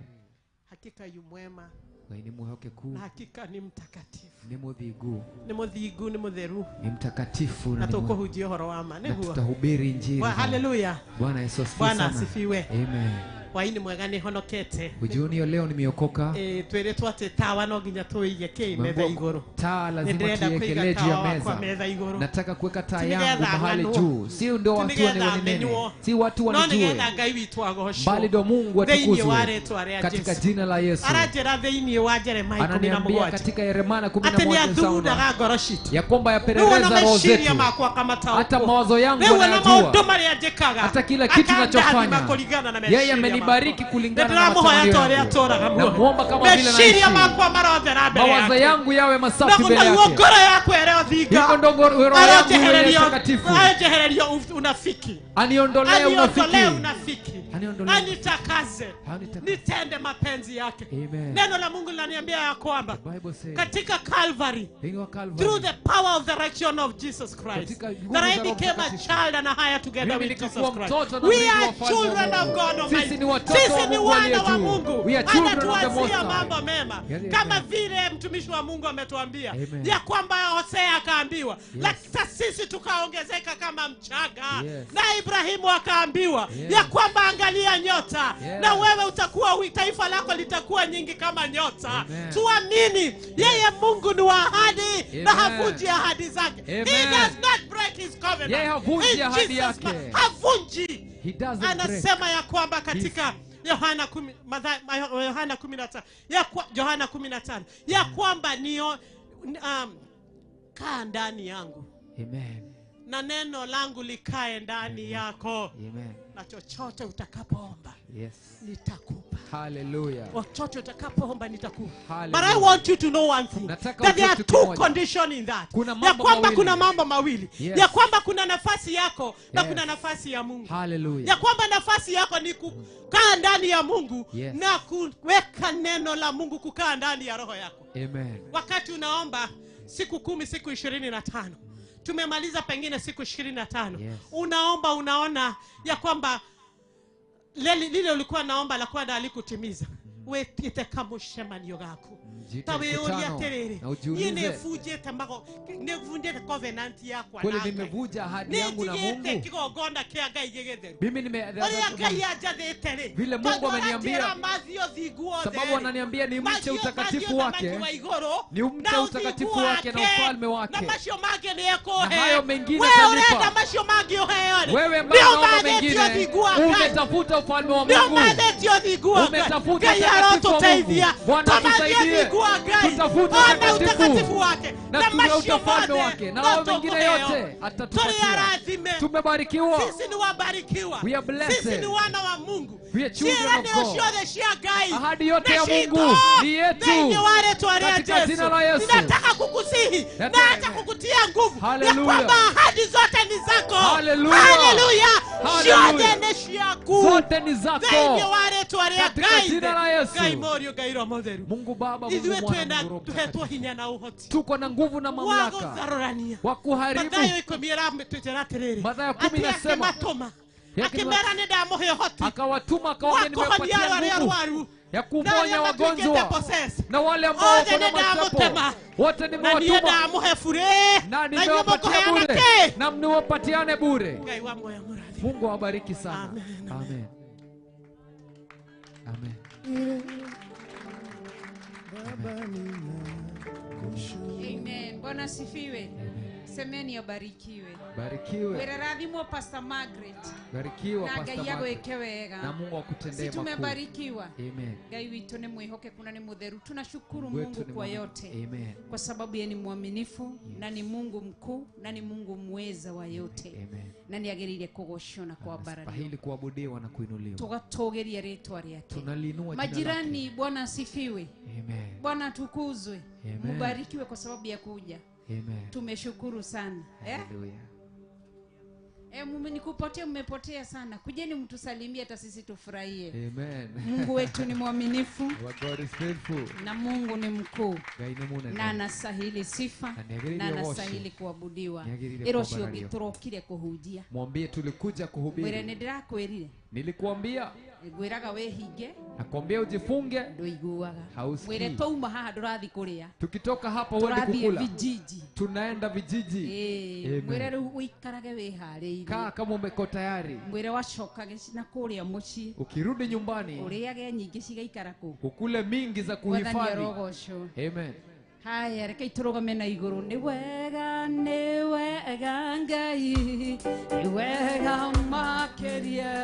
Hakika yu mwema. Ngai ni mwihokeku. Na hakika ni mtakatifu. Ni muthingu. Ni muthingu, ni mutheru. Ni mtakatifu na tukuhunjia uhoro wa ma. Na tutahubiri injili. Haleluya. Bwana Yesu asifiwe. Bwana asifiwe. Amen. Hwaini mwega nĩ honokete. Jioni ya leo nimeokoka. Twĩrĩtwo atĩ tawa no nginya tũige kĩ metha igũrũ. Taa lazima tuiekelee juu ya meza. Nataka kuweka taa yangu mahali juu. Si ndio watu wanene. Si watu wanijue. Bali ndio Mungu atukuzwe. Katika jina la Yesu. Aranjĩra thĩinĩ wa Jeremia 17. Katika Yeremia 11 ya kwamba yapeleleza roho zetu. Hata mawazo yangu anayajua. Hata kila kitu ninachofanya. Yeye amenibariki kulingana na matamanio yangu. Namuomba kama vile naishi. Mawazo yangu yawe masafi mbele yake. Hivyo ndo roho yangu iwe takatifu. Aniondolee unafiki. Anitakaze. Nitende mapenzi yake. Neno la Mungu linaniambia ya kwamba katika Calvary, through the power of the resurrection of Jesus Christ, that I became a child and a hire together with Jesus Christ. We are children of God Almighty. Sisi ni wana wa Mungu. Anatuazia mambo mema. Kama vile mtumishi wa Mungu ametuambia ya kwamba Hosea akaambiwa, lakini sisi tukaongezeka kama mchanga. Na Ibrahimu akaambiwa ya kwamba angalia nyota, na wewe utakuwa, taifa lako litakuwa nyingi kama nyota. Tuamini yeye Mungu ni wa ahadi na havunji ahadi zake. He does not break his covenant. Yeye havunji ahadi yake. Havunji. Anasema ya kwamba katika Yohana 15 Yohana 15 ya kwamba nio kaa ndani yangu. Amen. Na neno langu likae ndani yako. Amen. Na chochote utakapoomba, yes, nitakupa. Hallelujah. Chochote utakapoomba nitakupa. But I want you to know one thing. That there are two conditions in that. Ya kwamba kuna mambo mawili. Yes. Ya kwamba kuna nafasi yako na kuna nafasi ya Mungu. Hallelujah. Ya kwamba nafasi yako ni kukaa ndani ya Mungu, yes, na kuweka neno la Mungu kukaa ndani ya roho yako. Amen. Wakati unaomba siku 10, siku 25. Tumemaliza pengine siku 25. Yes. Unaomba, unaona ya kwamba lile ulikuwa naomba la kwenda alikutimiza. Wetite kamushemanio gako. Tawe oria terere. Yine fuje tamako nevunje covenant yakwa. Kweli nimevuja ahadi yangu na Mungu. Kigongona kia Ngai gigetheru. Mimi nime Ngai anjathĩte. Vile Mungu ameniambia. Sababu ananiambia ni mche utakatifu wake. Ni mche utakatifu wake na ufalme wake. Na macio mangĩ nĩ ekũhe. Na hayo mengine atanipa. Wewe urenda macio mangĩ ũheo. Wewe mbona mengine umetafuta ufalme wa Mungu. Umetafuta utakatifu wa Mungu. Bwana tusaidie. Tutafuta utakatifu wake na macio wake na hayo mengine yote atatupatia. Tumebarikiwa. Sisi ni wabarikiwa. We are blessed. Sisi ni wana wa Mungu. We are children of God. Ahadi yote ya Mungu ni yetu. Katika jina la Yesu. Ninataka kukusihi na hata kukutia nguvu ya kwamba ahadi zote ni zako. Hallelujah. Hallelujah. Zote ni zako. Zote ni zako. Katika jina la Yesu. Mungu Baba, Mungu Mwana, Mungu Roho. Tuko na nguvu na mamlaka wa kuharibu. Mathayo 10 inasema akawatuma akawaambia, nimewapatia nguvu ya kuponya wagonjwa na wale ambao wako na mapepo wote nimewatuma, na nimewapatia bure, na mniwapatiane bure. Mungu awabariki sana. Amen. Amen. Amen. Bwana asifiwe. Semeni abarikiwe. Barikiwe. Wererathimwo Pastor Margaret. Barikiwa Pastor Ngai Margaret. agwĩke wega. Na Mungu akutendee makuu. Tumebarikiwa. Amen. Ngai witũ nĩ mwĩhokeku na nĩ mũtheru. Tunashukuru Mungu kwa yote. Amen. Kwa sababu yeye ni mwaminifu, yes, na ni Mungu mkuu na ni Mungu mweza wa yote. Amen. Na ni agĩrĩire kũgocwo na kuambararĩo. Anastahili kuabudiwa na kuinuliwa. Tũgatũgĩria rĩtwa rĩake. Tunalinua jina lake. Majirani, Bwana asifiwe. Amen. Bwana atukuzwe. Amen. Mubarikiwe kwa sababu ya kuja. Amen. Tumeshukuru sana. Hallelujah. Mmenikupotea, mmepotea sana. Kujeni mtusalimie hata sisi tufurahie. Amen. Mungu wetu ni mwaminifu. Our God is faithful. Na Mungu ni mkuu. Ngai Na anastahili sifa na anastahili kuabudiwa. Ero cio gĩtũrokire kũhunjia. Mwambie tulikuja kuhubiri. Mwĩre nĩndĩrakwĩrire. Nilikuambia. Ngwĩraga wĩhinge. Nakwambia ujifunge. Nduiguaga. Hausikii. Mwĩre twauma haha ndũrathi kũrĩa. Tukitoka hapa huendi Tũrathiĩ kukula. vijiji. Tunaenda vijiji. Ĩĩ, Amen. mwĩre rĩu ũikarage wĩharĩirie. Kaa kama umeko tayari. Mwĩre wacokage na kũrĩa mũciĩ. Ukirudi nyumbani Ũrĩage nyingĩ cigaikara kũu. ukule mingi za Mwathani kuhifadhi. arogocwo. Amen. Haya, rekei tũrũgame na igũrũ. Nĩ wega, nĩ wega Ngai, nĩ wega makĩria.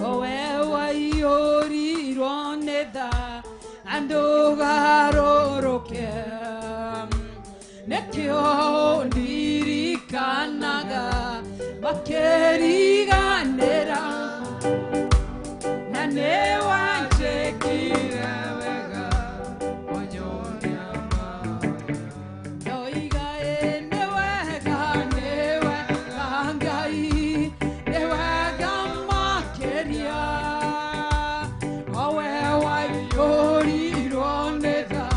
Owe waiyũrirwo nĩ tha, na ndũgarũrũke. Nĩkĩo ndirikanaga makĩriganĩra, na nĩ wanjĩkire wega. Ndoiga ĩ nĩ wega, nĩ wega Ngai, nĩ wega makĩria. Owe waiyũrirwo nĩ tha,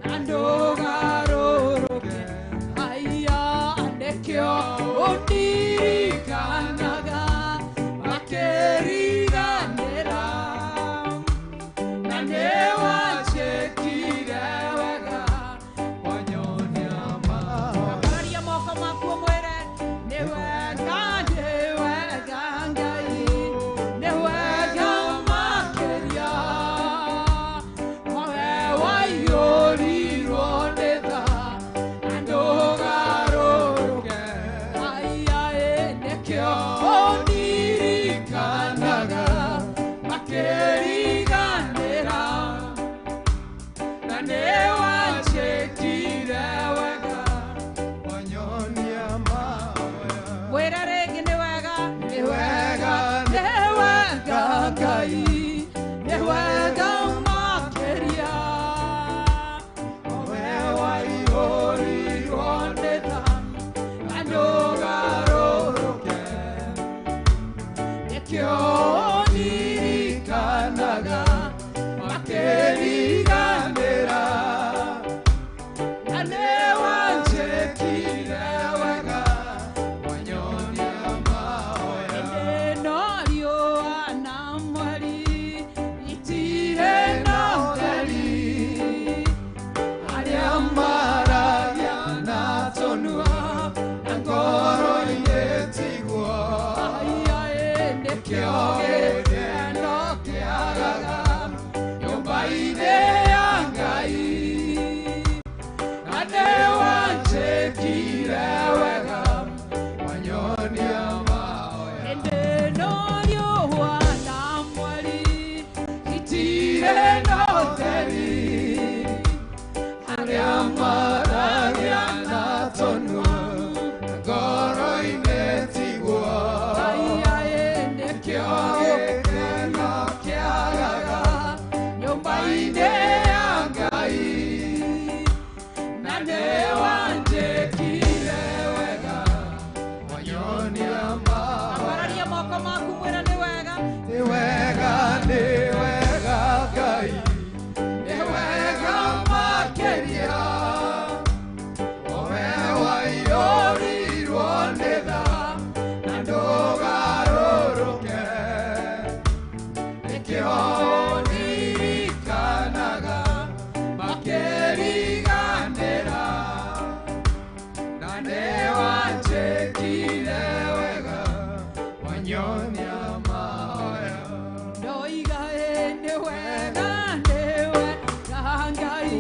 na ndũgarũrũke. Haiya, nĩkĩo ũndirikanaga makĩriganĩra, na nĩ wanjĩkire wega. Ambararia moko maku ũmwĩre, nĩ wega, nĩ wega Ngai, nĩ wega makĩria. Owe waiyũrirwo nĩ tha, na ndũgarũrũke. Haiya, ĩ, nĩkĩo ũndirikanaga makĩriganĩra, na nĩ wanjĩkire wega. Mwĩre rĩngĩ nĩ wega, nĩ wega, nĩ wega Ngai, nĩ wega makĩria. Owe waiyũrirwo nĩ tha, na ndũgarũrũke. Nĩkĩo ndirikanaga makĩriganĩra, na nĩ wanjĩkire wega. Ĩndĩ no riũa na mweri itirĩ na ũtheri, arĩa maragia na tũnua na ngoro-inĩ tiguo. Haiya, ĩ, nĩkĩo gĩkeno kĩagaga nyũmba-inĩ ya Ngai, na nĩ wanjĩkire wega. Ĩndĩ no riũa na mweri itirĩ na ũtheri, arĩa maragia na tũnua na ngoro-inĩ tiguo. Haiya, ĩ, nĩkĩo gĩkeno kĩagaga nyũmba-inĩ ya Ngai, na nĩ wanjĩkire wega. Ambararia moko maku mwĩre nĩ wega. Nĩ wega, nĩ wega Ngai, nĩ wega makĩria. Owe waiyũrirwo nĩ tha, na ndũgarũrũke. Nĩkĩo ndirikanaga makĩriganĩra, na nĩ wanjĩkire wega. Wanyonia mahoya. Ndoiga ĩ nĩ wega, nĩ wega Ngai,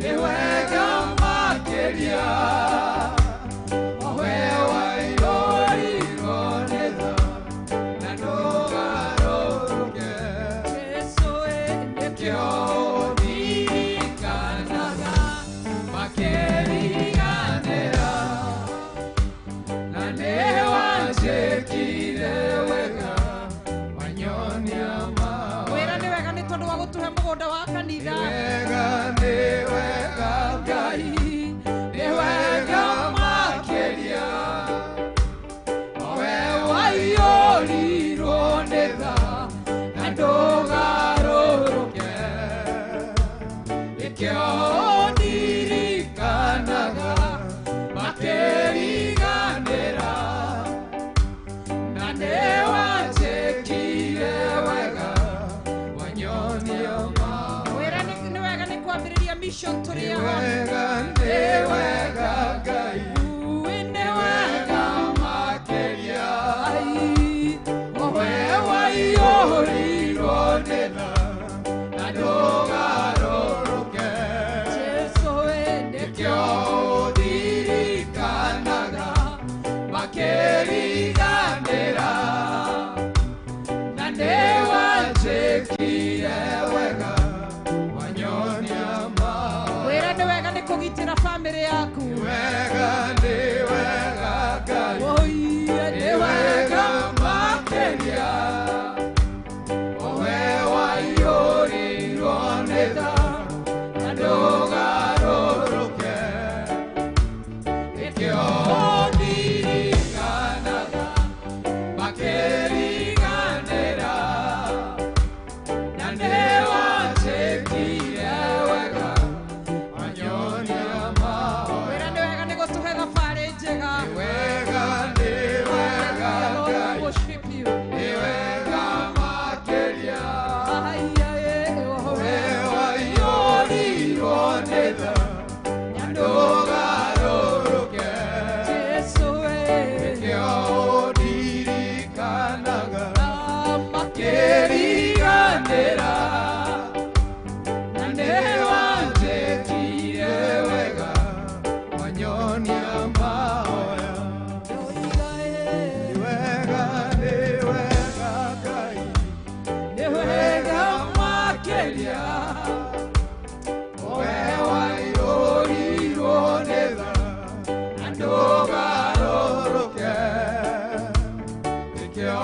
Nĩ wega makĩria. Owe waiyũrirwo nĩ tha, na ndũgarũrũke. Jesũ ĩ nĩkĩo Nĩkĩo ndirikanaga makĩriganĩra, na nĩ wanjĩkire wega. Wanyonia mahoya. Mwĩre nĩ wega nĩ tondũ wa gũtũhe mũgũnda wa kanitha. Nĩ wega, nĩ wega Ngai, nĩ wega makĩria. Owe waiyũrirwo nĩ tha, na ndũgarũrũke. Nĩkĩo ndirikanaga makĩriganĩra, na nĩ wanjĩkire Wanyonia Wĩra nĩ wega nĩ kwambĩrĩria mission tũrĩ Nĩ aho. wega, nĩ wega Ngai, Nĩ wega makĩria. Ai, We waiyũrirwo nĩ tha na ndũgarũrũke. Jesũ we Nĩkĩo ũndirikanaga makĩriganĩra, na nĩwanjĩkire wega, wanyonia mahoya. Wĩra nĩ wega nĩ kũgitĩra bamĩrĩ yaku. Wega, nĩ wega Ngai, Oi, nĩ nĩ wega wega makĩria. We waiyũrirwo nĩ tha na ndũgarũrũke. Nĩkĩo ũndirikanaga makĩriganĩra, na nĩwanjĩkire wega, wanyonia mahoya. Wĩra nĩ wega nĩ gũtũhe thabarĩ njega. Nĩ wega, nĩ wega Lord, we Ngai, worship you. nĩ wega makĩria. Ai, ai, oh, We waiyũrirwo nĩ tha na ndũgarũrũke. Jesũ we Nĩkĩo ũndirikanaga makĩriganĩra, makĩriganĩra, na nĩwanjĩkire wega, wanyonia mahoya. Nĩ wega, nĩ wega Ngai, Nĩ wega makĩria. We waiyũrirwo nĩ tha na ndũgarũrũke. Nĩkĩo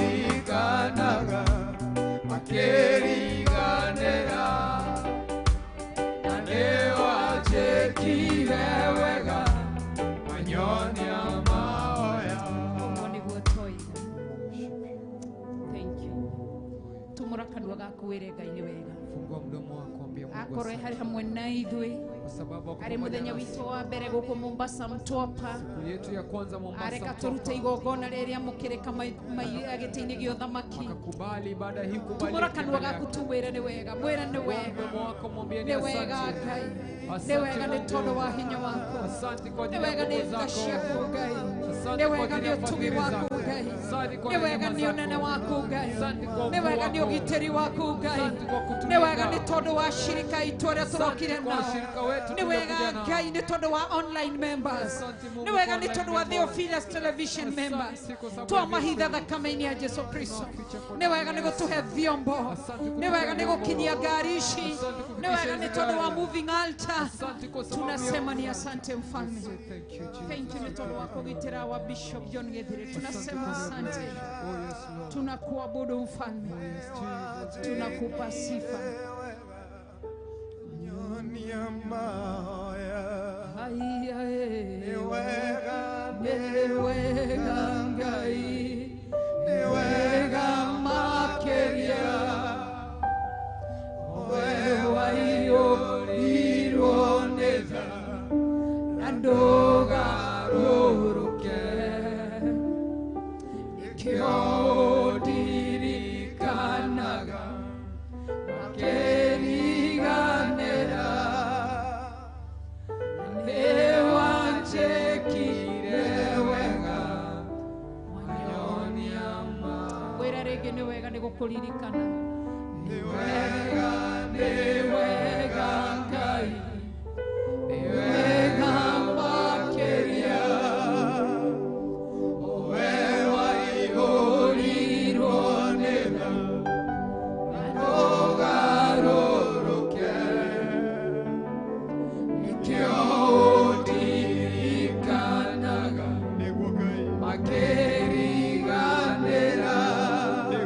ũndirikanaga makĩriganĩra, na nĩwanjĩkire wega, wanyonia mahoya. Ũguo nĩguo twoiga. Thank you. Tumũra kanua gaku wĩre Ngai nĩ wega. Fungua mdomo wako, ambia Mungu Akorwo asante. harĩ hamwe na ithuĩ Kwa sababu ako arĩ pamoja mũthenya nasi. witũ wa mbere gũkũ Mombasa Mtwapa. Siku yetu ya kwanza Mombasa Areka tũrute Mtwapa. igongona rĩrĩa mũkĩrĩka gĩtĩ-inĩ gĩa ũthamaki. Akakubali ibada hii Tumũra kubalike kanua mbele gaku yako. tumwĩre nĩ wega, mwĩre nĩ Fungua wega. mdomo wako mwambie ni Nĩ wega asante. Ngai, nĩ Asante wega nĩ Mungu. tondũ wa hinya waku. Asante kwa Nĩ ajili ya wega nĩ nguvu tha zako. ciaku Ngai, Asante nĩ kwa wega ajili nĩ ya ũtugi fadhili waku zako. Ngai, Asante kwa nĩ wega rehema nĩ ũnene zako. waku Ngai, Asante kwa nĩ ukuu wega nĩ wako. ũgitĩri waku Ngai, Asante kwa nĩ kutulinda. wega nĩ tondũ wa shirika itũ arĩa tũrokire Asante kwa nao, washirika wetu nĩ wega tuliokuja nao. Ngai nĩ tondũ wa online members, Asante Mungu nĩ wega kwa nĩ online tondũ wa members. Theophilus Television Asante members, kwa sababu ya twamahitha Theophilus. thakame-inĩ ya Jesu Kristo, Tunaficha kwa nĩ damu wega ya nĩ Yesu. gũtũhe vyombo, Asante nĩ kutupea wega nĩ vyombo. gũkinyia ngari ici, Asante nĩ kufikisha wega nĩ hizi tondũ wa gari. moving altar. Asante kwa sababu ya Tunasema ni asante mfalme. Say thank you, Jesus. Thank you nĩ tondũ wa kũgitĩra wa Bishop John Githiri. Asante Tunasema kwa asante, Oh yes, Lord. tunakuabudu mfalme, Oh yes, Jesus. tunakupa sifa. Nyonia mahoya. Ai, ai, Nĩ wega, nĩ wega Ngai, nĩ wega makĩria. We waiyũrirwo nĩ tha na ndũgarũrũke. Nĩkĩo ũndirikanaga makĩriganĩra, na nĩwanjĩkire wega, wanyonia mahoya. Wĩra rĩngĩ nĩ wega nĩ gũkũririkana. Nĩ wega, nĩ wega Ngai, nĩ wega makĩria. We waiyũrirwo nĩ tha na ndũgarũrũke. Nĩkĩo ũndirikanaga makĩriganĩra, na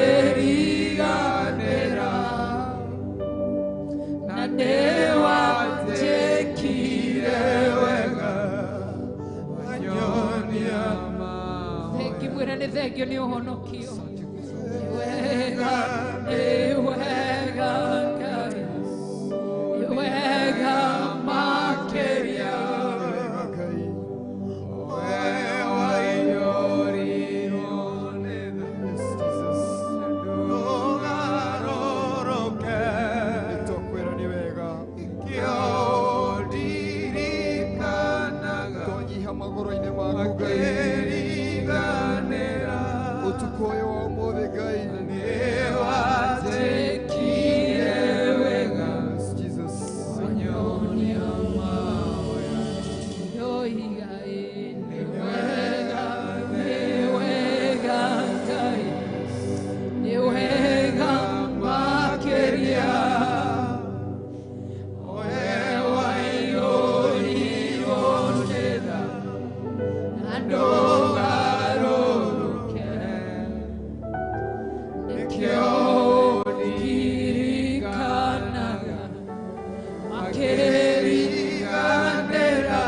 Makeriganera na nĩwanjĩkire wega wanyonia Thengi mwĩre nĩ thengio nĩ ũhonokio. Nĩ wega, nĩ wega Ngai, nĩ wega makĩria. Nĩtwakwĩra nĩ wega twanyiha magũrũ-inĩ maku Ngai ũtukũ ũyũ wa ũmũthĩ Ngai. Nĩwanjĩkire wega Jesus. wanyonia mahoya. Ndoiga ĩ nĩ wega, nĩ wega Ngai, nĩ wega makĩria. Waiyũrirwo nĩ tha na ndũgarũrũke. Nĩkĩo ndirikanaga makĩriganĩra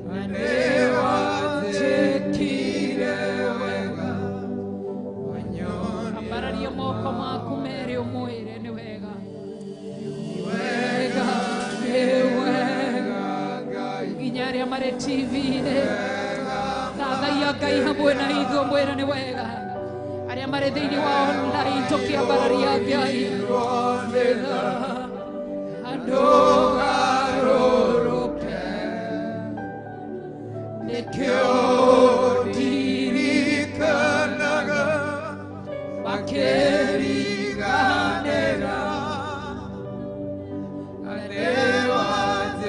na nĩwanjĩkire wega wanyonia. Ambararia moko maku merĩ ũmwĩre nĩ wega. Nĩ wega, nĩ wega nginya arĩa marĩ TV-inĩ thathaiya Ngai hamwe na ithuĩ mwĩre nĩ wega. Arĩa marĩ thĩinĩ wa online tũkĩambararia Ngai ndũgarũrũke. Nĩkĩo ndirikanaga makĩriganĩra na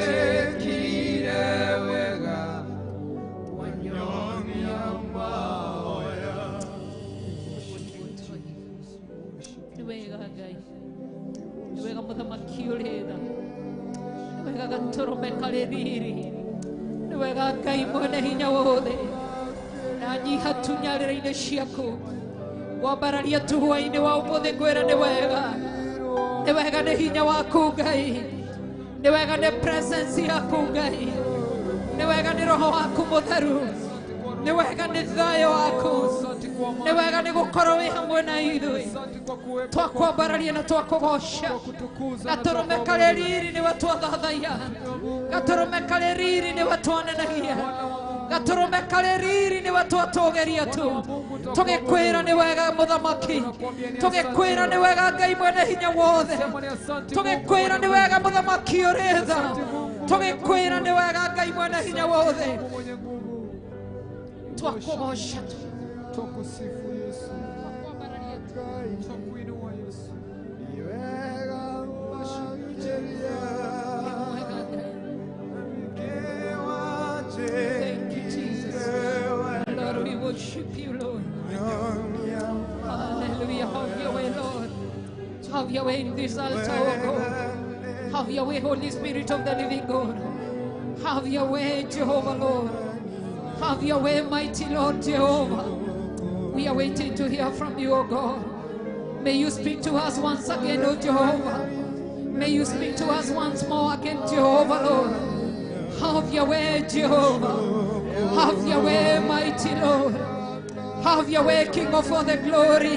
nĩwanjĩkire wega wanyonia mahoya. Nĩ wega Ngai, nĩ wega mũthamaki ũrĩ tha, nĩ wega gatũrũme karĩ riri, nĩ wega Ngai mwene hinya wothe. Na nyiha tu nyarĩrĩ-inĩ ciaku wambararia tu hwaĩ-inĩ wa ũmũthĩ ngwĩre nĩ wega. Nĩ wega nĩ hinya waku Ngai, nĩ wega nĩ presence yaku Ngai, nĩ wega nĩ roho waku mũtheru, nĩ wega nĩ thayũ waku, nĩ wega nĩ gũkorwo wĩ hamwe na ithuĩ. Twakwambararia na twakũgoca gatũrũme karĩ riri nĩwe twathathaia, gatũrũme karĩ riri nĩwe twanenagia, gatũrũme karĩ riri nĩwe twatũgeria tu. Tũgĩkwĩra nĩ wega mũthamaki, tũgĩkwĩra nĩ wega Ngai mwene hinya wothe, tũgĩkwĩra nĩ wega mũthamaki ũrĩ tha, tũgĩkwĩra nĩ wega Ngai mwene hinya wothe. Twakũgoca tu, Twakusifu Yesu, twakwambararia tu. twakuinua Yesu. Nĩ wega makĩria. Nĩ mwega Ngai. Thank you, Jesus. Lord, we worship you, Lord. Hallelujah. Have your way, Lord. Have your way in this altar, oh God. Have your way, Holy Spirit of the living God. Have your way, Jehovah, Lord. Have your way, mighty Lord Jehovah. We are waiting to hear from you, O God. May you speak to us once again, O Jehovah. May you speak to us once more again, Jehovah, Lord. Have your way, Jehovah. Have your way, mighty Lord. Have your way, King of all the glory.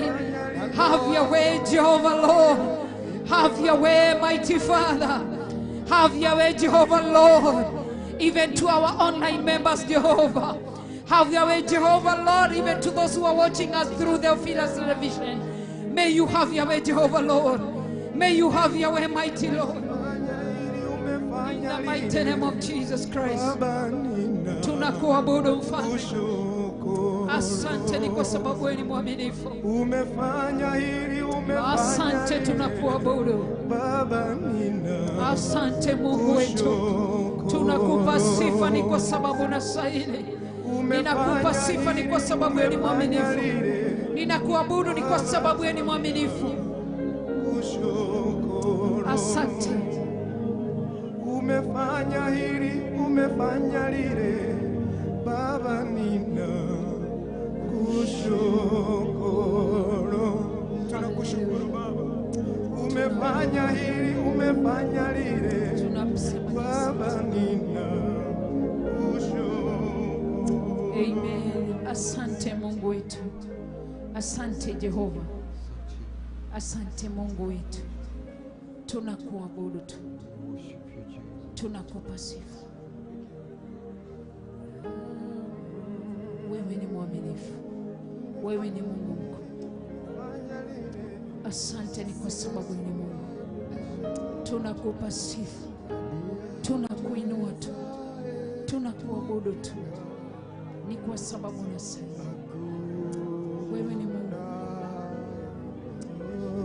Have your way, Jehovah, Lord. Have your way, mighty Father. Have your way, Jehovah, Lord. Even to our online members, Jehovah. Have your way, Jehovah, Lord, even to those who are watching us through the Theophilus television. May you have your way, Jehovah, Lord. May you have your way, mighty Lord. In the mighty name of Jesus Christ. Tunakuabudu Mfalme. Asante ni kwa sababu wewe ni mwaminifu. Umefanya hili, umefanya Asante, tunakuabudu. Baba, nina Asante Mungu wetu. Tunakupa sifa ni kwa sababu unastahili. Ninakupa sifa ni kwa sababu wewe ni mwaminifu. Ninakuabudu ni kwa sababu wewe ni mwaminifu. Asante. Umefanya hili, umefanya lile, Baba nina Ninakushukuru, tunakushukuru Baba, umefanya hili, umefanya lile, Baba ninakushukuru. Amen. Asante Mungu wetu, asante Jehova, asante Mungu wetu, tunakuabudu tu, tunakupa sifa. Wewe ni mwaminifu, wewe ni Mungu mkuu. Asante ni kwa sababu ni Mungu. Tunakupa sifa, tunakuinua tu, tunakuabudu tu, ni kwa sababu unastahili. Wewe ni Mungu.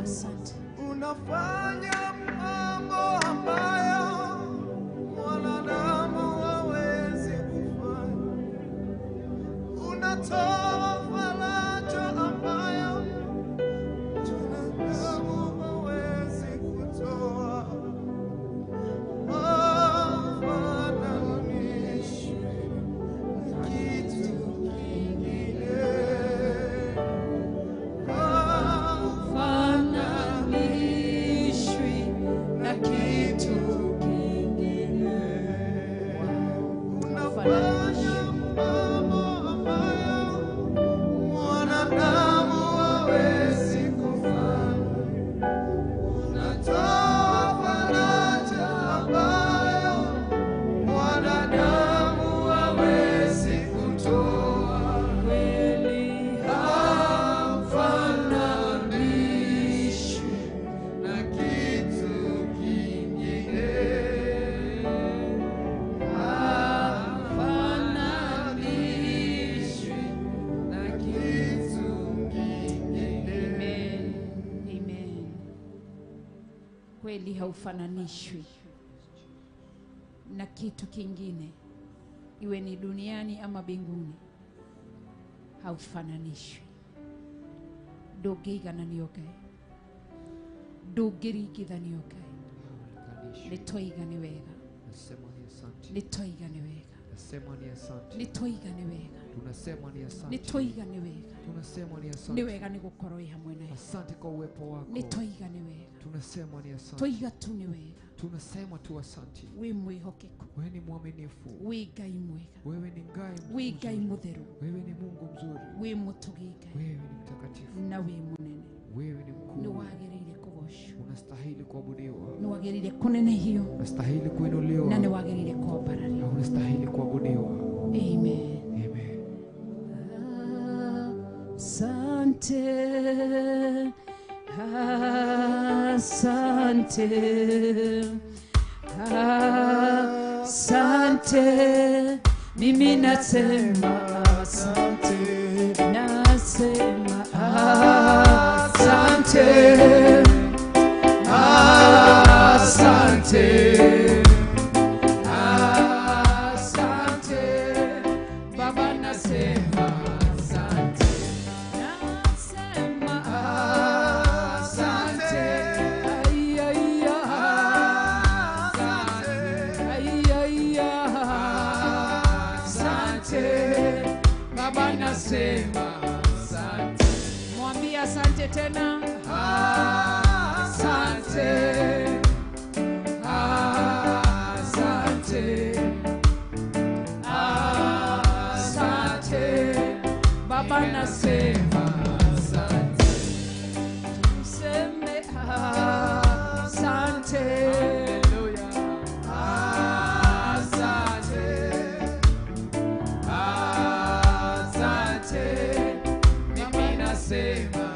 Asante. Unafanya mambo ambayo mwanadamu hawezi kufanya. Unatoa faraja ambayo mwanadamu hawezi kutoa. Hafananishwi na kitu kingine. Hafananishwi na kitu kingine. Unafanya mambo ambayo mwanadamu hawezi kufanya. Unatoa faraja ambayo mwanadamu hawezi kutoa. Kweli Hafananishwi na kitu kingine. Hafananishwi na kitu kingine. Amen. Amen. Kweli haufananishwi na kitu kingine, iwe ni duniani ama mbinguni, haufananishwi. Ndũngĩigananio Ngai, ndũngĩringithanio Ngai. Nĩtwaiga nĩ wega, Nasema ni asante. nĩtwaiga nĩ wega, Nasema ni asante. nĩtwaiga nĩ wega, Tunasema ni asante. nĩtwaiga nĩ wega, Tunasema ni nĩ asante. wega nĩ gũkorwo wĩ hamwe nawe. Asante kwa uwepo wako. Nĩtwaiga nĩ wega, Tunasema ni asante. twaiga tu nĩ wega. Tunasema tu asante. Wĩ mwĩhokeku, Wewe ni mwaminifu. wĩ Ngai mwega, Wewe ni Ngai wĩ Ngai mzuri. mũtheru, Wewe ni Mungu mzuri. wĩ mũtugi Ngai, Wewe ni mtakatifu. na wĩ mũnene. Wewe ni Nĩ mkuu. wagĩrĩire kũgocwo, Unastahili kuabudiwa. nĩ wagĩrĩire kũnenehio, Unastahili na kuinuliwa. nĩ wagĩrĩire kwambarario. Na unastahili kuabudiwa. Amen. Amen. Asante, asante, asante. Mimi nasema asante, nasema asante, asante, asante. Baba nasema asante, nasema asante. Ai, ai, ai, ai, asante. Baba nasema asante. Mwambie asante tena. Asante, asante, asante. Baba nasema asante. Tuseme asante. Asante. Asante. Mimi nasema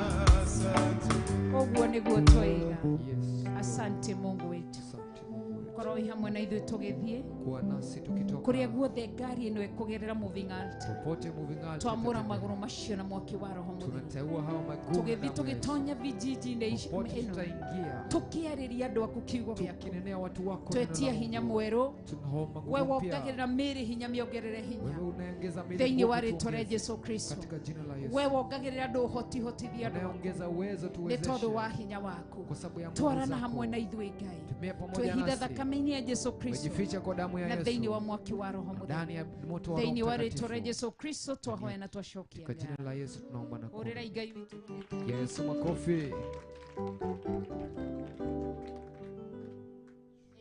Asante. Koguo nĩguo twaiga. Yes. Asante Mungu wetu. Asante Mungu wetu. Korwo wĩ hamwe na ithuĩ tũgĩthiĩ Kuwa nasi tukitoka. kũrĩa guothe ngari ĩno ĩkũgerera moving altar, Popote moving altar. twamũra magũrũ macio na mwaki wa Roho Mũtheru. Tunateua hao magumu. Tũgĩthiĩ tũgĩtonya vijiji-inĩ Popote ĩno, tutaingia. tũkĩarĩria andũ aku kiugo gĩaku, Tukinenea watu wako neno twetia la hinya Mungu. mwerũ. Tunaomba We nguvu mpya. wongagĩrĩra mĩĩrĩ hinya, mĩongerere hinya Wewe unaongeza mili thĩinĩ wa nguvu, rĩtwa rĩa tuongeze. Jesu Kristo. Katika jina la Yesu. We wongagĩrĩra andũ ũhoti, hotithia andũ aku Unaongeza uwezo nĩ tondũ wa tuwezeshe. hinya waku. Kwa sababu ya nguvu Twarana zako. hamwe na ithuĩ Ngai, Tembea pamoja twĩhithe nasi. thakame Thakame-inĩ ya Jesu Kristo. Umejificha kwa damu ya Na thĩinĩ Yesu. wa mwaki wa Roho Mũtheru. Ndani ya moto wa Roho Thĩinĩ wa rĩtwa rĩa Mtakatifu. Jesu Kristo twahoya na twacokia Kwa jina ngatho. la Yesu tunaomba na kuomba. Hũrĩrai Ngai witũ. Yesu makofi.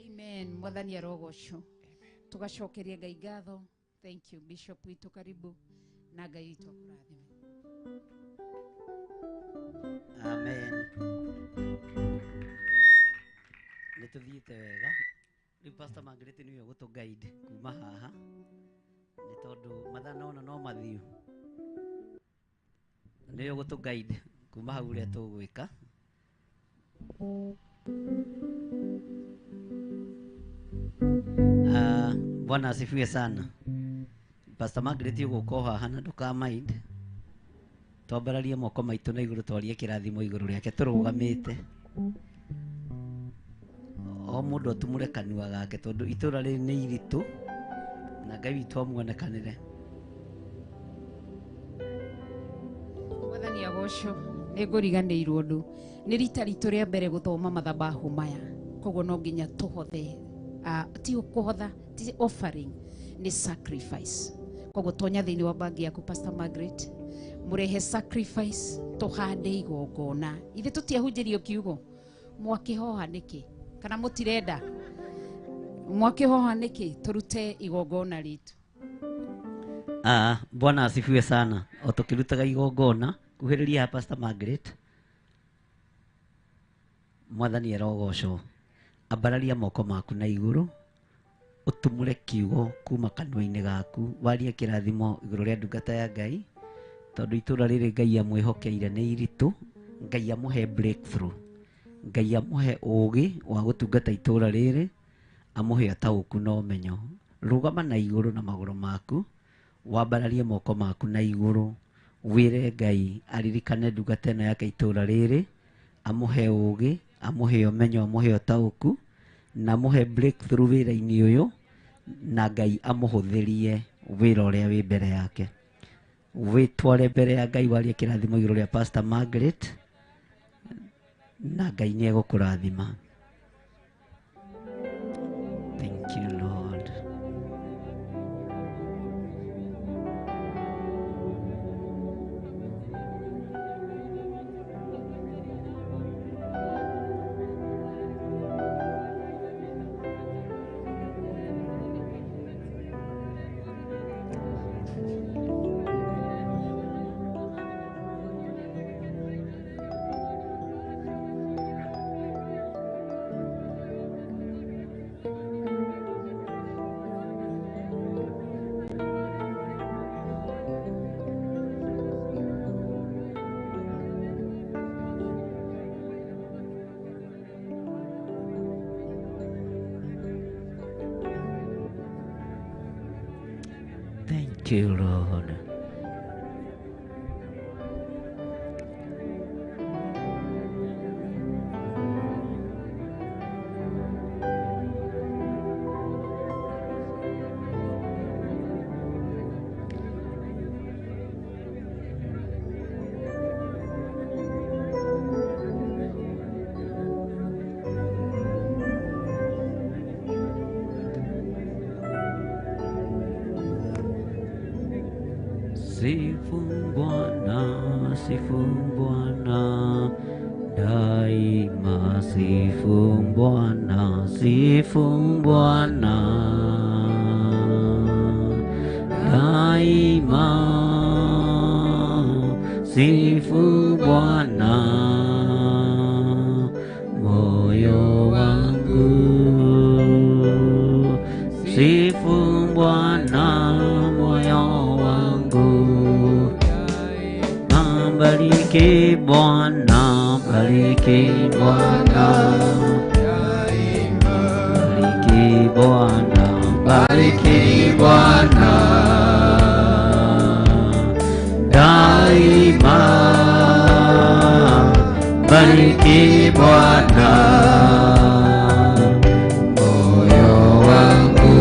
Amen. Mwathani arogocwo. Tugacokeria Ngai ngatho. Thank you Bishop witũ, karibu na Ngai witũ akũrathime. Amen. Nĩ tũthiĩte wega. Rĩu Pastor Margaret nĩwe ũgũtũ guide kuma haha, nĩ tondũ mathaa nona no mathiu. Nĩwe ũgũtũ guide kuma hau ũrĩa tũgwĩka. Bwana asifiwe sana. Pastor Margaret ũgũka o haha na ndũka mind. Twambararie moko maitũ na igũrũ, twarie kĩrathimo igũrũ rĩake tũrũgamĩte. O mũndũ atumũre kanua gake tondũ itũra rĩrĩ nĩ iritũ na Ngai witũ amuonekanĩre. Mwathani agocwo. Nĩ ngũriganĩirwo ũndũ. Nĩ rita ritũ rĩa mbere gũthoma mathabahu maya, koguo no nginya tũhothe. Ti kũhotha, ti offering, nĩ sacrifice. Koguo tonya thĩinĩ wa bagi yaku Pastor Margaret, mũrehe sacrifice, tũhande igongona. Ithe tũtiahunjĩrio kiugo, mwakĩhoha nĩkĩ? Kana mũtirenda? Mwakĩhoha nĩkĩ? Tũrute igongona ritũ. Bwana asifiwe sana. O tũkĩrutaga igongona, kuhĩrĩria haha Pastor Margaret. Mwathani arogocwo. Ambararia moko maku na igũrũ, ũtumũre kiugo kuma kanua-inĩ gaku, warie kĩrathimo igũrũ rĩa ndungata ya Ngai, tondũ itũra rĩrĩ Ngai amwĩhokeire nĩ iritũ. Ngai amũhe breakthrough, Ngai amũhe ũũgĩ wa gũtungata itũra rĩrĩ, amũhe ũtaũku na ũmenyo. Rũgama na igũrũ na magũrũ maku, wambararie moko maku na igũrũ, wĩre Ngai aririkane ndungata ĩno yake itũra rĩrĩ, amũhe ũũgĩ, amũhe ũmenyo, amũhe ũtaũku, na amũhe breakthrough wĩra-inĩ ũyũ, na Ngai amũhũthĩrie wĩra ũrĩa wĩ mbere yake. Wĩtware mbere ya Ngai, warie kĩrathimo igũrũ rĩa Pastor Margaret, na Ngai nĩ egũkũrathima. Thank you Lord. Thank you, Lord. Sifu Bwana, sifu Bwana, daima sifu Bwana, sifu Bwana, daima sifu Bwana, moyo wangu sifu Bwana, moyo wangu. Bariki Bwana, bariki Bwana, bariki Bwana, bariki Bwana, daima bariki Bwana, moyo wangu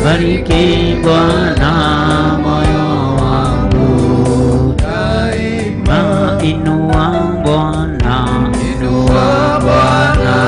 bariki Bwana, moyo wangu. Inua Bwana, inua Bwana,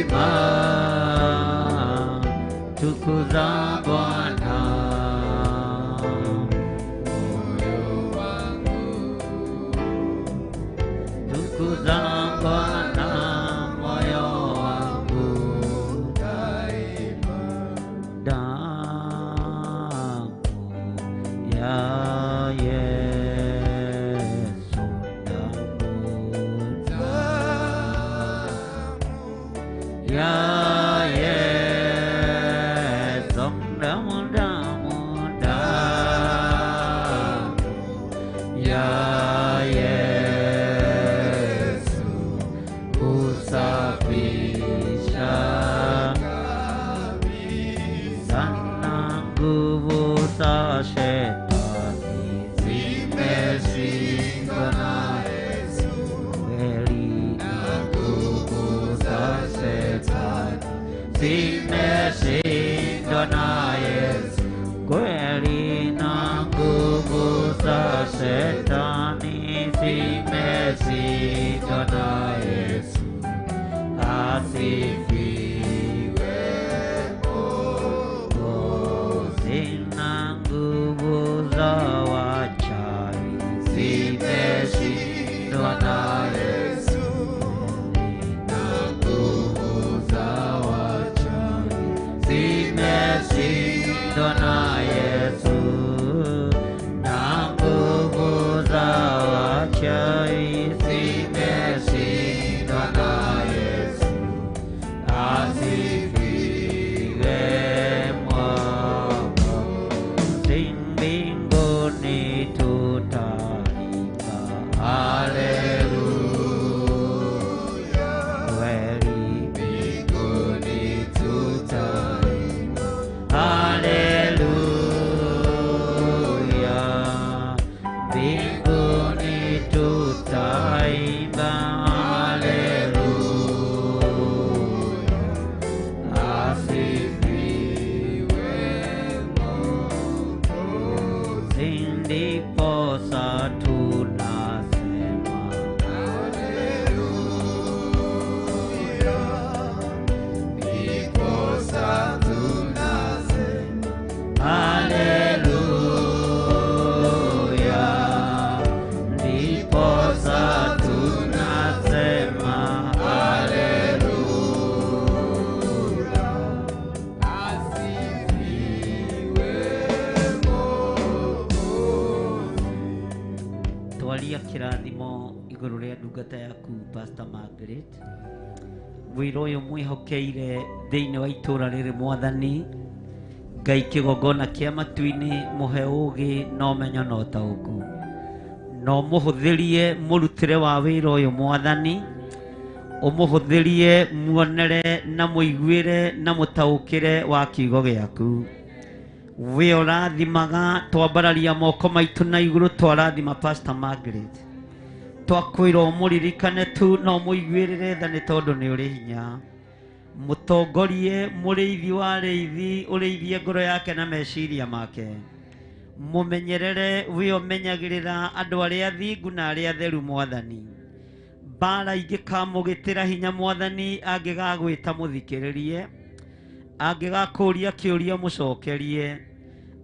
Daima tukuza Bwana, moyo wangu tukuza Bwana, moyo wangu daima. Damu ya Yesu, damu ya Yesu, damu damu damu ya Yesu kusafisha sana nguvu za shetani zimeshindwa na Yesu, kweli na nguvu za shetani zimeshindwa na Yesu, kweli na nguvu za shetani zimeshindwa na Yesu. Asifiwe Mwokozi, na nguvu za wachawi zimeshindwa na Yesu, na nguvu za wachawi zimeshindwa na Yesu, na nguvu za wachawi zimeshindwa na Yesu. Asifiwe Mwokozi, mbinguni tutaimba haleluya, kweli mbinguni tutaimba haleluya, mbinguni tutaimba haleluya. Asifiwe Mwokozi, ndiposa tunasema Haleluya, ndiposa tunasema haleluya, ndiposa tunasema haleluya, asifiwe Mwokozi. Twaria kĩrathimo igũrũ rĩa ndungata yaku Pastor Margaret, wĩra ũyũ mwĩhokeire thĩinĩ wa itũũra rĩrĩ Mwathani Ngai, kĩgongona kĩa matu-inĩ, mũhe ũũgĩ na ũmenyo na ũtaũku, na ũmũhũthĩrie mũrutĩre wa wĩra ũyũ Mwathani, ũmũhũthĩrie muonere na mũiguĩre na mũtaũkĩre wa kiugo gĩaku. We ũrathimaga, twambararia moko maitũ na igũrũ, twarathima Pastor Margaret, twakwĩra ũmũririkane tu na ũmũiguĩrĩre tha nĩ tondũ nĩ ũrĩ hinya. Mũtongorie mũrĩithi wa arĩithi, ũrĩithie ngoro yake na meciria make, mũmenyerere we ũmenyagĩrĩra andũ arĩa athingu na arĩa atheru Mwathani. Mbara ingĩkamũgĩtĩra hinya Mwathani, angĩgagwĩta mũthikĩrĩrie, angĩgakũria kĩũria mũcokerie,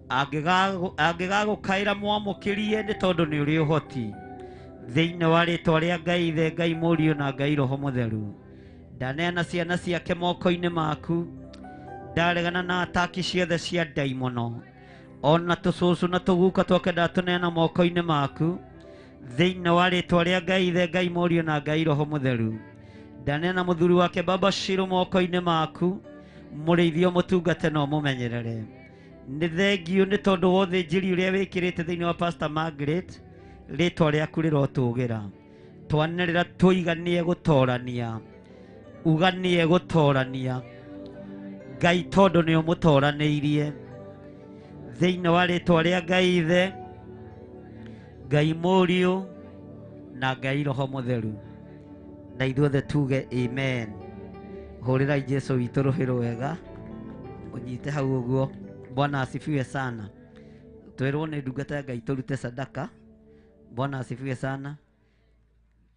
angĩgagũkaĩra mwamũkĩrie nĩ tondũ nĩ ũrĩ ũhoti. Thĩinĩ wa rĩtwa rĩa Ngai Ithe, Ngai Mũriũ na Ngai Roho Mũtheru, ndaneana ciana ciake moko-inĩ maku, ndaregana na ataki ciothe cia ndaimono, ona tũcũcũ na tũguka twake ndatũneana moko-inĩ maku. Thĩinĩ wa rĩtwa rĩa Ngai Ithe, Ngai Mũriũ na Ngai Roho Mũtheru, ndaneana mũthuri wake Baba Shiro moko-inĩ maku, mũrĩithio mũtungate na ũmũmenyerere. Nĩ thengiũ nĩ tondũ wa ũthĩnjĩri ũrĩa wĩkĩrĩte thĩinĩ wa Pastor Margaret, rĩtwa rĩaku rĩrotũgĩra. Twanĩrĩra tũiganie gũtorania, uganie gũtorania Ngai, tondũ nĩ ũmũtoranĩirie. Thĩinĩ wa rĩtwa rĩa Ngai Ithe, Ngai Mũriũ na Ngai Roho Mũtheru, na ithuothe tuge amen. Hũrĩrai Jesu witũ rũhĩ rwega, ũnyite hau ũguo. Bwana asifiwe sana. Twĩrwo nĩ ndungata ya Ngai tũrute sadaka. Bwana asifiwe sana.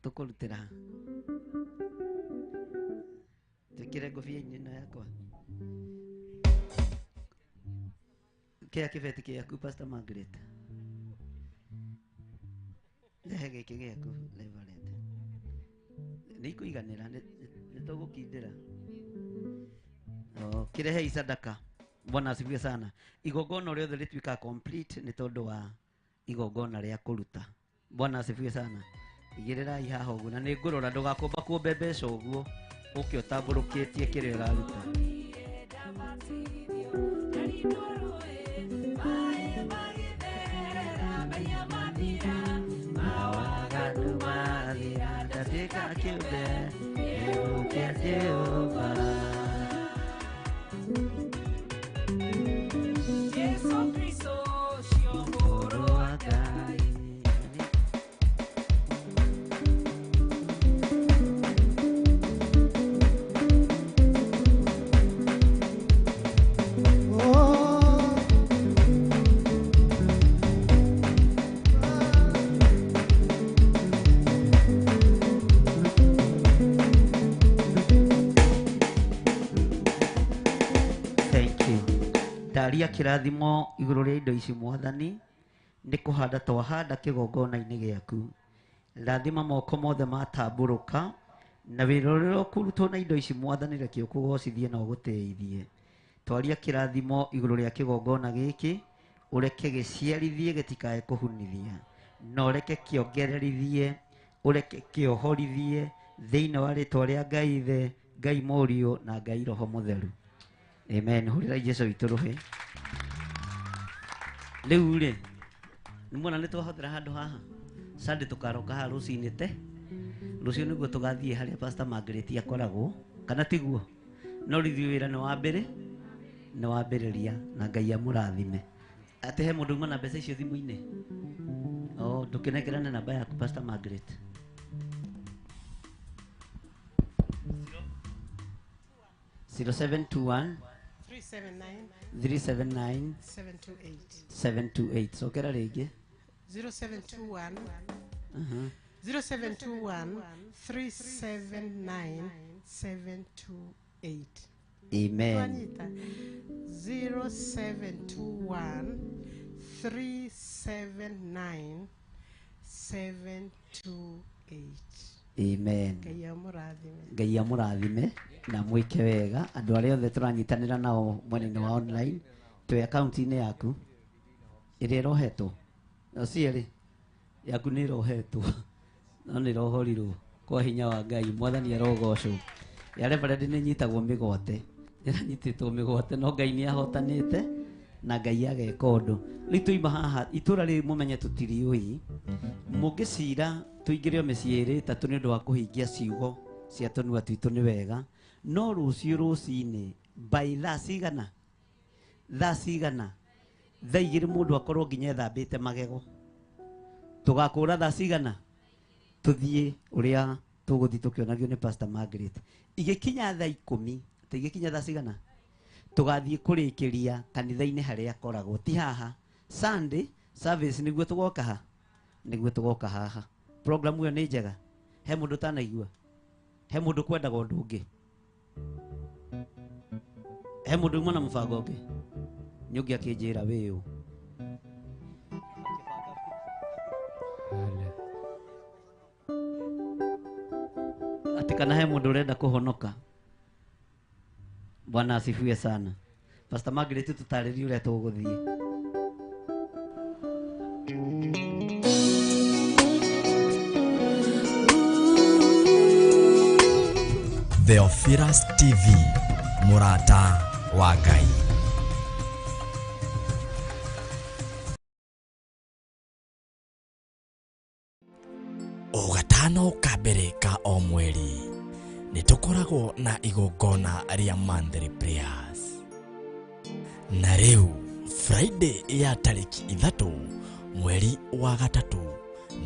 Tũkũrutĩra Wĩkĩre ngũbia-inĩ ĩno yakwa. Kĩa kĩbeti gĩaku Pastor Margaret. Rehe gĩkĩ gĩaku Reverend. Nĩ ikũiganĩra, nĩ tũgũkindĩra. Oh, kĩrehe sadaka. Bwana asifiwe sana. Igongona rĩothe rĩtuĩkaga complete nĩ tondũ wa igongona rĩa kũruta. Bwana asifiwe sana. Igĩrĩrai haha ũguo na nĩ ngũrora ndũgakũmba kũmbe mbeca ũguo ũke ũtambũrũkĩtie kĩrĩa ũraruta. Mawaganu mathira ndatĩka kĩũmbe kĩa Jehova. Jesu Kristo ũcio mũrũ wa Ngai. Thank you. Ndaria kĩrathimo igũrũ rĩa indo ici mwathani, nĩ kũhanda twahanda kĩgongona-inĩ gĩaku. Rathima moko mothe matambũrũka na wĩra ũrĩa ũkũrutwo na indo ici mwathani, reke ũkũgocithie na ũgũtĩithie. Twaria kĩrathimo igũrũ rĩa kĩgongona gĩkĩ, ũreke gĩciarithie gĩtikae kũhunithia, na ũreke kĩongererithie, ũreke kĩohorithie thĩinĩ wa rĩtwa rĩa Ngai Ithe, Ngai Mũriũ na Ngai Roho Mũtheru. Amen. Hũrĩrai Jesũ witũ rũhĩ. Rĩu rĩ, nĩ muona nĩ twahotera handũ haha. Sunday tũkaroka haha rũcinĩ te. Rũciũ nĩguo tũgathiĩ harĩa Pastor Margaret akoragwo, kana tiguo? No rĩu ithuĩ wĩra nĩ wa mbere, nĩ wambĩrĩria na Ngai amũrathime. Atĩ he mũndũ uma na mbeca icio thimũ-inĩ? Oh, ndũkĩnengerane namba yaku Pastor Margaret. 0721 379 379 728. 728. Cokera rĩngĩ. 0721 0721 379 728. Amen. Twanyita 0721 379 728. Amen. Ngai amũrathime. Ngai amũrathime na mwĩke wega andũ arĩa othe tũranyitanĩra nao mwena-inĩ wa online twĩ akaunti-inĩ yaku ĩrĩa ĩrohetwo no cierĩ yaku nĩ ĩrohetwo no nĩ ĩrohorirwo kwa hinya wa Ngai. Mwathani arogocwo. Ya Reverend nĩ nyitagwo mĩgwate, ĩranyitĩtwo mĩgwate no Ngai nĩ ahotanĩte na Ngai ageka ũndũ. Rĩu tũima haha itũra rĩrĩ mũmenye tũtiriũi mũngĩcira tũingĩre o mĩciĩ ĩrĩ ĩtatũ nĩ ũndũ wa kũhingia ciugo cia tũnua twitũ nĩ wega, no rũciũ rũcinĩ by thaa cigana, thaa cigana, thaa igĩrĩ mũndũ akorwo nginya ethambĩte magego. Tũgakũra thaa cigana tũthiĩ ũrĩa tũgũthiĩ tũkĩonagio nĩ Pastor Margaret. Igĩkinya thaa ikũmi, ta igĩkinya thaa cigana tũgathiĩ kũrĩkĩria kanitha-inĩ harĩa akoragwo, ti haha. Sunday service nĩguo tũgoka ha, nĩguo tũgoka haha. Program ĩyo nĩ njega. He mũndũ ũtanaigua? He mũndũ kwendaga ũndũ ũngĩ? He mũndũ uma na mũbango ũngĩ? Nĩ ũngĩ akĩnjĩra wĩũ. Atĩ kana he mũndũ ũrenda kũhonoka. Bwana asifiwe sana. Pastor Margaret tũtarĩrie ũrĩa tũgũthiĩ. Theophilus TV, mũrata wa Ngai. O gatano ka mbere ka o mweri nĩ tũkoragwo na igongona rĩa monthly prayers. Na rĩu Friday ya tarĩki 3 mweri wa 3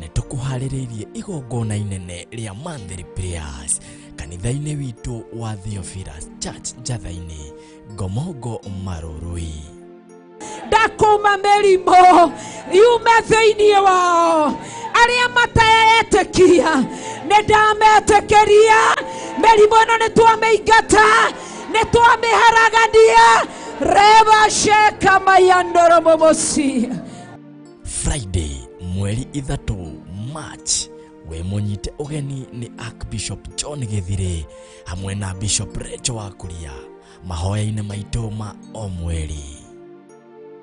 nĩ tũkũharĩrĩirie igongona inene rĩa monthly prayers kanitha-inĩ witũ wa Theophilus Church Njatha-inĩ, Ngomongo Marũrũi. Ndakũma mĩrimũ yume thĩinĩ wao, arĩa mataretĩkia nĩ ndametĩkĩria Mĩrimũ ĩno nĩ twamĩingata, nĩ twamĩharagania. Reba sheka mayandoro momosi. Friday mweri 3 March we munyite ũgeni nĩ Archbishop John Githire hamwe na Bishop Rachel Wakuria mahoya-inĩ maitũ ma o mweri.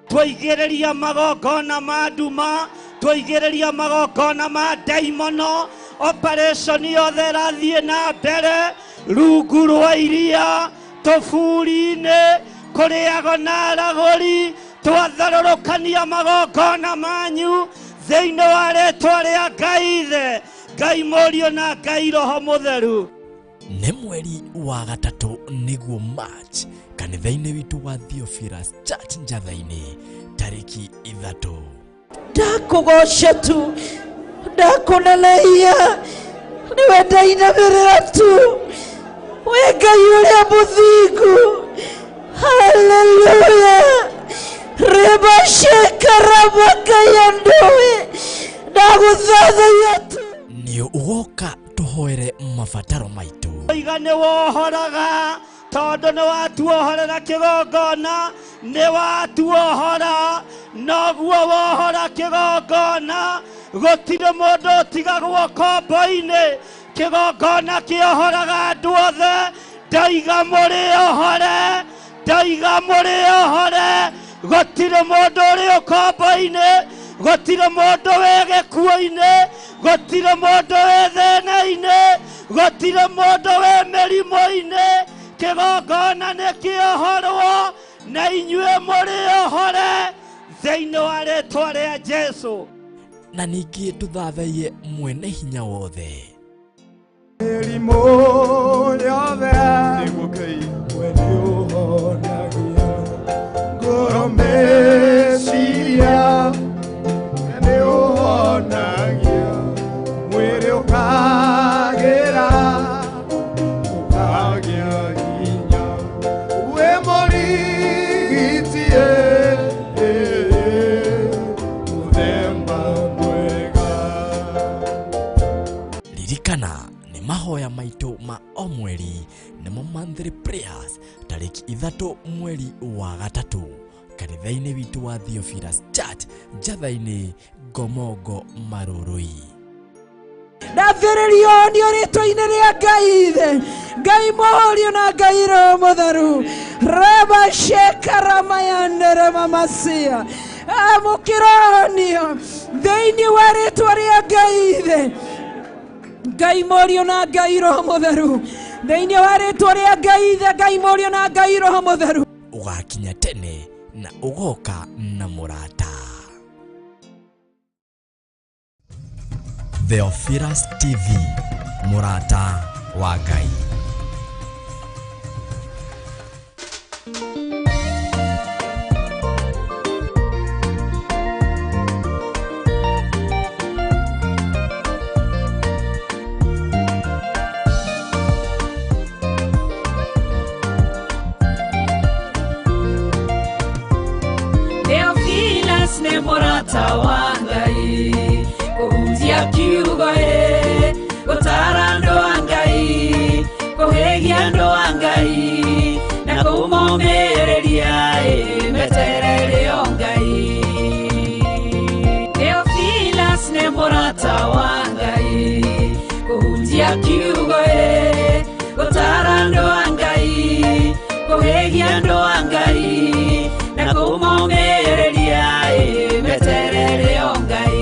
Twaigĩrĩria magongona ma nduma, twaigĩrĩria magongona ma ndaimono, operation yothe ĩrathiĩ na mbere rungu rwa iria tũburi-inĩ kũrĩago na aragũri. Twatharũrũkania magongona manyu thĩinĩ wa rĩtwa rĩa Ngai Ithe, Ngai Mũriũ na Ngai Roho Mũtheru. Nĩ mweri wa 3 nĩguo March kanitha-inĩ witũ wa Theophilus Church Njatha-inĩ tarĩki 3. Ndakũgoca tu, ndakũneneia, nĩwe ndainamĩrĩra tu, wĩ Ngai ũrĩa mũthingu. Haleluya. Reba sheka rabakayandoe, ndagũthathaiya tu. Nĩ ũgoka tũhoere mabataro maitũ. Iga nĩ wohoraga tondũ nĩ watuohorera kĩgongona, nĩ watuohora noguo wohora kĩgongona. Gũtirĩ mũndũ ũtigagwo kombo-inĩ, kĩgongona kĩohoraga andũ othe. Ndaiga mũrĩ ohore, ndaiga mũrĩ ohore. Gũtirĩ mũndũ ũrĩ ũkombo-inĩ, gũtirĩ mũndũ wĩ gĩkuũ-inĩ, gũtirĩ mũndũ wĩ thĩna-inĩ, gũtirĩ mũndũ wĩ mĩrimũ-inĩ. Kĩgongona nĩ kĩohorwo na inyuĩ mũrĩ ohore thĩinĩ wa rĩtwa rĩa Jesũ. Na ningĩ tũthathaiye mwene hinya wothe. Mĩrimũ yothe nĩguo Ngai we nĩũhonagia ngoro meciria nĩũhonagia mwĩrĩ ũkagĩra ũkagĩa hinya wĩ mũrigiti mũthemba mwega. Ririkana nĩ mahoya maitũ ma o mweri nĩmo monthly prayers tarĩki 3 mweri wa 3 kanitha-inĩ witũ wa Theophilus Church Njatha-inĩ Ngomongo Marurui. Ndathĩrĩrio nĩ rĩtwa-inĩ rĩa Ngai Ithe, Ngai Mũriũ na Ngai Roho Mũtheru. Reba sheka ramayandere mamasia. Amũkĩra thĩinĩ wa rĩtwa rĩa Ngai Ithe, Ngai Mũriũ na Ngai Roho Mũtheru. Thĩinĩ wa rĩtwa rĩa Ngai Ithe, Ngai Mũriũ na Ngai Roho Mũtheru. Ũgakinya tene na ũgoka na mũrata. Theophilus TV, mũrata wa Ngai. Theophilus nĩ mũrata wa Ngai, kũhunjia kiugo ĩ, gũtara andũ a Ngai, kũhĩgia andũ a Ngai, na kũmomĩrĩria ĩ, meterere o Ngai. Theophilus nĩ mũrata wa Ngai, kũhunjia kiugo ĩ, gũtara andũ a Ngai, kũhĩgia andũ a Ngai, na kũmomĩrĩria ĩ, meterere o Ngai.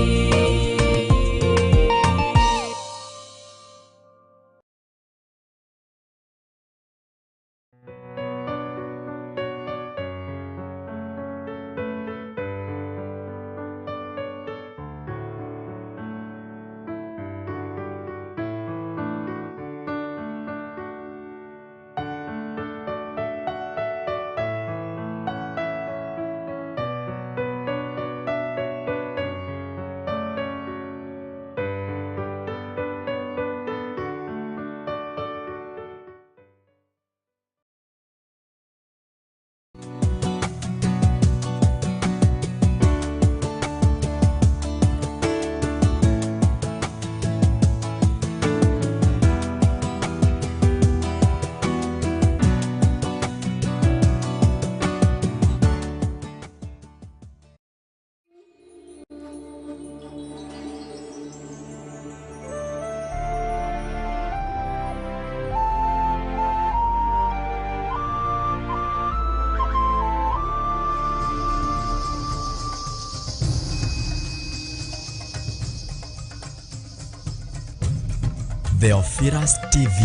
Theophilus TV,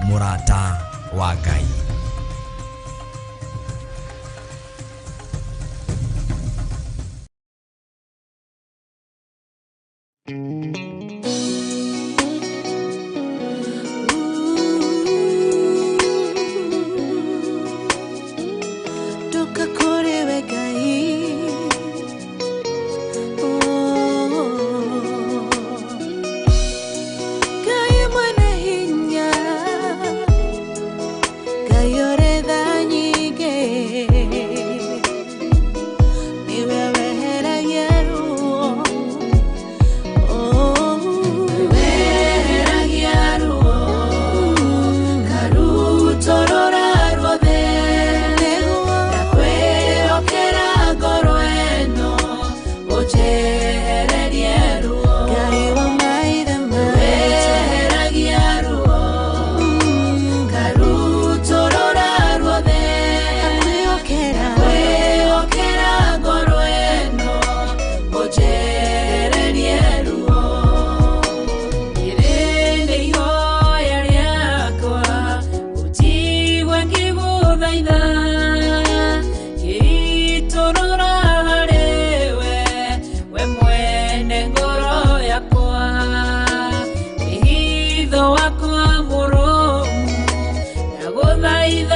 mũrata wa Ngai. Toka kũrĩ we Ngai. Oh. Ngai mwene hinya, Ngai ũrĩ tha nyingĩ, nĩwe weheragia ruo. Oh. Weheragia ruo, karutũrũra ruothe. Ndakwĩhokera ngoro ĩno, ũnjehererie ruo. Ngai wa maithe maitũ. Weheragia ruo, ngarutũrũra ruothe. Ndakwĩhokera ngoro ĩno, ũnjehererie ruo. Rĩrĩ nĩ ihoya rĩakwa, ũnjigue ngĩgũthaitha, ngĩitũrũra harĩwe, we mwene ngoro yakwa. Wĩhitho wakwa mũrũmu, ndagũthaitha.